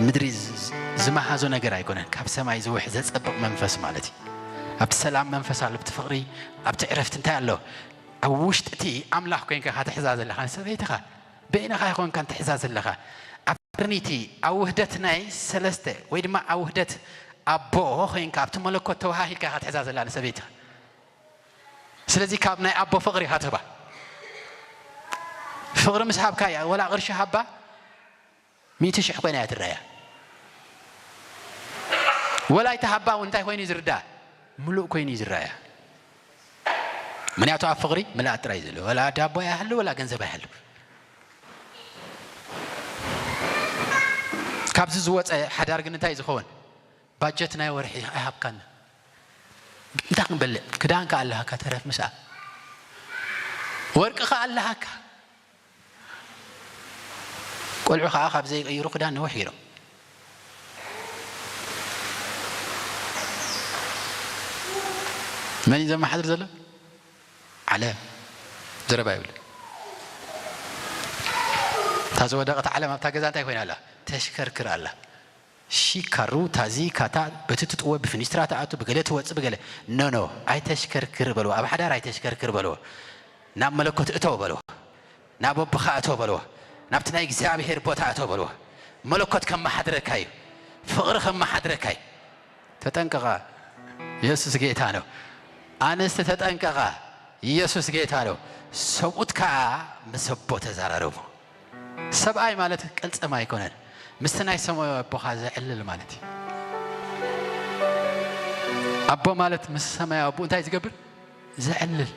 ምድሪ ዝ-፣ ዝ-፣ ዝመሃዞ ነገር ኣይኮነን። ካብ ሰማይ ዝውሕ ዘጸብቕ መንፈስ ማለት እዩ። ኣብቲ ሰላም መንፈስ ኣሎ፣ ኣብቲ ፍቕሪ፣ ኣብቲ ዕረፍቲ እንታይ ኣሎ? ኣብ ውሽጢ እቲ ኣምላኽ ኮንካ ኢኻ ትሕዛ ዘለኻ፣ ንሰበይትኻ በይንኻ ኣይኮንካን ትሕዛ ዘለኻ። ኣብ ትሪኒቲ፣ ኣብ ውህደት ናይ ሰለስተ ወይ ድማ ኣብ ውህደት ኣቦ ኮንካ ኣብቲ መለኮት ተወሃሂድካ ኢኻ ትሕዛ ዘላ ንሰበይትኻ። ስለዚ ካብ ናይ ኣቦ ፍቕሪ ኢኻ ትህባ። ፍቕሪ ምስ ሃብካያ፣ ወላ ቅርሺ ሃባ፣ ሚእቲ ሽሕ ኮይና እያ ትረኣያ። ወላ ኣይተሃባ እውን እንታይ ኮይኑ እዩ ዝርዳእ? ምሉእ ኮይኑ እዩ ዝረኣያ። ምክንያቱ ኣብ ፍቕሪ ምልኣት ጥራይ እዩ ዘሎ። ወላ ዳቦ ኣይሃሉ፣ ወላ ገንዘብ ኣይሃሉ። ካብዚ ዝወፀ ሓዳር ግን እንታይ እዩ ዝኸውን? ባጀት ናይ ወርሒ ኣይሃብካን። እንታይ ክንበልዕ? ክዳንካ ኣለሃካ፣ ተረፍ ምስኣ። ወርቅኻ ኣለሃካ። ቆልዑ ከዓ ካብ ዘይቅይሩ ክዳን ነዊሕ ገይሮም። መን እዩ ዘመሓድር ዘሎ? ዓለም። ዘረባ የብሉ። እታ ዝወደቐት ዓለም ኣብታ ገዛ እንታይ ኮይና ኣላ? ተሽከርክር ኣላ። ሺካሩ፣ ታዚ፣ ካታ፣ በቲ ትጥወ፣ ብፍኒስትራ ትኣቱ፣ ብገለ ትወጽእ፣ ብገለ። ኖ፣ ኖ፣ ኣይተሽከርክር በልዎ። ኣብ ሓዳር ኣይተሽከርክር በልዎ። ናብ መለኮት እቶ በልዎ። ናብ ኣቦኻ እቶ በልዎ። ናብቲ ናይ እግዚኣብሔር ቦታ እቶ በልዎ። መለኮት ከመሓድረካ እዩ። ፍቕሪ ከመሓድረካ እዩ። ተጠንቀቓ። ኢየሱስ ጌታ ነው። ኣንስቲ ተጠንቀቓ። ኢየሱስ ጌታ ነው። ሰብኡት ከኣ ምስ ኣቦ ተዘራረቡ። ሰብኣይ ማለት ቅልጽም ኣይኮነን። ምስቲ ናይ ሰማያዊ ኣቦኻ ዘዕልል ማለት እዩ። ኣቦ ማለት ምስ ሰማያዊ ኣቦኡ እንታይ ዝገብር? ዘዕልል።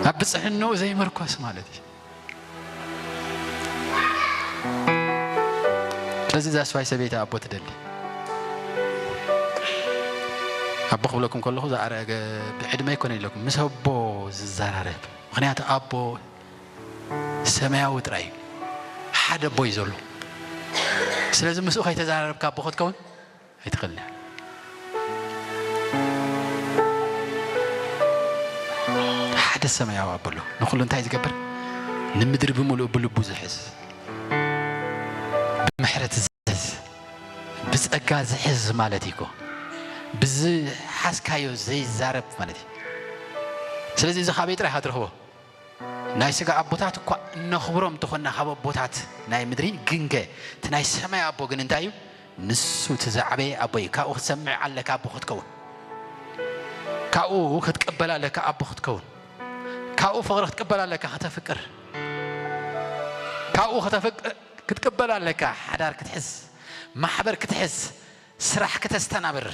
ኣብ ብጽሕንኡ ዘይምርኮስ ማለት እዩ። ስለዚ እዛ ስዋይ ሰበይቲ ኣቦ ትደሊ። ኣቦ ክብለኩም ከለኹ ዝኣረገ ብዕድመ ኣይኮነ ኢለኩም፣ ምስ ኣቦ ዝዘራረብ። ምኽንያቱ ኣቦ ሰማያዊ ጥራይ እዩ። ሓደ ኣቦ እዩ ዘሎ። ስለዚ ምስኡ ከይተዘራረብካ ኣቦ ክትከውን ኣይትኽእልን ኢኻ። ሓደ ሰማያዊ ኣቦ ኣሎ። ንኹሉ እንታይ ዝገብር? ንምድሪ ብምሉኡ ብልቡ ዝሕዝ፣ ብምሕረት ዝሕዝ፣ ብጸጋ ዝሕዝ ማለት እዩ እኮ። ብዝሓዝካዮ ዘይዛረብ ማለት እዩ። ስለዚ እዚ ካበይ ጥራይ ኢኻ ትረኽቦ? ናይ ስጋ ኣቦታት እኳ እነኽብሮም እንተኾንና ካብ ኣቦታት ናይ ምድሪ፣ ግንገ እቲ ናይ ሰማይ ኣቦ ግን እንታይ እዩ? ንሱ እቲ ዝዓበየ ኣቦ እዩ። ካብኡ ክትሰምዕ ኣለካ ኣቦ ክትከውን። ካብኡ ክትቅበል ኣለካ ኣቦ ክትከውን። ካብኡ ፍቕሪ ክትቅበል ኣለካ ከተፍቅር። ካብኡ ከተፍቅ-፣ ክትቅበል ኣለካ ሓዳር ክትሕዝ፣ ማሕበር ክትሕዝ፣ ስራሕ ክተስተናብር።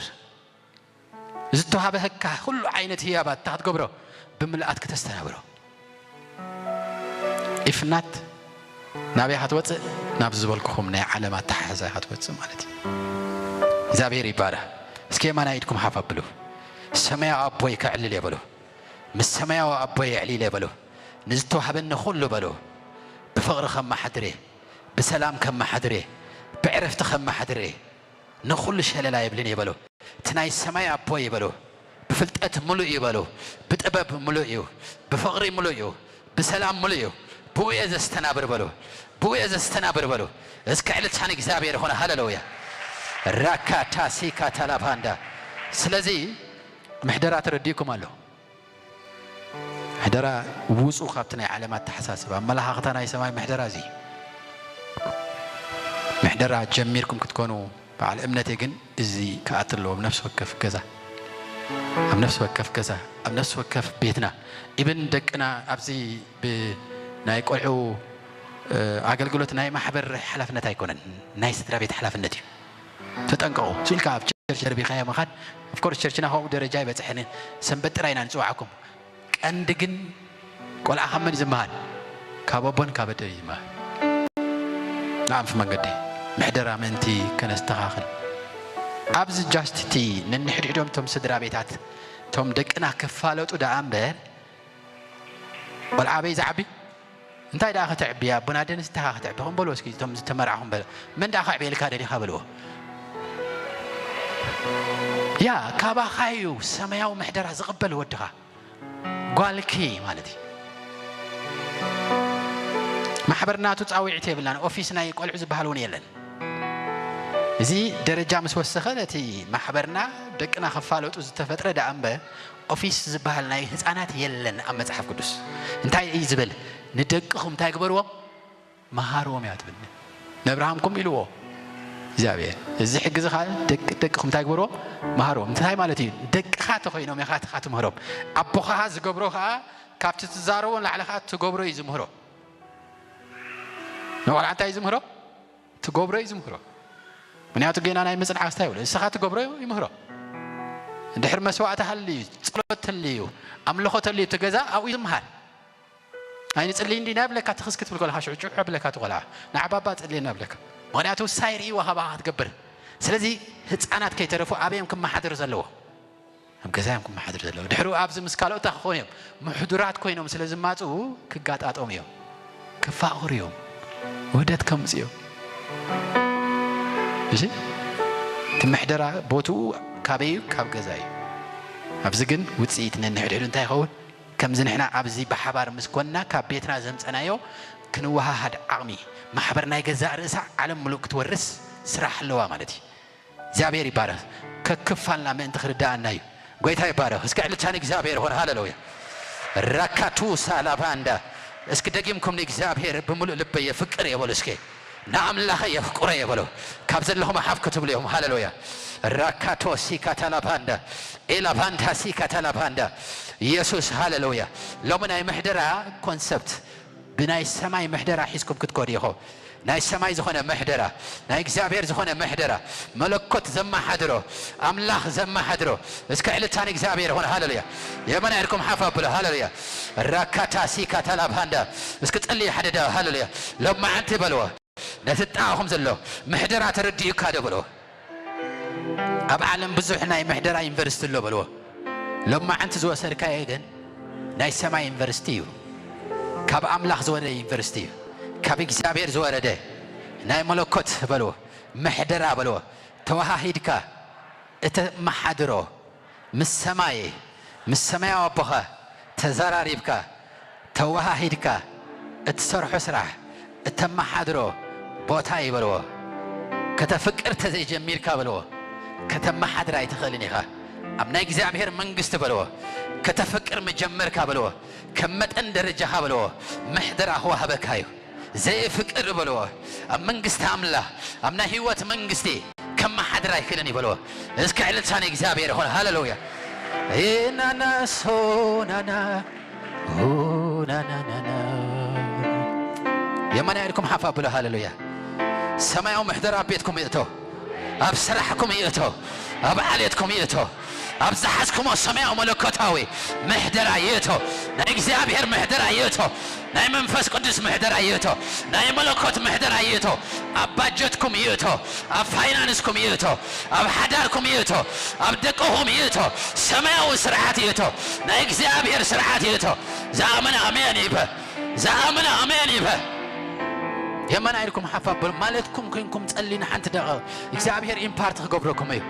ዝተዋህበካ ኩሉ ዓይነት ህያባት እንታይ ክትገብሮ? ብምልኣት ክተስተናብሮ። ኢፍናት ናበይ ኢኻ ትወፅእ? ናብ ዝበልኩኹም ናይ ዓለም ኣተሓሕዛ ኢኻ ትወፅእ ማለት እዩ። እግዚኣብሔር ይባረኽ። እስኪ የማናይ ኢድኩም ሓፍ ኣብሉ። ሰማያዊ ኣቦይ ከዕልል እየ በሉ። ምስ ሰማያዊ ኣቦይ የዕሊለ በሉ። ንዝተዋህበኒ ኩሉ በሉ። ብፍቕሪ ከመሓድር እየ። ብሰላም ከመሓድር እየ፣ ብዕረፍቲ ከመሓድር እየ፣ ንኹሉ ሸለል ኣይብልን እየ በሎ። እቲ ናይ ሰማይ ኣቦ እዩ በሎ። ብፍልጠት ምሉእ እዩ በሎ። ብጥበብ ምሉእ እዩ። ብፍቕሪ ምሉእ እዩ። ብሰላም ምሉእ እዩ። ብኡ እየ ዘስተናብር በሎ። ብኡ እየ ዘስተናብር በሎ። እስከ ዕልልታ ንእግዚኣብሔር ይኹን። ሃሌሉያ። ራካታ ሲካ ታላባንዳ። ስለዚ ምሕደራ ተረዲእኩም ኣሎ። ምሕደራ ውጹ ካብቲ ናይ ዓለም ኣተሓሳስባ፣ ኣመለኻኽታ ናይ ሰማይ ምሕደራ እዚ። ምሕደራ ጀሚርኩም ክትኮኑ በዓል እምነተይ ግን እዚ ክኣቱ ኣለዎ። ኣብ ነፍሲ ወከፍ ገዛ፣ ኣብ ነፍሲ ወከፍ ገዛ፣ ኣብ ነፍሲ ወከፍ ቤትና፣ ኢብን ደቅና ኣብዚ ብናይ ቆልዑ፣ እ፣ ኣገልግሎት ናይ ማሕበር ሓላፍነት ኣይኮነን፣ ናይ ስድራ ቤት ሓላፍነት እዩ። ተጠንቀቑ። ስኢልካ ኣብ ቸርች ደርቢኻዮ ምኻድ፣ ኦፍኮርስ ቸርችና ከምኡ ደረጃ ኣይበጽሐን፣ ሰንበት ጥራይ ኢና ንጽውዓኩም። ቀንዲ ግን ቆልዓ ካብ መን እዩ ዝመሃር? ካብ ኣቦን ካብ ኣደን እዩ ዝመሃር። ንኣንፊ መንገዲ ምሕደራ ምእንቲ ከነስተኻኽል፣ ኣብዚ ጃስት እቲ ነንሕድሕዶም እቶም ስድራ ቤታት እቶም ደቅና ክፋለጡ ደኣ እምበር፣ ቆልዓ ኣበይ ዝዓቢ? እንታይ ደኣ ከተዕቢ? ኣቦን ኣደን እንታይ ደኣ ከተዕቢ? ከም በልዎ እስኪ፣ እቶም ዝተመርዓኹም በለ። መን ደኣ ከዕብየልካ ደሊኻ በልዎ። ያ፣ ካባኻ እዩ ሰማያዊ ምሕደራ ዝቕበል ወድኻ። ጓልኪ ማለት እዩ። ማሕበር ናቱ ጻውዒት የብልናን። ኦፊስ ናይ ቆልዑ ዝበሃል እውን የለን። እዚ ደረጃ ምስ ወሰኸ፣ ነቲ ማሕበርና ደቅና ክፋለጡ ዝተፈጥረ ደኣ እምበር፣ ኦፊስ ዝበሃል ናይ ህጻናት የለን ኣብ መጽሓፍ ቅዱስ። እንታይ እዩ ዝብል? ንደቅኹም እንታይ ግበርዎም? መሃርዎም እያ ትብል። ንኣብርሃም ከምኡ ኢልዎ እግዚኣብሔር። እዚ ሕጊ እዚ ኸዓ ደቂ ደቅኹም እንታይ ግበርዎም? መሃርዎም። እንታይ ማለት እዩ? ደቅኻ ተኾይኖም ኢኻ ትምህሮም። ኣቦኻ ዝገብሮ ኸዓ ካብቲ ትዛረቦ ንላዕሊ ኸዓ ትገብሮ እዩ ዝምህሮ። ንቆልዓ እንታይ እዩ ዝምህሮ? ትገብሮ እዩ ዝምህሮ። ምኽንያቱ ጌና ናይ ምጽንዓት እንታይ ይብሎ? ንስኻ ትገብሮ ይምህሮ። እንድሕር መስዋዕቲ ሃልዩ፣ ጸሎት ተልዩ፣ ኣምልኾ ተልዩ፣ እቲ ገዛ ኣብኡ እዩ ዝመሃር። ኣይንጽልይ እንዲና ብለካ፣ ትኽስ ክትብል ከለኻ ሽዑ ጭዑ ብለካ፣ እቲ ቆልዓ ንዓ ባባ ጸልየና ብለካ። ምኽንያቱ ሳይ ርእይዋ ካባኻ ክትገብር። ስለዚ ህጻናት ከይተረፉ ኣበይ እዮም ክመሓደሩ ዘለዎ? ኣብ ገዛ እዮም ክመሓደሩ ዘለዉ። ድሕሩ ኣብዚ ምስ ካልኦት እንታይ ክኾኑ እዮም? ምሕዱራት ኮይኖም ስለ ዝማጽኡ ክጋጣጠሙ እዮም። ክፋቐሩ እዮም። ውህደት ከምጽኡ እዮም። እሺ? እቲ ምሕደራ ቦትኡ ካበይ እዩ? ካብ ገዛ እዩ። ኣብዚ ግን ውጽኢት ነንሕድሕዱ እንታይ ይኸውን? ከምዚ ንሕና ኣብዚ ብሓባር ምስ ኮንና ካብ ቤትና ዘምጸናዮ ክንወሃሃድ ዓቕሚ ማሕበር ናይ ገዛእ ርእሳ ዓለም ምሉእ ክትወርስ ስራሕ ኣለዋ ማለት እዩ። እግዚኣብሔር ይባረኽ። ከክፋልና ምእንቲ ክርዳኣና እዩ። ጎይታ ይባረኽ። እስከ ዕልልታ ንእግዚኣብሔር ይኹን። ሃሌሉያ። ራካቱ ሳላባንዳ። እስኪ ደጊምኩም ንእግዚኣብሔር ብምሉእ ልበይ የፍቅር እየ በሉ እስኪ። ንኣምላኸ የፍቅሮ እየ በሉ። ካብ ዘለኹም ሓፍ ክትብሉ እዮም። ሃሌሉያ። ራካቶ ሲካታላባንዳ። ኤላባንታ ሲካታላባንዳ። ኢየሱስ ሃሌሉያ። ሎሚ ናይ ምሕደራ ኮንሰፕት ብናይ ሰማይ ምሕደራ ሒዝኩም ክትከዱ ኢኹም። ናይ ሰማይ ዝኾነ ምሕደራ፣ ናይ እግዚኣብሔር ዝኾነ ምሕደራ፣ መለኮት ዘመሓድሮ፣ ኣምላኽ ዘመሓድሮ። እስከ ዕልልታ ንእግዚኣብሔር ይኹን። ሃሌሉያ። የመና ኢድኩም ሓፍ ኣብሉ። ሃሌሉያ። ራካታ ሲካታ ላብሃንዳ። እስኪ ጽልይ ሓደ ዳ። ሃሌሉያ። ሎማዓንቲ በልዎ። ነቲ ጣኹም ዘሎ ምሕደራ ተረዲኡካ ዶ በልዎ። ኣብ ዓለም ብዙሕ ናይ ምሕደራ ዩኒቨርሲቲ ኣሎ በልዎ። ሎማዓንቲ ዝወሰድካዮ ግን ናይ ሰማይ ዩኒቨርሲቲ እዩ። ካብ ኣምላኽ ዝወረደ ዩኒቨርሲቲ እዩ። ካብ እግዚኣብሔር ዝወረደ ናይ መለኮት በልዎ፣ ምሕደራ በልዎ። ተወሃሂድካ እተመሓድሮ ምስ ሰማይ፣ ምስ ሰማያዊ ኣቦኻ ተዘራሪብካ፣ ተወሃሂድካ እትሰርሖ ስራሕ፣ እተመሓድሮ ቦታ እዩ በልዎ። ከተፍቅር ተዘይጀሚርካ በልዎ፣ ከተመሓድር ኣይትኽእልን ኢኻ። ኣብ ናይ እግዚኣብሔር መንግስቲ በልዎ፣ ከተፍቅር ምጀመርካ በልዎ፣ ከም መጠን ደረጃኻ በልዎ፣ ምሕደራ ክወሃበካ እዩ። ዘየፍቅር በልዎ፣ ኣብ መንግስቲ ኣምላኽ፣ ኣብ ናይ ህይወት መንግስቲ ከመሓድር ኣይክእልን እዩ በልዎ። እስከ ዕልልታ ንእግዚኣብሔር ይኹን። ሃሌሉያ። ኢናና ሶናና፣ ኡናናናና። የማናይ ኢድኩም ሓፍ ኣብሉ። ሃሌሉያ። ሰማያዊ ምሕደራ ኣብ ቤትኩም ይእቶ፣ ኣብ ስራሕኩም ይእቶ፣ ኣብ ዓሌትኩም ይእቶ፣ ኣብ ዝሓዝኩሞ ሰማያዊ መለኮታዊ ምሕደራ ይእቶ። ናይ እግዚኣብሔር ምሕደራ ይእቶ። ናይ መንፈስ ቅዱስ ምሕደራ ይእቶ። ናይ መለኮት ምሕደራ ይእቶ። ኣብ ባጀትኩም ይእቶ። ኣብ ፋይናንስኩም ይእቶ። ኣብ ሓዳርኩም ይእቶ። ኣብ ደቅኹም ይእቶ። ሰማያዊ ስርዓት ይእቶ። ናይ እግዚኣብሔር ስርዓት ይእቶ። ዝኣመነ ኣሜን ይበል። ዝኣመነ ኣሜን ይበል። የመና ኢልኩም ሓፍ ኣብሉ። ማለትኩም ኮይንኩም ጸልዩ ንሓንቲ ደቂቕ። እግዚኣብሔር ኢምፓርት ክገብረኩም እዩ።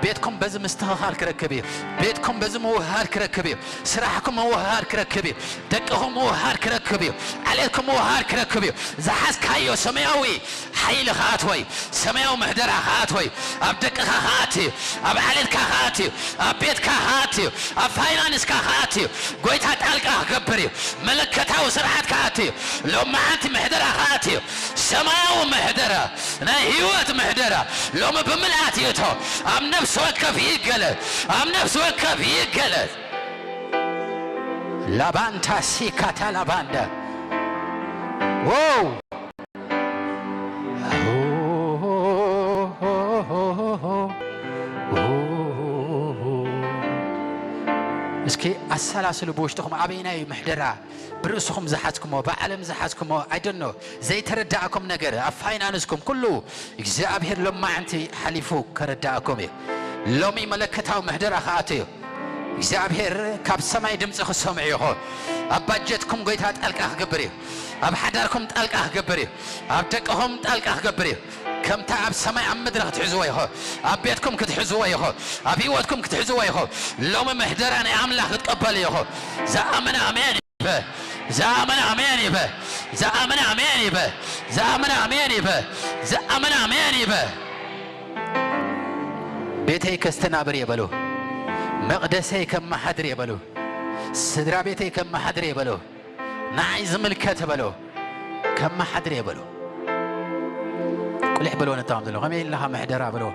ቤትኩም በዚ ምስትኽኻል ክረክብ እዩ። ቤትኩም በዚ ምውህሃድ ክረክብ እዩ። ስራሕኩም ምውህሃድ ክረክብ እዩ። ደቅኹም ምውህሃድ ክረክብ እዩ። ዓሌትኩም ምውህሃድ ክረክብ እዩ። ዝሓዝካዮ ሰማያዊ ሓይሊ ክኣትዎ እዩ። ሰማያዊ ምሕደራ ክኣትዎ እዩ። ኣብ ደቅኻ ክኣቲ እዩ። ኣብ ዓሌትካ ክኣቲ እዩ። ኣብ ቤትካ ክኣቲ እዩ። ኣብ ፋይናንስካ ክኣቲ እዩ። ጎይታ ጣልቃ ክገብር እዩ። መለከታዊ ስርዓት ክኣቲ እዩ። ሎማዓንቲ ምሕደራ ክኣቲ እዩ። ሰማያዊ ምሕደራ፣ ናይ ህይወት ምሕደራ ሎሚ ብምልኣት ይእቶ። ኣብ ነፍሲ ወከፍ ይገለጽ። ኣብ ነፍሲ ወከፍ ይገለጽ። ላባንታ ሲካታ ላባንዳ። ዎው! እስኪ ኣሰላስሉ ብውሽጥኹም፣ ኣበይናይ ምሕደራ ብርእስኹም ዝሓዝኩሞ፣ ብዓለም ዝሓዝኩሞ፣ I don't know፣ ዘይተረዳእኩም ነገር ኣብ ፋይናንስኩም ኩሉ እግዚኣብሔር ሎማዓንቲ ሓሊፉ ከረዳእኩም እዩ። ሎሚ መለከታዊ ምሕደራ ክኣቱ እዩ። እግዚኣብሔር ካብ ሰማይ ድምፂ ክሰምዑ ኢኹ። ኣብ ባጀትኩም ጎይታ ጣልቃ ክገብር እዩ። ኣብ ሓዳርኩም ጣልቃ ክገብር እዩ። ኣብ ደቅኹም ጣልቃ ክገብር እዩ። ከምታ ኣብ ሰማይ ኣብ ምድሪ ክትሕዝዎ ኢኹ። ኣብ ቤትኩም ክትሕዝዎ ኢኹ። ኣብ ህይወትኩም ክትሕዝዎ ኢኹ። ሎሚ ምሕደራ ናይ ኣምላኽ ክትቀበሉ ኢኹ። ዝኣመነ ኣሜን ይበ። ዝኣመነ ኣሜን ይበ። ዝኣመነ ኣሜን ይበ። ዝኣመነ ኣሜን ይበ። ዝኣመነ ኣሜን ይበ። ቤተይ ከስተናብር እየ በሉ። መቕደሰይ ከመሓድር እየ በሉ። ስድራ ቤተይ ከመሓድር እየ በሉ። ንዓይ ዝምልከት በሉ። ከመሓድር እየ በሉ። ቁሊሕ በልዎ ነታም ዘሎ፣ ከመይ ኣለኻ ምሕደራ በልዎ።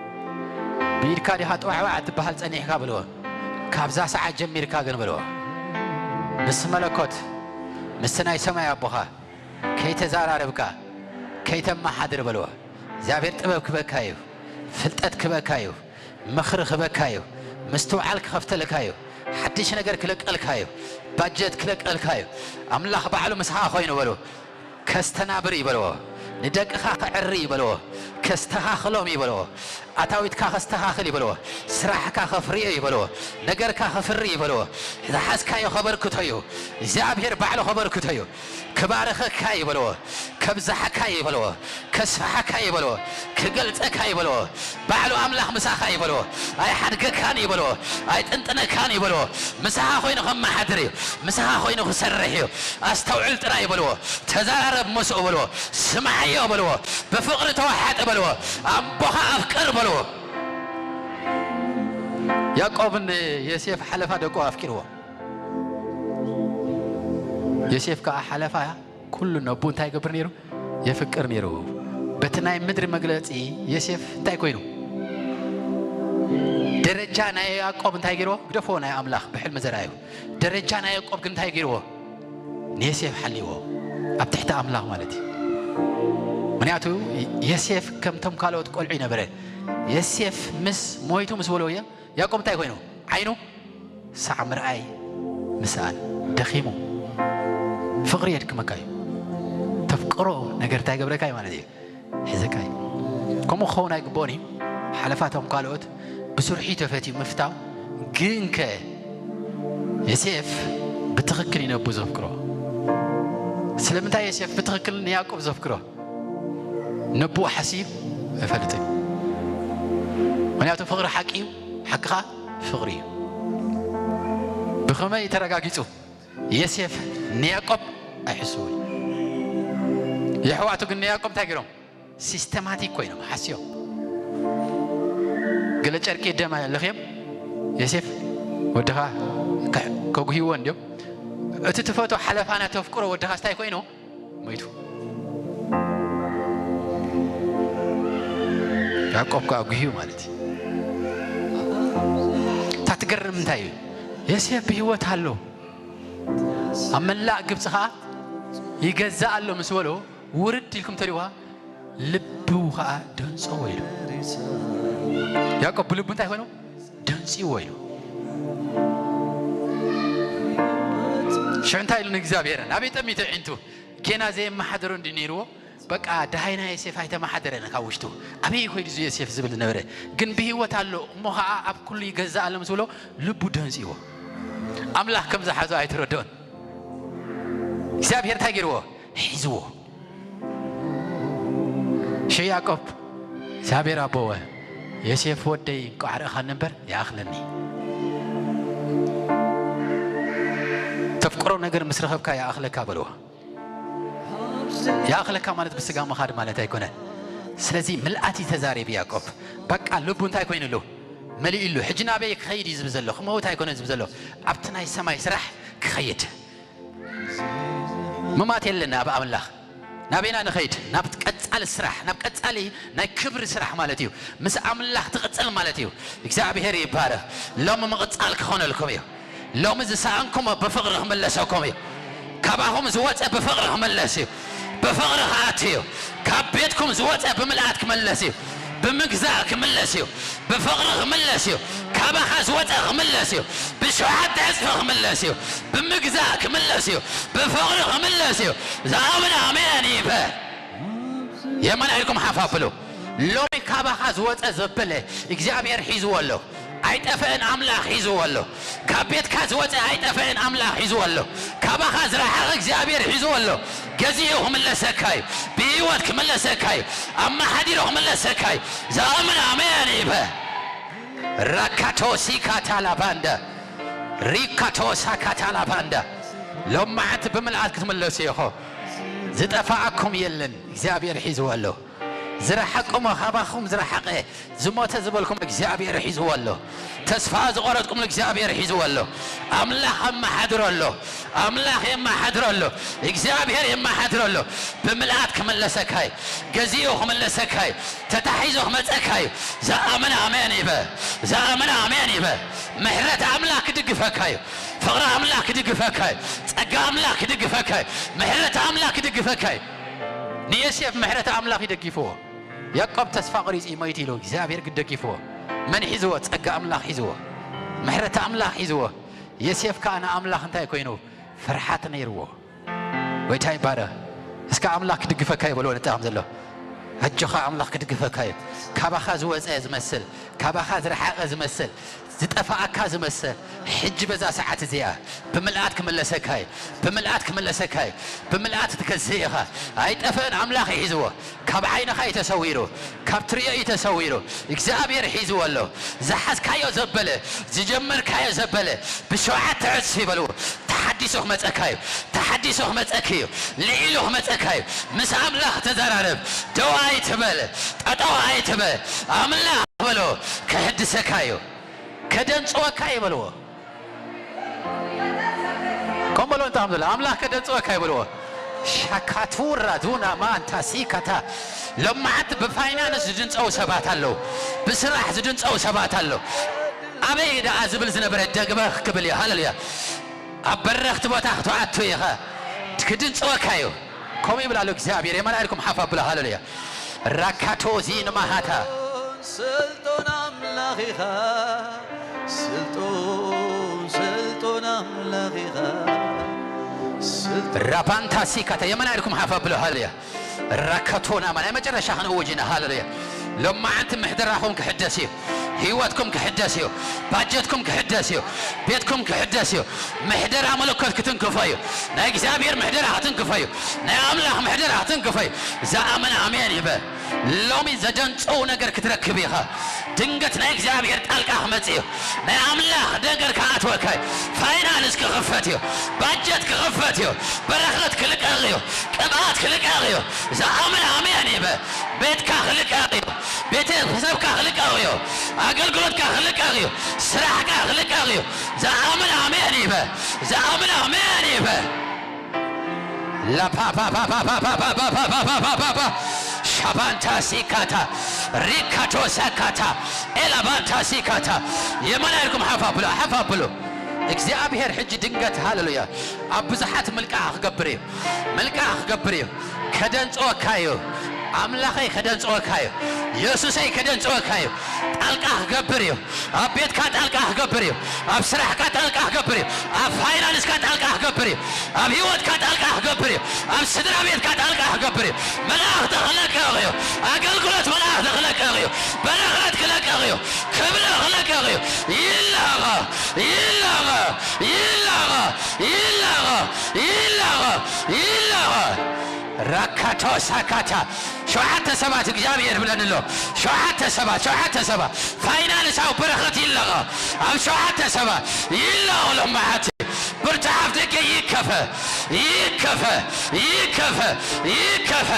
ብኢድካ ዲኻ ጥዋዕዋዕ ትበሃል ጸኒሕካ በልዎ። ካብዛ ሰዓት ጀሚርካ ግን በልዎ። ምስ መለኮት፣ ምስቲ ናይ ሰማይ ኣቦኻ ከይተዛራረብካ፣ ከይተመሓድር በልዎ። እግዚኣብሔር ጥበብ ክበካ እዩ። ፍልጠት ክበካ እዩ። ምኽሪ ክበካ እዩ። ምስትውዓል ክኸፍተልካ እዩ። ሓድሽ ነገር ክለቀልካ እዩ። ባጀት ክለቀልካ እዩ። ኣምላኽ ባዕሉ ምሳኻ ኮይኑ በሉ። ከስተናብር ይበልዎ። ንደቅኻ ክዕሪ ይበልዎ። ከስተኻኽሎም ይበልዎ። ኣታዊትካ ከስተኻኽል ይበልዎ። ስራሕካ ከፍርዮ ይበልዎ። ነገርካ ከፍሪ ይበልዎ። ዝሓዝካዮ ከበርክቶ እዩ። እግዚኣብሔር ባዕሉ ከበርክቶ እዩ። ክባርኸካ ይበልዎ። ከብዝሓካ ይበልዎ። ከስፍሓካ ይበልዎ። ክገልጸካ ይበልዎ። ባዕሉ ኣምላኽ ምሳኻ ይበልዎ። ኣይሓድገካን ይበልዎ። ኣይጥንጥነካን ይበልዎ። ምሳኻ ኮይኑ ከመሓድር እዩ። ምሳኻ ኮይኑ ክሰርሕ እዩ። ኣስተውዕል ጥራይ በልዎ። ተዘራረብ ምስኡ በልዎ። ስምዓዮ በልዎ። ብፍቕሪ ተወሓጥ በልዎ። ኣቦኻ ኣፍቅር በልዎ። ያዕቆብን ዮሴፍ ሓለፋ ደቁ ኣፍቂርዎ። ዮሴፍ ከኣ ሓለፋ ኩሉ ነቡ እንታይ ይገብር ነይሩ? የፍቅር ነይሩ። በቲ ናይ ምድሪ መግለጺ ዮሴፍ እንታይ ኮይኑ? ደረጃ ናይ ያዕቆብ እንታይ ገይርዎ? ግደፍዎ፣ ናይ ኣምላኽ ብሕልሚ ዘርኣዩ። ደረጃ ናይ ያዕቆብ ግን እንታይ ገይርዎ? ንዮሴፍ ሓልይዎ። ኣብ ትሕቲ ኣምላኽ ማለት እዩ። ምክንያቱ ዮሴፍ ከምቶም ካልኦት ቆልዑ ይነበረ። ዮሴፍ ምስ ሞይቱ ምስ በልዎ እዮም ያዕቆብ እንታይ ኮይኑ? ዓይኑ ሳዕ ምርኣይ ምስኣን ደኺሙ። ፍቕሪ የድክመካ እዩ። ተፍቅሮ ነገር እንታይ ገብረካ እዩ ማለት እዩ? ሒዘካ እዩ። ከምኡ ክኸውን ኣይግብኦን እዩ። ሓለፋቶም ካልኦት ብስርሑ ተፈትዩ ምፍታው። ግንከ ዮሴፍ ብትኽክል እዩ ነቡ ዘፍቅሮ። ስለምንታይ ዮሴፍ ብትኽክል ንያዕቆብ ዘፍቅሮ? ነብኡ ሓስዩ ኣይፈልጥን። ምክንያቱ ፍቕሪ ሓቂ እዩ፣ ሓቂ ኸዓ ፍቕሪ እዩ። ብኸመይ ተረጋጊጹ? ዮሴፍ ንያዕቆብ ኣይሕስውን። የሕዋቱ ግን ንያዕቆብ እንታይ ገይሮም? ሲስተማቲክ ኮይኖም ሓስዮም። ገለ ጨርቂ ደም ኣለኽዮም፣ ዮሴፍ ወድኻ ከ-፣ ከጉህይዎ እንድዮም። እቲ ትፈቶ ሓለፋና ተፍቅሮ ወድኻ ስታይ ኮይኑ ሞይቱ። ያዕቆብ ከኣ ጉህዩ ማለት እዩ። እታ ትገርም እንታይ እዩ? ዮሴፍ ብህይወት ኣሎ። ኣብ መላእ ግብጺ ኸኣ ይገዛእ ኣሎ ምስ በሎ፣ ውርድ ኢልኩም ተሪዋ፣ ልቡ ኸኣ ደንጸዎ ኢሉ። ያዕቆብ ብልቡ እንታይ ኮይኑ? ደንጽዎ ኢሉ። ሽዑ እንታይ ኢሉ ንእግዚኣብሔር? ናበይ ጠሚቱ ኣዒንቱ? ጌና ዘየመሓደሮ እንዲ ነይርዎ፣ በቃ፣ ደሃይና ዮሴፍ ኣይተመሓደረን ካብ ውሽጡ። ኣበይ ኮይዱ እዚ ዮሴፍ ዝብል ዝነበረ? ግን ብህይወት ኣሎ፣ እሞ ኸዓ ኣብ ኩሉ ይገዛእ ኣሎ ምስ ብሎ፣ ልቡ ደንጽዎ። ኣምላኽ ከም ዝሓዞ ኣይተረድኦን። እግዚኣብሔር እንታይ ገይርዎ? ሒዝዎ። እሺ ያዕቆብ፣ እግዚኣብሔር ኣቦወ፣ ዮሴፍ ወደይ፣ እንቋዕ ርኢኻኒ እምበር ይኣኽለኒ። ተፍቅሮ ነገር ምስ ረኸብካ ይኣኽለካ በልዎ። ይኣኽለካ ማለት ብስጋ ምኻድ ማለት ኣይኮነን። ስለዚ ምልኣት እዩ ተዛሪቡ ያዕቆብ። በቃ ልቡ እንታይ ኮይኑሉ? መሊኡሉ። ሕጂ ናበይ ክኸይድ እዩ ዝብል ዘሎ? ክመውት ኣይኮነን ዝብል ዘሎ። ኣብቲ ናይ ሰማይ ስራሕ ክኸይድ። ምማት የለን ኣብ ኣምላኽ። ናበይና ንኸይድ? ናብ ቀጻሊ ስራሕ፣ ናብ ቀጻሊ ናይ ክብሪ ስራሕ ማለት እዩ። ምስ ኣምላኽ ትቕጽል ማለት እዩ። እግዚኣብሔር ይባረኽ። ሎሚ ምቕጻል ክኾነልኩም እዩ። ሎሚ ዝሰኣንኩሞ ብፍቕሪ ክምለሰኩም እዩ። ካባኹም ዝወጸ ብፍቕሪ ክምለስ እዩ። ብፍቕሪ ክኣቱ እዩ። ካብ ቤትኩም ዝወጸ ብምልኣት ክምለስ እዩ። ብምግዛእ ክምለስ እዩ። ብፍቕሪ ክምለስ እዩ። ካባኻ ዝወጸ ክምለስ እዩ። ብሸውዓተ ዕጽፊ ክምለስ እዩ። ብምግዛእ ክምለስ እዩ። ብፍቕሪ ክምለስ እዩ። ዝኣምን ኣሜን ይበል። የማን ኢልኩም ሓፍ ኣብሉ። ሎሚ ካባኻ ዝወጸ ዘበለ እግዚኣብሔር ሒዝዎ ኣሎ። ኣይጠፍእን ኣምላኽ ሒዝዎ ኣሎ። ካብ ቤትካ ዝወጸ ኣይጠፍእን ኣምላኽ ሒዝዎ ኣሎ። ካባኻ ዝረሓቐ እግዚኣብሔር ሒዝዎ ኣሎ። ገዚኡ ክምለሰካ እዩ። ብህይወት ክምለሰካ እዩ። ኣመሓዲሩ ክምለሰካ እዩ። ዝኣምን ኣሜን ይበል። ራካቶሲ ካታላባንዳ ሪካቶሳ ካታላባንዳ ሎማዓንቲ ብምልኣት ክትምለሱ ኢኹ። ዝጠፋኣኩም የለን፣ እግዚኣብሔር ሒዝዎ ኣሎ። ዝረሓቅሞ ካባኹም ዝረሓቐ ዝሞተ ዝበልኩም እግዚኣብሔር ሒዝዎ ኣሎ። ተስፋ ዝቆረጥኩም እግዚኣብሔር ሒዝዎ ኣሎ። ኣምላኽ ኣመሓድሮ ኣሎ። ኣምላኽ የመሓድሮ ኣሎ። እግዚኣብሔር የመሓድሮ ኣሎ። ብምልኣት ክመለሰካይ፣ ገዚኡ ክመለሰካይ፣ ተታሒዙ ክመጸካይ። ዝኣምን ኣሜን ይበ። ዝኣምን ኣሜን ይበ። ምሕረት ኣምላኽ ክድግፈካዩ። ፍቕሪ ኣምላኽ ክድግፈካዩ። ጸጋ ኣምላኽ ክድግፈካዩ። ምሕረት ኣምላኽ ክድግፈካዩ። ንዮሴፍ ምሕረት ኣምላኽ ይደጊፍዎ። ያዕቆብ ተስፋ ቆሪጹ እዩ ሞይቱ ኢሉ እግዚኣብሔር ግን ደጊፍዎ። መን ሒዝዎ? ጸጋ ኣምላኽ ሒዝዎ። ምሕረት ኣምላኽ ሒዝዎ። ዮሴፍ ከኣ ንኣምላኽ እንታይ ኮይኑ? ፍርሓት ነይርዎ። ጎይታ ይባረኽ። እስከ ኣምላኽ ክድግፈካ እዩ በልዎ ነቲ ከም ዘሎ። ኣጆኻ ኣምላኽ ክድግፈካ እዩ። ካባኻ ዝወጸ ዝመስል፣ ካባኻ ዝረሓቐ ዝመስል፣ ዝጠፋኣካ ዝመስል፣ ሕጂ በዛ ሰዓት እዚኣ ብምልኣት ክመለሰካ እዩ። ብምልኣት ክመለሰካ እዩ። ብምልኣት ትገዝእ ኢኻ። ኣይጠፍእን፣ ኣምላኽ እዩ ሒዝዎ። ካብ ዓይንኻ እዩ ተሰዊሩ፣ ካብ ትሪኦ እዩ ተሰዊሩ። እግዚኣብሔር ሒዝዎ ኣሎ። ዝሓዝካዮ ዘበለ፣ ዝጀመርካዮ ዘበለ ብሸውዓተ ዕጽፊ በልዎ። ተሓዲሱ ክመጸካ እዩ። ተሓዲሱ ክመጸኪ እዩ። ልዒሉ ክመጸካ እዩ። ምስ ኣምላኽ ተዘራረብ። ደው ኣይትበል። ጠጠው ኣይትበል። ኣምላኽ በሎ። ክሕድሰካ እዩ። ከደንጽወካ እዩ በልዎ። ከም በሎ እንታ ከም ዘሎ ኣምላኽ ከደንጽወካ እዩ በልዎ። ሻካቱራ ዱና ማንታ ሲካታ ሎማዓንቲ ብፋይናንስ ዝድንጸው ሰባት ኣለዉ። ብስራሕ ዝድንጸው ሰባት ኣለዉ። ኣበይ ደኣ ዝብል ዝነበረ ደግመ ክብል እዩ። ሃሌሉያ። ኣብ በረኽቲ ቦታ ክትኣቱ ኢኻ። ክድንጽወካ እዩ። ከምኡ ይብል ኣሎ እግዚኣብሔር። የማን ኢልኩም ሓፍ ኣብሉ። ሃሌሉያ። ራካቶ ዚን ማሃታ። ስልጡን ኣምላኽ ኢኻ። ስልጡን፣ ስልጡን ኣምላኽ ኢኻ። ስልጡን ራባንታ ሲካታ። የማን ኢልኩም ሓፍ ኣብሉ። ሃሌሉያ። ራካቶና ማ ናይ መጨረሻ ክንእውጅ ኢና። ሃሌሉያ። ሎማዓንቲ ምሕደራኹም ክሕደስ እዩ። ህይወትኩም ክሕደስ እዩ። ባጀትኩም ክሕደስ እዩ። ቤትኩም ክሕደስ እዩ። ምሕደራ መለኮት ክትንክፎ እዩ። ናይ እግዚኣብሔር ምሕደራ ክትንክፎ እዩ። ናይ ኣምላኽ ምሕደራ ክትንክፎ እዩ። ዝኣመነ ኣሜን ይበል። ሎሚ ዘደንጽው ነገር ክትረክብ ኢኻ። ድንገት ናይ እግዚኣብሔር ጣልቃ ክመጽእ እዩ። ናይ ኣምላኽ ነገር ክኣትወካ እዩ። ፋይናንስ ክኽፈት እዩ። ባጀት ክኽፈት እዩ። በረኸት ክልቀቕ እዩ። ቅብኣት ክልቀቕ እዩ። ዝኣምን ኣሜን ይበል። ቤትካ ክልቀቕ እዩ። ቤተሰብካ ክልቀቕ እዩ። ኣገልግሎትካ ክልቀቕ እዩ። ስራሕካ ክልቀቕ እዩ። ዝኣምን ኣሜን ይበል። ዝኣምን ኣሜን ይበል። ላፓፓፓፓፓፓፓፓፓፓፓፓፓፓ ሻባንታ ሲካታ ሪካቶ ሳካታ ኤላባንታ ሲካታ የማን ኢልኩም ሓፍ ኣብሉ፣ ሓፍ ኣብሉ። እግዚኣብሔር ሕጂ ድንገት ሃሌሉያ ኣብ ብዙሓት ምልቃ ክገብር እዩ። ምልቃ ክገብር እዩ። ከደንጽወካ እዩ። ኣምላኸይ ከደንጽወካ እዩ። የሱሰይ ከደንጽወካ እዩ። ጣልቃ ክገብር እዩ። ኣብ ቤትካ ጣልቃ ክገብር እዩ። ኣብ ስራሕካ ጣልቃ ክገብር እዩ። ኣብ ፋይናንስካ ጣልቃ ክገብር እዩ። ኣብ ህይወትካ ጣልቃ ክገብር እዩ። ኣብ ስድራ ቤትካ ጣልቃ ክገብር እዩ። መላእኽቲ ክለቀቕ እዩ። ኣገልግሎት መላእኽቲ ክለቀቕ እዩ። በረኸት ክለቀቕ እዩ። ክብሪ ክለቀቕ እዩ። ይላቐ፣ ይላቐ፣ ይላቐ፣ ይላቐ፣ ይላቐ፣ ይላቐ። ራካቶ ሳካታ ሸውዓተ ሰባት እግዚኣብሔር ብለኒ ኣሎ። ሸውዓተ ሰባት፣ ሸውዓተ ሰባት ፋይናንሳዊ በረኸት ይለቐቕ። ኣብ ሸውዓተ ሰባት ይለቐቕ። ሎም መዓልቲ ብርቱዕ ኣፍ ደገ ይከፈ፣ ይከፈ፣ ይከፈ፣ ይከፈ።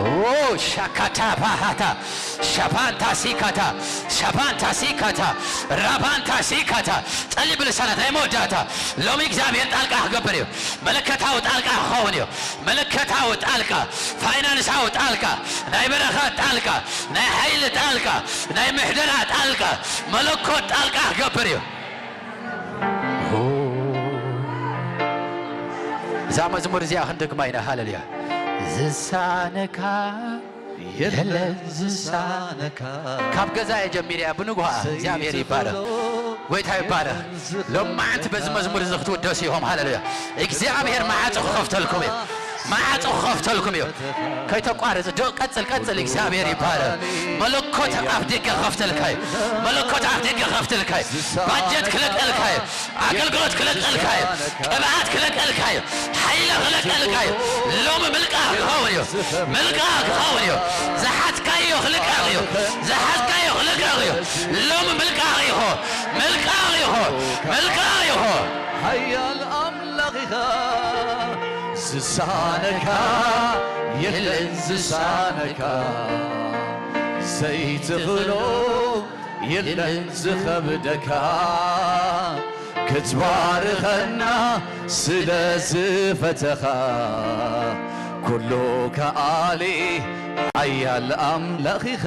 ኦ ሻካታ ባሃታ ሻባንታ ሲካታ ሻባንታ ሲካታ ራባንታ ሲካታ ጸሊ ብልሳናት ናይ መወዳእታ ሎሚ እግዚኣብሔር ጣልቃ ክገብር እዩ። መለከታዊ ጣልቃ ክኸውን እዩ። መለከታዊ ጣልቃ፣ ፋይናንሳዊ ጣልቃ፣ ናይ በረኸት ጣልቃ፣ ናይ ሓይሊ ጣልቃ፣ ናይ ምሕደራ ጣልቃ፣ መለኮት ጣልቃ ክገብር እዩ። እዛ መዝሙር እዚኣ ክንደግማ ኢና። ሃለሉያ። ዝሳነካ የለን ዝሳነካ። ካብ ገዛ እየ ጀሚረ እያ። ብንጉሃ እግዚኣብሔር ይባረኽ። ጎይታ ይባረኽ። ሎማዓንቲ በዚ መዝሙር እዚ ክትውደሱ ኢኹም። ሃለሉያ። እግዚኣብሔር መዓጹ ክኸፍተልኩም እዩ። መዓጹ ክኸፍተልኩም እዩ። ከይተቋርጽ ዶ ቀጽል፣ ቀጽል። እግዚኣብሔር ይባረኽ። መለኮት ኣፍ ደገ ክኸፍተልካ እዩ። መለኮት ኣፍ ደገ ክኸፍተልካ እዩ። ባጀት ክለቀልካ እዩ። ኣገልግሎት ክለቀልካ እዩ። ቅብኣት ክለቀልካ እዩ። ሓይሊ ክለቀልካ እዩ። ሎሚ ምልቃ ክኸውን እዩ። ምልቃ ክኸውን እዩ። ዝሓዝካዮ ክልቀቕ እዩ። ዝሓዝካዮ ክልቀቕ እዩ። ሎሚ ምልቃ ኢኹ። ምልቃ ኢኹ። ምልቃ ኢኹ። ሓያል ኣምላኽ ኢኻ፣ ዝሳነካ የለን ዝሳነካ፣ ዘይትኽሎ የለን ዝኸብደካ፣ ክትባርኸና ስለ ዝፈተኻ፣ ኩሉ ከኣሊ ሓያል ኣምላኽ ኢኻ።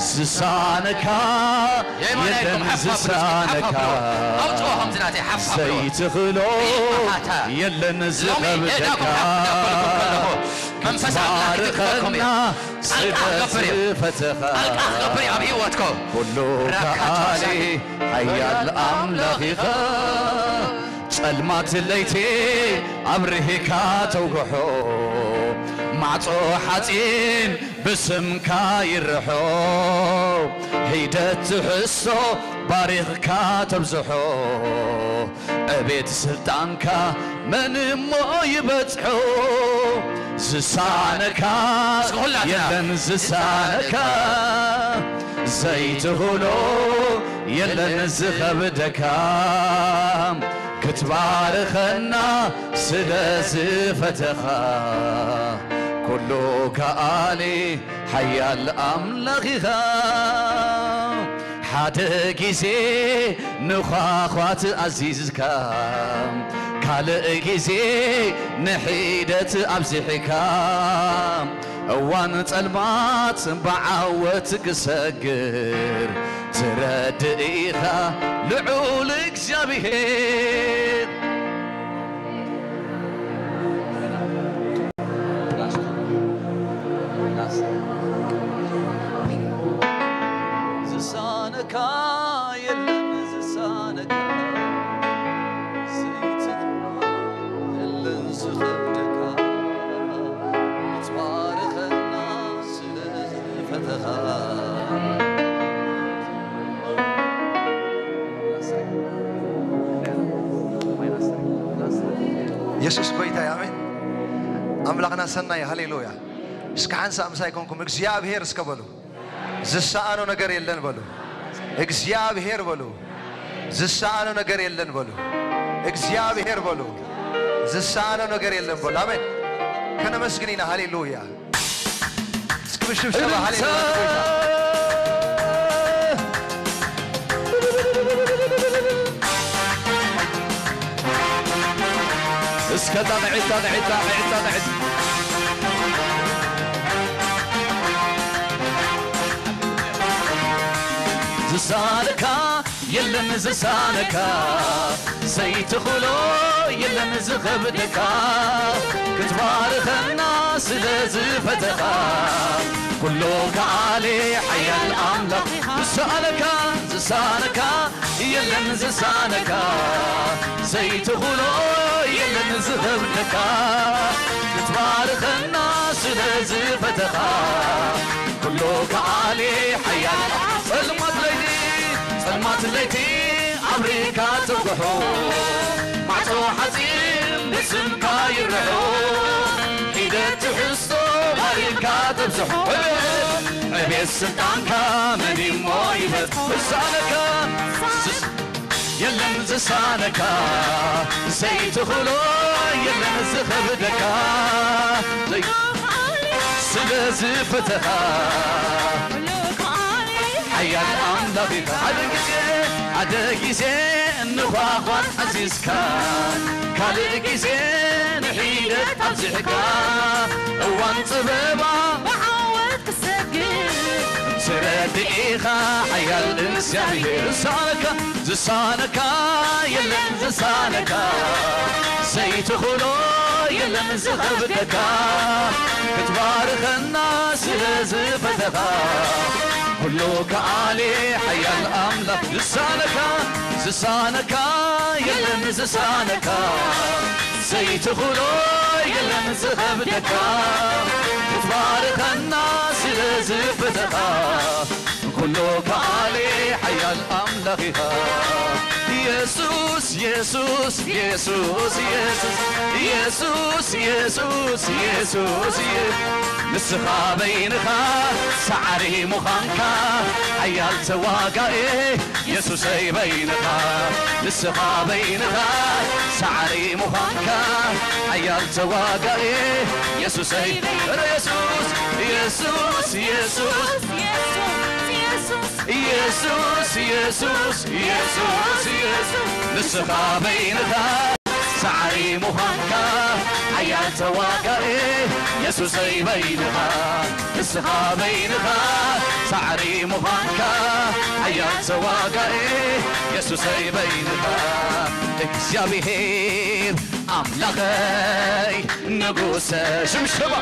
ዝሳነካ የማናይኩም የለን ሓፍ ኣብሉ እስኪ፣ ሓፍ ዝሳነካ፣ ኣብሉ። ኣውጽኦ ከምዚ ናተይ ሓፍ ኣብሉ። ዘይትኽሎ ይመሃታ። የለን ሎሚ ዝኸብደካ። የዳኩም ሓፍ እንዳበልኩም ከለኹ መንፈስ ኣምላኽ ክትባርኸና ይድግፈኩም እዩ። ጣልቃ ክገብር እዩ። ዝፈተኻ ጣልቃ ክገብር እዩ ኣብ ህይወትኩም። ኩሉ ራካቶ ከኣሊ ሳኒ። ሓያል ኣምላኽ ኢኻ። ጸልማት ለይቲ ኣብርሂካ ተውግሖ፣ ማዕጾ ሓጺን ብስምካ ይርሖ፣ ሒደት ትሕሶ ባሪኽካ ተብዝሖ፣ ዕቤት ስልጣንካ መን እሞ ይበጽሖ? ዝሳነካ እስኪ ሁላትና የለን ዝሳነካ፣ ዘይትኽሎ የለን ዝኸብደካ፣ ክትባርኸና ስለ ዝፈተኻ፣ ኩሉ ከኣሊ ሓያል ኣምላኽ ኢኻ። ሓደ ግዜ ንዃዃት ኣዚዝካ፣ ካልእ ግዜ ንሒደት ኣብዚሕካ፣ እዋን ጸልማት ብዓወት ክሰግር ትረድእ ኢኻ ልዑል እግዚኣብሔር። ዝሳነካ የለን ዝሳነካ፣ ዘይትኽሎ የለን ዝኸብደካ፣ ክትባርኸና ስለ ዝፈተኻ። የሱስ ጎይታ እዩ። ኣሜን። ኣምላኽና ሰናይ። ሃሌሉያ። እስከ ሓንሳእ ምሳይ ኮንኩም እግዚኣብሔር እስከ በሉ። ዝሰኣኖ ነገር የለን በሉ። እግዚኣብሔር በሉ። ዝሰኣኖ ነገር የለን በሉ። እግዚኣብሔር በሉ። ዝሰኣኖ ነገር የለን በሉ። ኣሜን። ከነመስግን ኢና። ሃሌሉያ። እስኪ ብሽብሸባ ሃሌሉያ ንጎይታ። እስከ ጣቕዒት፣ ጣቕዒት፣ ጣቕዒት፣ ጣቕዒት። ዝሳነካ የለን ዝሳነካ፣ ዘይትኽሎ የለን ዝኸብደካ፣ ክትባርኸና ስለ ዝፈተኻ፣ ኩሉ ከኣሊ ሓያል ኣምላኽ ዝሳነካ፣ ዝሳነካ የለን ዝሳነካ፣ ዘይትኽሎ የለን ዝኸብደካ፣ ክትባርኸና ስለ ዝፈተኻ፣ ኩሉ ከኣሊ ሓያል። ጸልማት ለይቲ፣ ጸልማት ለይቲ ኣብሪካ ትጉሑ፣ ማዕጾ ሓጺን ስምካ ይርሑ ሒደት ትሕዝቶ ባሪልካ ተብዝሖ ዕቤት ስልጣንካ መን እሞ ይበጽሖ ዝሳነካ የለን ዝሳነካ ዘይትኽእሎ የለን ዝኸብደካ ስለ ዝፈተኻ ሓያል ኣምላኽ ኢኻ ሓደ ግዜ ሓደ ግዜ እንኳኳት ኣዚዝካ ካልእ ግዜ ንሒደት ኣብዚሕካ እዋን ጥበባ ብዓወት ክሰግድ ትረድእ ኢኻ ሓያል እግዚኣብሔር ዝሳነካ ዝሳነካ የለን ዝሳነካ ዘይትኽእሎ የለን ዝኸብደካ ክትባርከና ስለ ዝፈተኻ ኩሉ ከኣሊ ሓያል ኣምላኽ ዝሳነካ ዝሳነካ የለን ዝሳነካ ዘይትኽእሎ የለን ዝኸብደካ ክትባርከና ስለ ዝፈተኻ ኩሉ ከኣሊ ሓያል ኣምላኽ ኢኻ የሱስ የሱስ የሱስ የሱስ የሱስ የሱስ የሱስ ንስኻ በይንኻ ሳዕሪ ምዃንካ ሓያል ተዋጋኢ የሱሰይ በይንኻ ንስኻ በይንኻ ሳዕሪ ምዃንካ ሓያል ተዋጋኢ የሱሰይ ረ የሱስ የሱስ የሱስ የሱስ የሱስ የሱስ የሱስ ንስኻ በይንኻ ሳዕሪ ምዃንካ ሓያል ተዋጋኢ የሱሰይ በይንኻ ንስኻ በይንኻ ሳዕሪ ምዃንካ ሓያል ተዋጋኢ የሱሰይ በይንኻ እግዚኣብሔር ኣምላኸይ ንጉሰ ሽምሸባ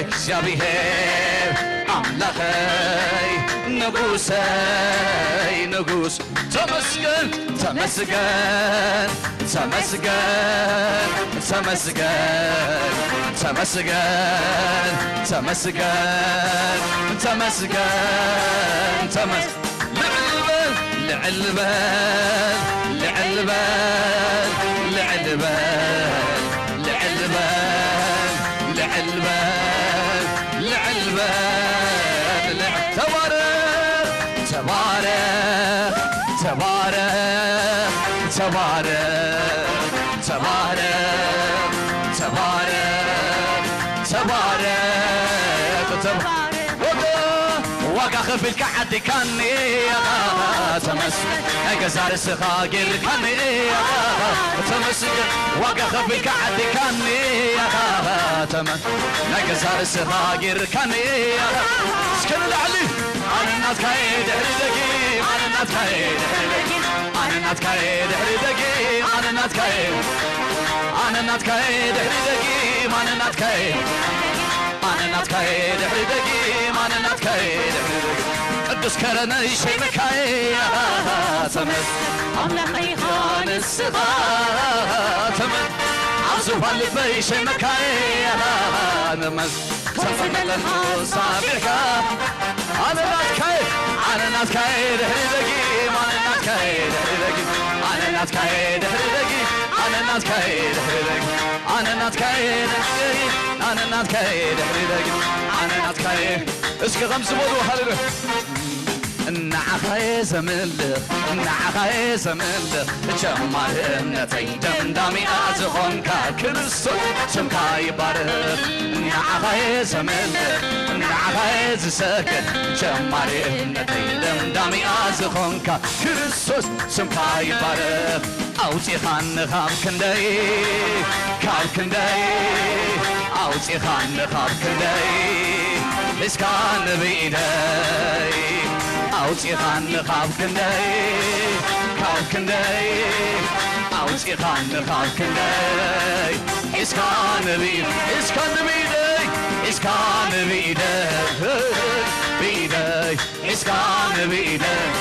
እግዚኣብሔር ኣምላኸይ ንጉሰይ ንጉስ ተመስገን ተመስገን ተመስገን ተመስገን ተመስገን ተመስገን ተመስገን ተመስ ልዕል በል ልዕል በል ልዕል በል ልዕል በል ልዕል በል ልዕል በል ልዕል በል ተባረኽ ተባረኽ ተባረኽ ተባረኽ ተባረኽ ተባረኽ ተባረኽ ተባረኽ ዋጋ ዋጋ ከፊልካ ዓዲካኒ ተመስገን ናይ ገዛ ርእስኻ ጌርካኒ ተመስገን ዋጋ ከፊልካ ዓዲካኒ ተመ ናይ ገዛ ርእስኻ ጌርካኒ እስከ ንላዕሊ ኣነ ናትካየ ድሕሪ ደጊም ኣነ ናትካየ ድሕሪ ደጊም ኣነ ናትካየ ድሕሪ ደጊም ኣነ ናትካየ ኣነ ናትካየ ድሕሪ ደጊም ኣነ ናትካየ ኣነ ናትካየ ድሕሪ ደጊም ኣነ ናትካየ ድሕሪ ደጊም ቅዱስ ከረነይ ሸይመካየ ተመ ኣምላኸይ ኢኻ ንስኻ ተመ ኣብ ዙፋን ልበይ ሸይመካየ ተመ ተመ ሳቢዕካ ኣነ ናትካየ ኣነ ናትካየ ድሕሪ ደጊም ኣነ ናትካየ ድሕሪ ደጊም ኣነ ናትካየ ድሕሪ ደጊም ኣነ ናትካየ ድሕሪ ደጊም ኣነ ናትካየ ድሕሪ ደጊም ኣነ ናትካየ ድሕሪ ደጊም ኣነ ናትካየ እስኪ ከም ዝበሉ ሃሌሉያ ንዓኻየ ዘምልኽ ንዓኻየ ዘምልኽ ጀማሪ እምነተይ ደምዳሚኣ ዝኾንካ ክርስቶስ ስምካ ይባረኽ ንዓኻየ ዘምልኽ ንዓኻየ ዝሰግድ ጀማሪ እምነተይ ደምዳሚኣ ዝኾንካ ክርስቶስ ስምካ ይባረኽ ኣውፂኻኒ ካብ ክንደይ ካብ ክንደይ ኣውፂኻኒ ካብ ክንደይ ሒዝካኒ ብኢደይ ኣውፂኻኒ ካብ ክንደይ ካብ ክንደይ ኣውፂኻኒ ካብ ክንደይ ሒዝካኒ ብኢደይ ሒዝካኒ ብኢደይ ሒዝካኒ ብኢደይ ብኢደይ ሒዝካኒ ብኢደይ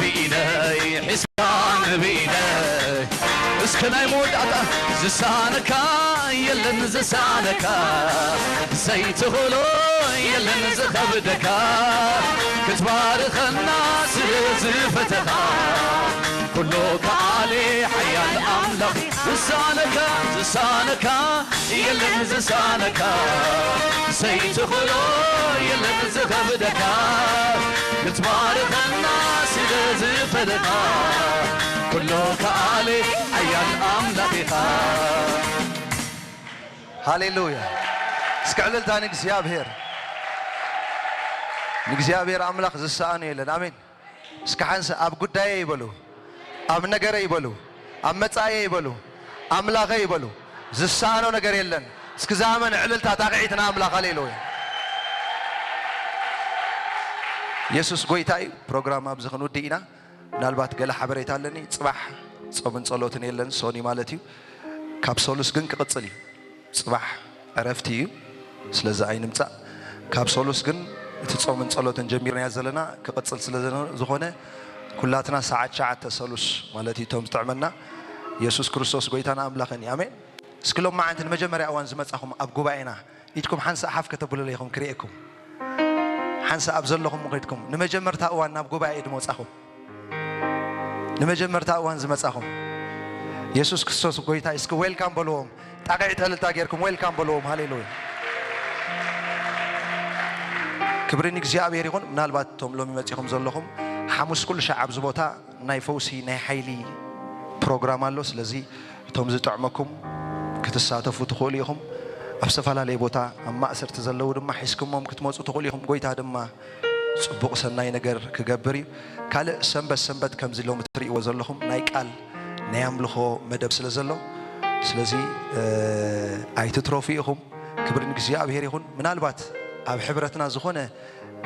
ብኢደይ ሒዝካኒ ብኢደይ እስከ ናይ መወዳእታ ዝሳነካ የለን ዝሳነካ ዘይትኽእሎ የለን ዝኸብደካ ክትባርከና ስለ ዝፈተኻ ኩሉ ከኣሊ ሓያል ኣምላኽ ንስኻ ዝሳነካ ዝሳነካ የለን ዝሳነካ ዘይትኽእሎ የለን ዝኸብደካ ክትባርኸና ስለ ዝፈለኻ ኩሎ ከኣለ ሓያል ኣምላኽ ኢኻ። ሃሌሉያ። እስኪ ዕልልታ ንእግዚኣብሔር። ንእግዚኣብሔር ኣምላኽ ዝሰኣኖ የለን። ኣሜን። እስኪ ሓንሳእ ኣብ ጉዳየይ ይበሉ፣ ኣብ ነገረይ ይበሉ፣ ኣብ መጻእየይ ይበሉ፣ ኣምላኸይ ይበሉ። ዝሰኣኖ ነገር የለን። እስኪ ዛመን ዕልልታ ጣቕዒት ንኣምላኽ። ሃሌሉያ። ኢየሱስ ጎይታ እዩ። ፕሮግራም ኣብዚ ክንውድእ ኢና። ምናልባት ገለ ሓበሬታ ኣለኒ። ጽባሕ ጾምን ጸሎትን የለን፣ ሶኒ ማለት እዩ። ካብ ሰሉስ ግን ክቕጽል እዩ። ጽባሕ ዕረፍቲ እዩ። ስለዚ ኣይንምጻእ። ካብ ሰሉስ ግን እቲ ጾምን ጸሎትን ጀሚርናዮ ዘለና ክቕጽል ስለ ዝነ-፣ ዝኾነ ኩላትና ሰዓት ትሽዓተ ሰሉስ ማለት እዩ። እቶም ዝጥዕመና ኢየሱስ ክርስቶስ ጎይታን ኣምላኽን እዩ። ኣሜን። እስኪ ሎም መዓንቲ ንመጀመርያ እዋን ዝመጻኹም ኣብ ጉባኤና ኢድኩም ሓንሳእ ሓፍ ከተብሉለይ ኢኹም ክርእየኩም። ሓንሳእ ኣብ ዘለኹም ከይድኩም ንመጀመርታ እዋን ናብ ጉባኤ ድመጻኹም። ንመጀመርታ እዋን ዝመጻኹም ኢየሱስ ክርስቶስ ጎይታ እስኪ ዌልካም በልዎም። ጣቕዒት ዕልልታ ጌርኩም ዌልካም በልዎም። ሃሌሉያ። ክብሪ ንእግዚኣብሔር ይኹን። ምናልባት እቶም ሎሚ መጺኹም ዘለኹም ሓሙስ ኩሉ ሻዕ ኣብዚ ቦታ ናይ ፈውሲ ናይ ሓይሊ ፕሮግራም ኣሎ። ስለዚ እቶም ዝጥዕመኩም ክትሳተፉ ትኽእሉ ኢኹም። ኣብ ዝተፈላለየ ቦታ ኣብ ማእሰርቲ ዘለዉ ድማ ሒዝኩሞም ክትመጹ ትኽእሉ ኢኹም። ጎይታ ድማ ጽቡቕ ሰናይ ነገር ክገብር እዩ። ካልእ ሰንበት ሰንበት ከምዚ ሎሚ ትርእይዎ ዘለኹም ናይ ቃል ናይ ኣምልኾ መደብ ስለ ዘሎ፣ ስለዚ፣ እ፣ ኣይትትረፉ ኢኹም። ክብሪ ንእግዚኣብሔር ይኹን። ምናልባት ኣብ ሕብረትና ዝኾነ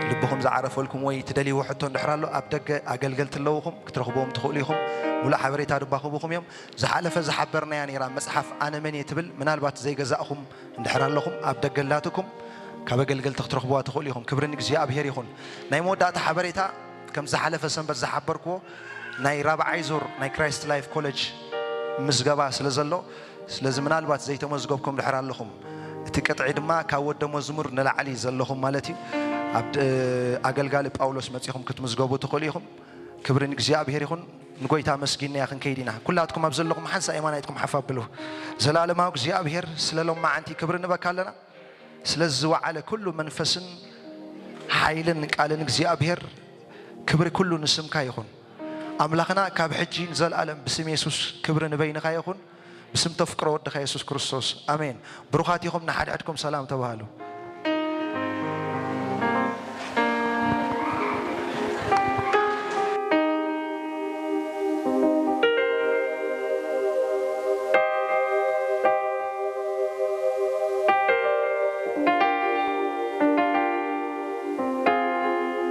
ልብኹም ዝዓረፈልኩም ወይ ትደልይዎ ሕቶ እንድሕር ኣሎ፣ ኣብ ደገ ኣገልገልቲ ኣለዉኹም፣ ክትረኽብዎም ትኽእሉ ኢኹም። ሙሉእ ሓበሬታ ድባኽቡኹም እዮም። ዝሓለፈ ዝሓበርናያ ነይራ መጽሓፍ ኣነ መን እየ ትብል፣ ምናልባት ዘይገዛእኹም እንድሕር ኣለኹም፣ ኣብ ደገ ኣላትኩም፣ ካብ ኣገልገልቲ ክትረኽብዋ ትኽእሉ ኢኹም። ክብሪ ንእግዚኣብሔር ይኹን። ናይ መወዳእታ ሓበሬታ፣ ከም ዝሓለፈ ሰንበት ዝሓበርክዎ፣ ናይ ራብዓይ ዙር ናይ ክራይስት ላይፍ ኮሌጅ ምዝገባ ስለ ዘሎ፣ ስለዚ ምናልባት ዘይተመዝገብኩም ድሕር ኣለኹም፣ እቲ ቅጥዒ ድማ ካብ ወደ መዝሙር ንላዕሊ ዘለኹም ማለት እዩ። ኣብ ድ-፣ ኣገልጋሊ ጳውሎስ መጺኹም ክትምዝገቡ ትኽእሉ ኢኹም። ክብሪ ንእግዚኣብሔር ይኹን። ንጎይታ መስጊንናያ ክንከይድ ኢና። ኩላትኩም ኣብ ዘለኹም ሓንሳእ የማናይትኩም ሓፍ ኣብሉ። ዘላለማዊ እግዚኣብሔር ስለ ሎም መዓንቲ ክብሪ ንበካ ኣለና። ስለ ዝወዓለ ኩሉ መንፈስን ሓይልን ቃልን እግዚኣብሔር ክብሪ ኩሉ ንስምካ ይኹን። ኣምላኽና ካብ ሕጂ ንዘለኣለም ብስም የሱስ ክብሪ ንበይንኻ ይኹን። ብስም ተፍቅሮ ወድኻ የሱስ ክርስቶስ ኣሜን። ብሩኻት ኢኹም፣ ንሓድሕድኩም ሰላም ተባሃሉ።